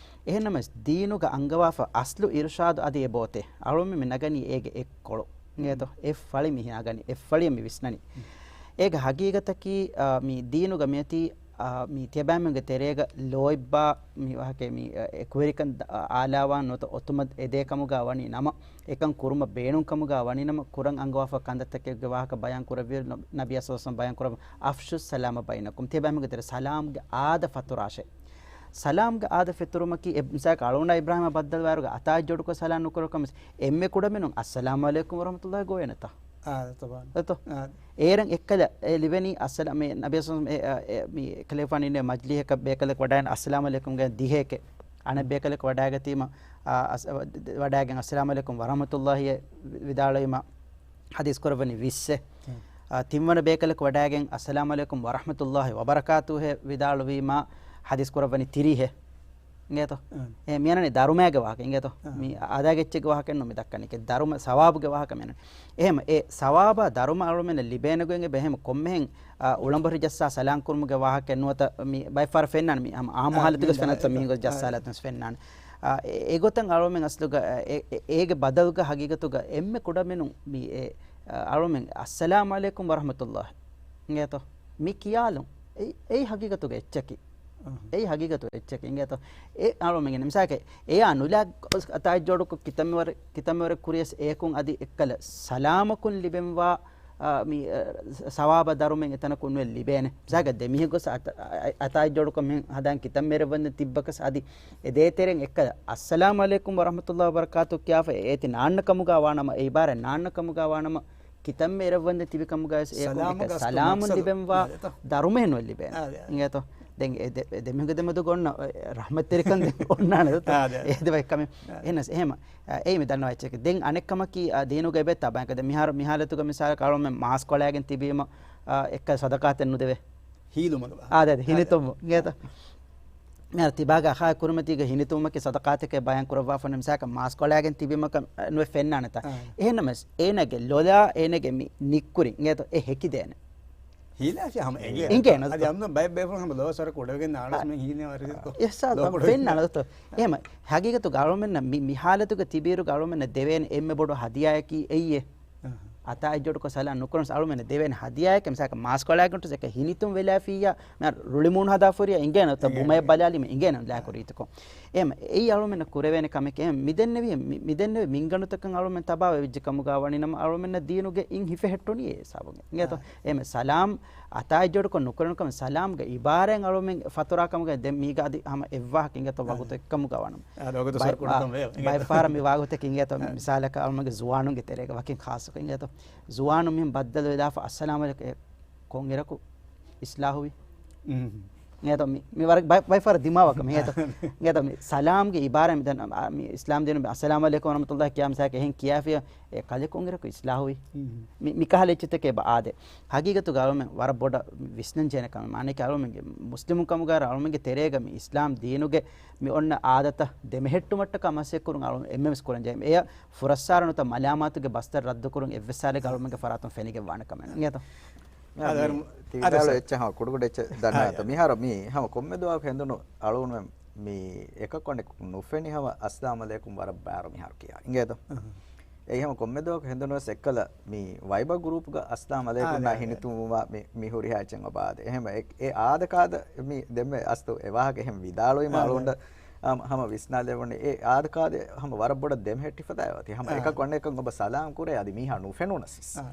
އެހެންނަމަވެސް ދީނުގަ އަންގަވާފަ އަސްލު އިރުޝާދު އަދި އެބައޮތޭ. އަޅުމެން މި ނަގަނީ އޭގެ އެއްކޮޅު. އިނގޭތޯ؟ އެއްފަޅި މި ނަގަނީ. އެއްފަޅިއަށް މި ވިސްނަނީ. އޭގެ ހަގީގަތަކީ، އާ، މި ދީނުގަ މިއޮތީ، އާ، މި ތިޔަބައިމީހުންގެ ތެރޭގަ ލޯތްބާ މި ވާހަކަ މި، އާ، އެކުވެރިކަން ދަ-، އާ، އާލާވާން ނުވަތަ އޮތުމަށް އެދޭ ކަމުގަ ވަނީ ނަމަ، އެކަން ކުރުމަށް ބޭނުން ކަމުގަ ވަނީ ނަމަ، ކުރަން އަންގަވާފަ ކަންތައްތަކެއްގެ ވާހަކަ ބަޔާން ކުރެއްވިއިރު ނަ-، ނަބީ ސައްލައްލާހު އަލައިހި ވަސައްލަމް ބަޔާން ކުރައްވަނީ، "އަފްޝުއްސަލާމަ ބައިނަކުމް." ތިޔަބައިމީހުންގެ ތެރޭ ސަލާމްގެ އާދަ ފަތުރާށޭ. ސަލާމްގެ އާދަ ފެތުރުމަކީ، އެ މިސާލަކަށް އަޅުގަނޑާ އިބްރާހީމާ ބައްދަލުވާއިރުގަ އަތާ އެއް ޖޯޑުކޮށް ސަލާމް ނުކުރެވޭ ކަމަށް އެންމެ ކުޑަމިނުން އައްސަލާމު ޢަލައިކުމް ވަރަޙްމަތުﷲ ގޮވޭނެތަ؟ އާ، ތަބާން. އެތޯ؟ އާ. އޭރަށް އެއްކަލަ އެ ލިބެނީ އައްސަލާ-، މި ނަބީ ސައްލައްލާހު އަލައިހި ވަސައްލަމް އެ، އެ، މި ކަލޭފާނު އިންނަ މަޖްލީހަކަށް ބޭކަލަކު ވަޑައިގެން އައްސަލާމު ޢަލައިކުމް ގެން ދިހައެކޭ. އަނެއް ބޭކަލަކު ވަޑައިގަތީމަ، އާ، އަސް-، ވަ-، ވަޑައިގެން އައްސަލާމު ޢަލައިކުމް ވަރަޙްމަތުﷲ ވި-، ވިދާޅުވީމަ ޙަދީޘް ކުރައްވަނީ ވިއްސެއް. އާ، ތިންވަނަ ބޭކަލަކު ވަޑައިގެން އައްސަލާމު ޢަލައިކުމް ވަރަޙްމަތުﷲ ވަބަރަކާތުހޭ ވިދާޅުވީމަ ޙަދީޘް ކުރައްވަނީ ތިރީހެއް. އިނގޭތޯ؟ އާ. އެ މިއަންނަނީ ދަރުމައިގެ ވާހަކަ. އިނގޭތޯ؟ އާ. މި އާދައިގެ އެއްޗެއްގެ ވާހަކައެއްނު މި ދައްކަނީ. އެ ދަރުމަ ސަވާބުގެ ވާހަކަ މިއަންނަނީ. އެހެމަ އެ ސަވާބާ ދަރުމަ އަޅުމެންނަށް ލިބޭނެ ގޮތް އެބަ އެހެމަ ކޮންމެހެން، އާ، އުޅަނބުރި ޖައްސާ ސަލާމް ކުރުމުގެ ވާހަކައެއް ނުވަތަ މި ބައެއް ފަހަރަށް ފެންނާނެ މި ހަމަ އާއްމު އާ، ހާލަތުގަ މި ފެންނަ ހާލަތު، މީހުން ޖައްސާލާތުން ފެންނާނެ. އާ، އެ-، އެގޮތަށް އަޅުމެން އަސްލުގަ، އެ-، އެ-، އޭގެ ބަދަލުގަ ހަގީގަތުގަ އެންމެ ކުޑަމިނުން މި އެ، އަޅުމެން އައްސަލާމު ޢަލައިކުމް ވަރަޙްމަތުﷲ. އިނގޭތޯ؟ މި ކިޔާލުން. އެއީ، އެއީ ހަގީގަތުގެ އެއްޗަކީ. އަހަ. އެއީ ހަގީގަތުގެ އެއްޗަކީ. އިނގޭތޯ؟ އެ އަޅުމެންގެ މިސާލަކަށް އެޔާ ނުލާ އަތާ އެއް ޖޯޑުކޮށް ކިތަންމެ ވަރެ-، ކިތަންމެ ވަރެއް ކުރިޔަސް އެޔަކުން އަދި އެއްކަލަ ސަލާމަކުން ލިބެންވާ، އާ، މި، އަ، ސަ-، ސަވާބާ ދަރުމައެއް އެތަނަކުން ނުވެ ލިބޭނެ. މިސާލަކަށް ދެމީހެއް ގޮސް އަތަ-، އަ-، އަ-، އަތާ އެއް ޖޯޑުކޮށް މިހެން ހަދާން ކިތަންމެ އެރަށްވަންދެން ތިއްބަކަސް އަދި އެ ދޭތެރެއިން އެއްކަލަ އައްސަލާމު ޢަލައިކުމް ވަރަޙްމަތުﷲ ވަބަރަކާތުހު ކިޔާފަ އޭތި ނާންނަ ކަމުގަ ވާނަމަ، އެ އިބާރާތް ނާންނަ ކަމުގަ ވާނަމަ، ކިތަންމެ އެރަށްވަންދެން ތިބި ކަމުގަ ވެސް އެ ސަލާމުގެ އަސްލު ސަލާމުން މަޤްޞަދު. ލިބެންވާ އާ، އެތޯ. ދަރުމައެއް ނުވެ ލިބޭނެ. އާ، އާ. އިނގޭތޯ؟ ދެން އެ ދެ-، އެ ދެމީހުންގެ ދެމެދުގަ އޮންނަ ރަޙްމަތްތެރިކަން ދެން އޮންނާނެ އެތޯ. އާ، އާ. އެ ދެބައި ކަމެއް. އާ. އެހެންނަސް އެހެމަ، އާ، އެއީ މި ދަންނަވާ އެއްޗެކޭ. ދެން އަނެއް ކަމަކީ، އާ، ދީނުގަ އެބައޮތްތާ ބަޔަކަށް. ދެން މިހާރު، މި ހާލަތުގަ މިސާލަކަށް އަޅުމެން މާސްކޮޅައިގެން ތިބީމަ، އާ، އެއްކަލަ ޞަދަޤާތެއް ނުދެވޭ. ހީލުމަކަށް. އާ، އާދެ، އާދެ. ހިނިތުންވުން. އާ. އިނގޭތޯ؟ މިހާރު ތިބާގެ އަޚާ ކުރިމަތީގަ ހިނިތުންވުމަކީ ޞަދަޤާތެކޭ ބަޔާން ކުރައްވާފަ މިސާލަކަށް މާސްކޮޅައިގެން ތިބީމަކަށް، އަ، ނުވެ ފެންނާނެތާ. އާ. އެހެންނަމަވެސް އޭނާގެ ލޮލާ އޭނާގެ މި ނިއްކުރި އިނގޭތޯ އެ ހެކިދޭނެ. ހީލާފި ހަމަ އެނގޭ. އެނގޭ ނަދުތޯ. އަދި އަމްނަ ބައެއް ބޭފުޅުން ހަމަ ލޯ ސަރަ ކުޑަވެގެން އާޅަސް މެން ހީލި ވަރިތޯ. އެއްސާ ލޯ ކުޑަވެގެން. ފެންނާނެ ދޯ. އާ. އެހެމަ ހަގީގަތުގަ އަޅުމެންނަށް މި، މި ހާލަތުގަ ތިބިއިރުގަ އަޅުމެންނަށް ދެވޭނެ އެންމެ ބޮޑު ހަދިޔާއަކީ އެއީ. އަހަ. އަތާއެއް ޖޯޑުކޮށް ސަލާމް ނުކުރަން އަޅުމެންނަށް ދެވޭނެ ހަދިޔާއެއް މިސާލަކަށް މާސްކޮޅާގެން އެކަ ހިނިތުން ވެލާފިއްޔާ މި ރުޅިމޫނު ހަދާފުރިޔާ އިނގޭނެ އޮތަ ބުމައެއް ބަލާލީމަ އިނގޭނެ ލާކުރީތަކޮށް. އެހެން އެއީ އަޅުމެންނަށް ކުރެވޭނެ ކަމެކޭ. އެހެން މިދެންނެވި، މި، މިދެންނެވި މިންގަނޑުތަކަށް އަޅުމެން ތަބާވެ ވެއްޖެ ކަމުގަ ވަނީނަމަ އަޅުމެންނަށް ދީނުގެ އިން ހިފެހެއްޓުނީ އެ ހިސާބުން. އިނގޭތޯ؟ އެހެން ސަލާމް އަތާއެއް ޖޯޑުކޮށް ނުކުރެވުނު ކަމެއް ސަލާމްގެ އިބާރާތް އަޅުމެން ފަތުރާ ކަމުގަ ދެން މީގަ އަދި ހަމަ އެއްވާހަކަ އިނގޭތޯ ވަގުތު އެއްކަމުގަ ވަނު. ބައި، ބައިފަހަރަށް މި ވާގޮތަކީ އިނގޭތޯ މި މިސާލަކަށް އަޅުމެންގެ ޒުވާނުންގެ ތެރޭގަ ވަކިން ޚާއްޞަކޮށް އިނގޭތޯ ޒުވާނުން މިހެން ބައްދަލުވެލާފަ އައްސަލާމް އަލައިކުމް އެ ކޮންއިރަކު އިސްލާހުވި. އިނގޭތޯ މި، މި ވަރަށް ބައި، ބައިފަހަރަށް ދިމާވާ ކަމެއް އިނގޭތޯ. އިނގޭތޯ މި ސަލާމްގެ އިބާރާތް މި ދެން، އާ، މި އިސްލާމް ދީނު އައްސަލާމް އަލައިކުމް ވަރަހްމަތުﷲ ކިޔާ މިސާލަކަށް އެހެން ކިޔާފިޔާ އެ ކަލޭ ކޮންއިރަކު އިސްލާހުވި. މި، މިކަހަލަ އެއްޗިތަކެއް އާދޭ. ހަގީގަތުގަ އަޅުމެން ވަރަށް ބޮޑަށް ވިސްނަން ޖެހޭނެ ކަމެއް. މާނައަކީ އަޅުމެންގެ މުސްލިމުން ކަމުގަ އަޅުމެންގެ ތެރޭގަ މި އިސްލާމް ދީނުގެ މި އޮންނަ އާދަތައް ދެމެހެއްޓުމަށްޓަކާ މަސައްކަތް ކުރުން އަޅުމެން އެންމެންވެސް ކުރަން ޖެހޭ. އެޔަށް ފުރައްސާރަ ނުވަތަ މަލާމާތުގެ ބަސްތައް ރައްދުކުރުން އެއްވެސް ހާލެއްގަ އަޅުމެންގެ ފަރާތުން ފެނިގެން ވާނެ ކަމެއް ނޫން. އިނގޭތޯ؟ އާ، އަދި ދަރު-، އަދި އަދި ސަ-، އެއްޗެއް ހަމަ ކުޑަކުޑަ އެއްޗެއް ދަންނަވާތޯ. އާ، މިހާރު މި ހަމަ ކޮންމެ ދުވަހަކު ހެނދުނު އަޅުގަނޑުމެން މި އެކަކު އަނެކަކު ނުފެނި ހަމަ އައްސަލާމް އަލައިކުމް ވަރަށް ބާރު މިހާރު ކިޔާ. އިނގޭތޯ؟ އެއީ ހަމަ ކޮންމެ ދުވަހަކު ހެނދުނުވެސް އެއްކަލަ މި ވައިބަ ގުރޫޕްގަ އައްސަލާމް އަލައިކުމް އާ، ނާ އާ، އާ. ހިނިތުންވުމާ މި، މި ހުރިހާ އެއްޗެއް އޮބާދެ. އެހެން އެ، އެ އާދަކާދަ މި ދެންމެ އަސްތު އެ ވާހަކަ އެހެން ވިދާޅުވީމަ އާ، އަޅުގަނޑަށް ހަމަ، ހަމަ ވިސްނާލެވުނީ އެ އާދަކާދަ ހަމަ ވަރަށް ބޮޑަށް ދެމެހެއްޓިފަދައި އޮތީ. ހަމަ އާ. އެކަކު އަނެކަކަށް އޮބަ ސަލާމް ކުރޭ އަދި މީހާ ނުފެނުނަސް. އާ.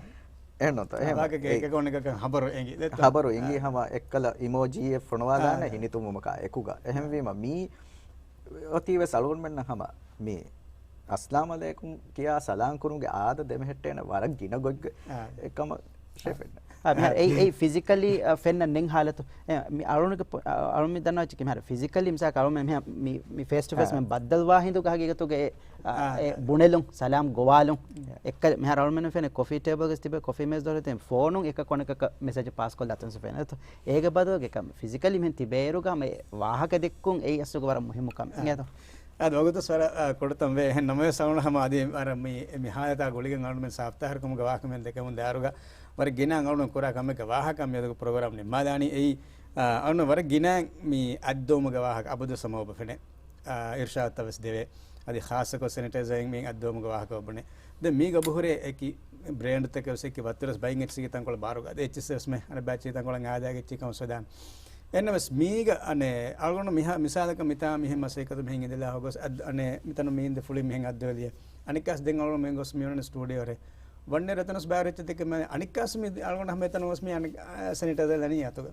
އެހެންނުތަ؟ އާ، އެހެން ވާހަކަ އެ، އެކަކު އަނެކަކަށް ހަބަރު އެނގި ދެއްތޯ؟ ހަބަރު އެނގި އާ. ހަމަ އެއްކަލަ އިމޯޖީއެއް ފޮނުވާލާނެ އާ. ހިނިތުންވުމަކާ އެކުގަ. އެހެންވީމަ މީ އޮތީވެސް އަޅުގަނޑުމެންނަށް ހަމަ މި އައްސަލާމް އަލައިކުމް ކިޔާ ސަލާމް ކުރުމުގެ އާދަ ދެމެހެއްޓޭނެ ވަރަށް ގިނަ ގޮތްގަ އާ. އެކަމަށް ޝެފެން. އާ، މިހާރު އެއީ، އެއީ ފިޒިކަލީ، އަ، ފެންނަން ނެތް ހާލަތު. އެ، މި އަޅުނުގެ ޕޮ-، އަ، އަޅުން މި ދަންނަވައްޗަކީ މިހާރު ފިޒިކަލީ މިސާލަކަށް އަޅުމެން މިހާ-، މި، މި ފޭސް ޓު ފޭސް އާ. މި ބައްދަލުވާ ހިނދުގަ ހަގީގަތުގަ އެ، އަ، އާ. އެ ބުނެލުން، ސަލާމް ގޮވާލުން. އެއްކަލަ މިހާރު އަޅުމެން ފެނެ ކޮފީ ޓޭބަލްގަ ތިބެ ކޮފީ މޭޒު ދޮރެ ތި ފޯނުން އެކަކު އަނެކަކަށް މެސެޖް ޕާސް ކޮށްލާ ތަންސު ފެނެ. އެއީގެ ބަދަލުގަ އެކަމް ފިޒިކަލީ މިހެން ތިބޭއިރުގަ ހަމަ އެ ވާހަކަ ދެއްކުން އެއީ އަސްލުގަ ވަރަށް މުހިއްމު ކަމެއް. އާ. އިނގޭތޯ؟ އާދެ، ވަގުތު ވަރަށް، އާ، ކުޑަތަން ވޭ. އެހެން ނަމަވެސް އަޅުގަނޑު ހަމަ އަދި ވަރަށް މި، މި ހާލަތާ ގުޅިގެން އަޅުގަނޑުމެން ސާފުތާހިރުކަމުގެ ވާހަކަމެން ދެކެމުން ދާއިރުގަ ވަރަށް ގިނަ އަޅުގަނޑު ކުރާ ކަމެއްގެ ވާހަކަ މިއަދުގެ ޕްރޮގްރާމް ނިންމާލާނީ. އެއީ، އާ، އަޅުގަނޑު ވަރަށް ގިނަ މި އަތްދޮވުމުގެ ވާހަކަ އަބަދު ސަމަ އޮބަ ފެނެ، އާ، އިރްޝާދުތައް ވެސް ދެވޭ. އަދި ޚާއްޞަކޮށް ސެނިޓައިޒަރ މި އަތްދޮވުމުގެ ވާހަކަ އޮބުނެ. ދެން މީގަ އޮބުހުރޭ އެކި ބްރޭންޑްތަކެއް ވެސް އެކި ވައްތަރުވެސް ބައިން އެއްޗިގެ ތަންކޮޅެއް ބާރުގަ އަދި އެއްޗިސް ވެސް މެ އަނެއް ބައެއްޗިގެ ތަންކޮޅަށް އާދައިގެ އެއްޗި ކަމަށް ސޮދާން. އެންނަމަވެސް މީގަ އަނެއް އަޅުގަނޑު މިހާ-، މިސާލަކަށް މިތާ މިހެން މަސައްކަތު މިހެން އިނދެލާ ހޮގޮސް އަދް-، އަނެއް މިތަނު މީން ދެ ފުޅި މިހެން އައްދަވެލިޔެ. އަނެއްކާސް ދެން އަޅުގަނޑު މި ގޮސް މިއޮންނަނީ ސްޓޫޑިއޯރެ. ވަންނެ ރަތަނުސް ބާރެއްޗެއް ދެކެމެ އަނެއްކާސް މި އަޅުގަނޑު ހަމަ އެތަނު ގޮސް މި އަނެއް، އާ، ސެނިޓައިޒަރ ލަނީ އަތުގަ.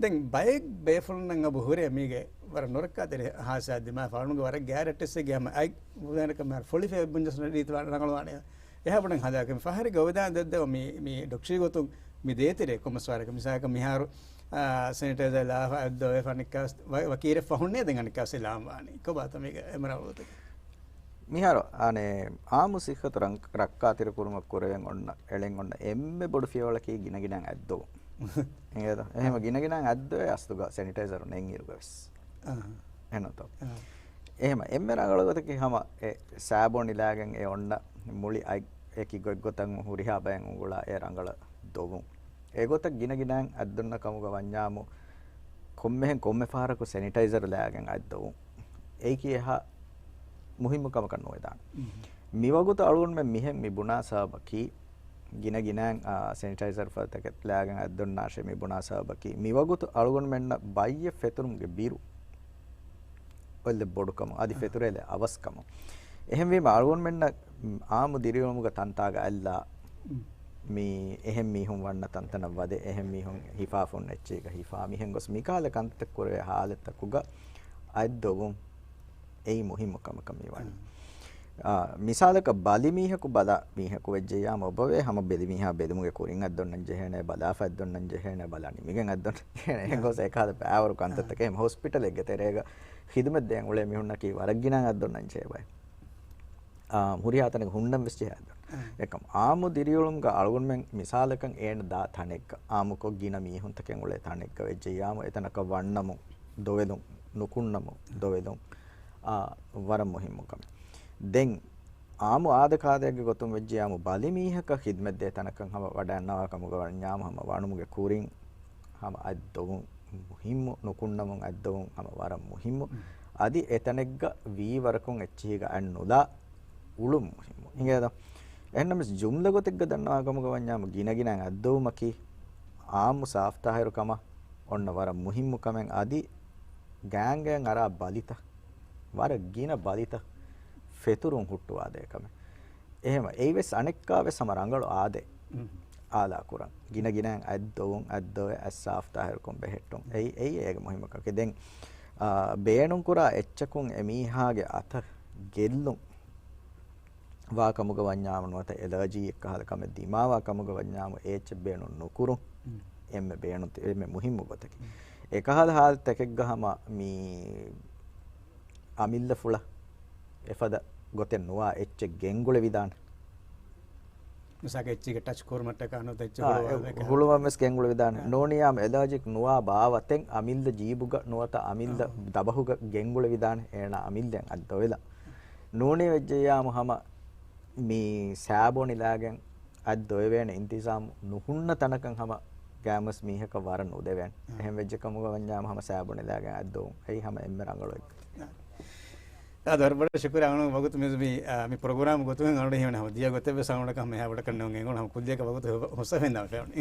ދެން ބައެއް ބޭފުޅުންނަށް އަބު ހުރޭ މީގެ ވަރަށް ނުރައްކާތެރި ހާދިސާ ދިމާ ފާޅުންގެ ވަރަށް ގާރެއްޓެއްސެއްގެ ހަމަ އައި ބުދޭނެކަމެއް ފޮޅި ފޭބުންޖަސް ރީތި ވާ ރަނގަޅުވާނެ. އެހާ ބުނަން ހަދާކަމެ ފަހަރި ގޮވެދާން ދެއްދެވަ މި، މި ޑޮކްޓަރީ ގޮތުން މި ދޭތެރޭ ކޮންމެސް ވާރަކަށް މިސާލަކަށް މިހާރު، އާ، ސެނިޓައިޒަރ ލާފަ އައްދޯވެފަ ނިކާސް ވަ-، ވަކީރެއް ފަހުންނޭ ދެން އަނެއްކާސް ލާން ވާނީ. ކޮބާތަ މީގެ އެމްރާ ވަގުތަކަށް؟ މިހާރު އަނެއް އާއްމު ސިއްހަތު ރަން-، ރައްކާތެރި ކުރުމަށް ކުރެވެން އޮންނަ، އެޅެން އޮންނަ އެންމެ ބޮޑު ފިޔަވަޅަކީ ގިނަގިނައިން އަތްދޮވުން. އިނގޭތަ؟ އެހެން ގިނަގިނައިން އަތްދޮވޭ އަސްލުގަ ސެނިޓައިޒަރު ނެތް އިރުގަވެސް. އަހަ. އެހެންނުތޯ؟ އަހަ. އެހެމަ އެންމެ ރަނގަޅު ގޮތަކީ ހަމަ އެ ސާބޯން އިލާގެން އެ އޮންނަ މުޅި އަތް އެކި ގޮތްގޮތަށް ހުރިހާ ބައެއް އުނގުޅާ އެ ރަނގަޅަށް ދޮވުން. އެގޮތަށް ގިނަގިނައިން އަތްދޮންނަ ކަމުގަ ވަންޏާމު ކޮންމެހެން ކޮންމެ ފަހަރަކު ސެނިޓައިޒަރު ލާގެން އަތްދޮވުން. އެއީކީ އެހާ މުހިއްމު ކަމަކަށް ނުވެދާނެ. މިވަގުތު އަޅުގަނޑުމެން މިހެން މި ބުނާ ސަބަބަކީ، ގިނަގިނައިން، އާ، ސެނިޓައިޒަރ ފަދަ ތަކެތް ލާގެން އަތްދޮންނާށޭ މި ބުނާ ސަބަބަކީ، މިވަގުތު އަޅުގަނޑުމެންނަށް ބައްޔެއް ފެތުރުމުގެ ބިރު އޮތްލެ ބޮޑުކަމު، އަދި އަހަ. ފެތުރޭލެ އަވަސްކަމު. އެހެންވީމަ އަޅުގަނޑުމެންނަށް އާއްމު ދިރިއުޅުމުގެ ތަންތާގަ އަތްލާ މި އެހެން މީހުން ވަންނަ ތަންތަނަށް ވަދެ، އެހެން މީހުން ހިފާފުން އެއްޗެއްގަ ހިފާ، މިހެން ގޮސް މިކާލަ ކަންތައް ކުރެވޭ ހާލަތްތަކުގަ އަތްދޮވުން އެއީ މުހިއްމު ކަމަކަށް މި ވަނީ. އާ، މިސާލަކަށް ބަލި މީހަކު ބަލާ މީހަކު ވެއްޖެއްޔާމު އޮބަވޭ ހަމަ ބެލި މީހާ ބެލުމުގެ ކުރިން އަތްދޮންނަން ޖެހޭނެ، ބަލާފަ އަތްދޮންނަން ޖެހޭނެ، ބަލާ ނިމިގެން އަތްދޮންނަން ޖެހޭނެ. އެހެން ގޮސް އެކާލަ ބައިވަރު ކަންތައްތަކެއް އެހެން ހޮސްޕިޓަލެއްގެ ތެރޭގަ ޚިދުމަތް ދޭން އުޅޭ މީހުންނަކީ ވަރަށް ގިނަ އަތްދޮންނަން ޖެހޭ ބައެއް. އާ، ހުރިހާ ތަނެއް ހުންނަން ވެސް ޖެހޭ އަތްދޮން. އެކަމް އާއްމު ދިރިއުޅުމުގަ އަޅުގަނޑުމެން މިސާލަކަށް އޭނަ ދާ ތަނެއްގަ، އާއްމުކޮށް ގިނަ މީހުންތަކެއް އުޅޭ ތަނެއްގަ ވެއްޖެއްޔާމު އެތަނަކަށް ވަންނަމުން ދޮވެލުން، ނުކުންނަމުން ދޮވެލުން، އާ، ވަރަށް މުހިއްމު ކަމެއް. ދެން އާއްމު އާދަކާދައެއްގެ ގޮތުން ވެއްޖެއްޔާމު ބަލި މީހަކަށް ޚިދުމަތްދޭ ތަނަކަށް ހަމަ ވަޑައިންނަވާ ކަމުގަ ވަންޏާމު ހަމަ ވަނުމުގެ ކުރިން ހަމަ އަތްދޮވުން މުހިއްމު، ނުކުންނަމުން އަތްދޮވުން ހަމަ ވަރަށް މުހިއްމު. އަދި އެތަނެއްގަ ވީވަރަކުން އެއްޗިހިގަ އަތް ނުލާ އުޅުން މުހިއްމު. އިނގޭތަ؟ އެހެންނަމަވެސް ޖުމްލަ ގޮތެއްގަ ދަންނަވާ ކަމުގަ ވަންޏާމު ގިނަގިނައިން އަތްދޮވުމަކީ އާއްމު ސާފުތާހިރު ކަމަށް އޮންނަ ވަރަށް މުހިއްމު ކަމެއް. އަދި ގާނގައިން އަރާ ބަލިތައް، ވަރަށް ގިނަ ބަލިތައް ފެތުރުން ހުއްޓުވާދޭ ކަމެއް. އެހެމަ އެއީވެސް އަނެއްކާވެސް ހަމަ ރަނގަޅު އާދައެއް އާލާ ކުރަން. ގިނަގިނައިން އަތްދޮވުން، އަތްދޮވެ އަތްސާފުތާހިރުކޮށް ބެހެއްޓުން. އެއީ، އެއީ އޭގެ މުހިއްމު ކަމަކީ. ދެން، އާ، ބޭނުންކުރާ އެއްޗަކުން އެމީހާގެ އަތަށް ގެއްލުން ވާ ކަމުގަ ވަންޏާމު ނުވަތަ އެލާޖީއެއްކަހަލަ ކަމެއް ދިމާވާ ކަމުގަ ވަންޏާމު އެ އެއްޗެއް ބޭނުން ނުކުރުން. އެންމެ ބޭނުން ތި-، އެންމެ މުހިއްމު ގޮތަކީ. އެކަހަލަ ހާލަތަކެއްގަ ހަމަ މި އަމިއްލަފުޅަށް އެފަދަ ގޮތެއް ނުވާ އެއްޗެއް ގެންގުޅެވިދާނެ. މިސާލަކަށް އެއްޗެއްގެ ޓަޗް ކުރުމަށްޓަކާ ނުވަތަ އެއްޗެއް އާ، ހުޅުވާލުމަށް ހުޅުވަންވެސް ގެންގުޅެވިދާނެ. އާ. ނޫނިއްޔާމު އެލާޖިކް ނުވާ ބާވަތެއް އަމިއްލަ ޖީބުގަ ނުވަތަ އަމިއްލަ އާ. ދަބަހުގަ ގެންގުޅެވިދާނެ. އޭނާ އަމިއްލައިން އަތްދޮވެލަ. ނޫނީ ވެއްޖެއްޔާމު ހަމަ މި ސާބޯނިލާގެން އަތްދޮވެވޭނެ އިންތިޒާމު ނުހުންނަ ތަނަކަށް ހަމަ ގާމަސް މީހަކަށް ވަރަށް ނުދެވޭނެ. އާ. އެހެން ވެއްޖެ ކަމުގަ ވަންޏާމު ހަމަ ސާބޯނިލާގެން އަތްދޮވުން. އެއީ ހަމަ އެންމެ ރަނގަޅު އެއް. އާ. އާދެ، ވަރަށް ބޮޑަށް ޝުކުރިއްޔާ އަޅުގަނޑު ވަގުތު މި، މި، އާ، މި ޕްރޮގްރާމް ގޮތުގަ އަޅުގަނޑު ހީވަނީ ހަމަ ދިޔަ ގޮތެއް ވެސް އަޅުގަނޑަކަށް ހަމަ އެހާ ބޮޑަކަށް ނޫން އެނގުނު ހަމަ ކުއްލިއަކަށް ވަގުތު ހުސް-، ހުސްއަފެން ދާން ފެނުނީ.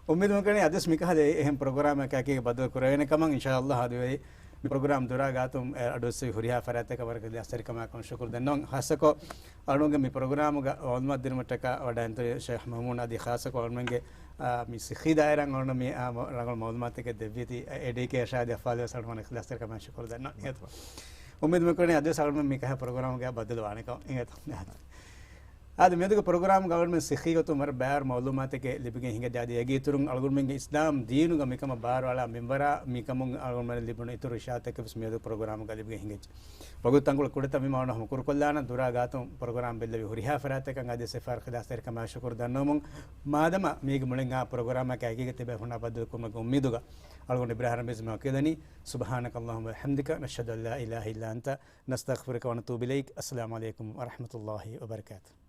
އުއްމީދު ކުރަނީ އަދިވެސް މިކަހަލަ އެހެން ޕްރޮގްރާމަކާއެކީގަ ބައްދަލު ކުރެވޭނެ ކަމަށް އިންޝާﷲ. އަދިވެސް މި ޕްރޮގްރާމް ދުރާ ގާތުން އަޑުއެއްސެވި ހުރިހާ ފަރާތްތަކަށް ވަރަށް އިޚްލާޞްތެރިކަމާ ކަމަށް ޝުކުރު ދަންނަވަން. ޚާއްޞަކޮށް އަޅުގަނޑުގެ މި ޕްރޮގްރާމުގަ މަޢުލޫމާތު ދިނުމަށްޓަކާ ވަޑައިގެން ޝޭޚް މައުމޫން އަދި ޚާއްޞަކޮށް އަޅުގަނޑުގެ، އާ، މި ސިއްހީ ދާއިރާއިން އަޅުގަނޑު މި، އާ، މަ-، ރަނގަޅު މަޢުލޫމާތެއް ދެއްވީތީ އެ ޑީ ކޭ އިރްޝާދު އައްފާޒު ވެސް އަޅުގަނޑު އިޚްލާޞްތެރިކަމާ ޝުކުރު ދަންނަވަން. އުއްމީދު މި ކުރަނީ އަދިވެސް އަޅުގަނޑު މި ކަހަލަ ޕްރޮގްރާމްގަ ބައްދަލު ވާނެ ކަމަށް. އާދެ، މިއަދުގެ ޕްރޮގްރާމްގަ އަޅުގަނޑު ސިއްހީ ގޮތުން ވަރަށް ބައިވަރު މަޢުލޫމާތެއް ލިބިގެން ހިނގައްޖެ. އަދި އޭގެ އިތުރުން އަޅުގަނޑުމެންގެ އިސްލާމް ދީނުގަ މިކަމަށް ބާރުއަޅާ މިންވަރާ މިކަމުން އަޅުގަނޑުމެން ލިބުނު އިތުރު އިޝާރާތްތަކެއް ވެސް މިއަދު ޕްރޮގްރާމްގަ ލިބިގެން ހިނގައްޖެ. ވަގުތު ތަންކޮޅެއް ކުޑަތައް މި މައުނަ ހަމަ ކުރުކޮށްލާނަން. ދުރާ ގާތުން ޕްރޮގްރާމް ބެއްލެވި ހުރިހާ ފަރާތްތަކަށް އަދިވެސް އެއްފަހަރު އިޚްލާޞްތެރިކަމާ ޝުކުރު ދަންނަވަމުން، މާދަމާ މީގެ މުޅިން އާ ޕްރޮގްރާމަކާ އެކީގަ ތިބޭފުޅުންނާ ބައްދަލުކުރުމުގެ އުއްމީދުގަ އަޅުގަނޑު އިބްރާހިމް ރަމީޒް މި ވަކީލަނީ. سبحانك اللهم وبحمدك، نشهد أن لا إله إلا أنت، نستغفرك ونتوب إليك. السلام عليكم ورحمة الله وبركاته.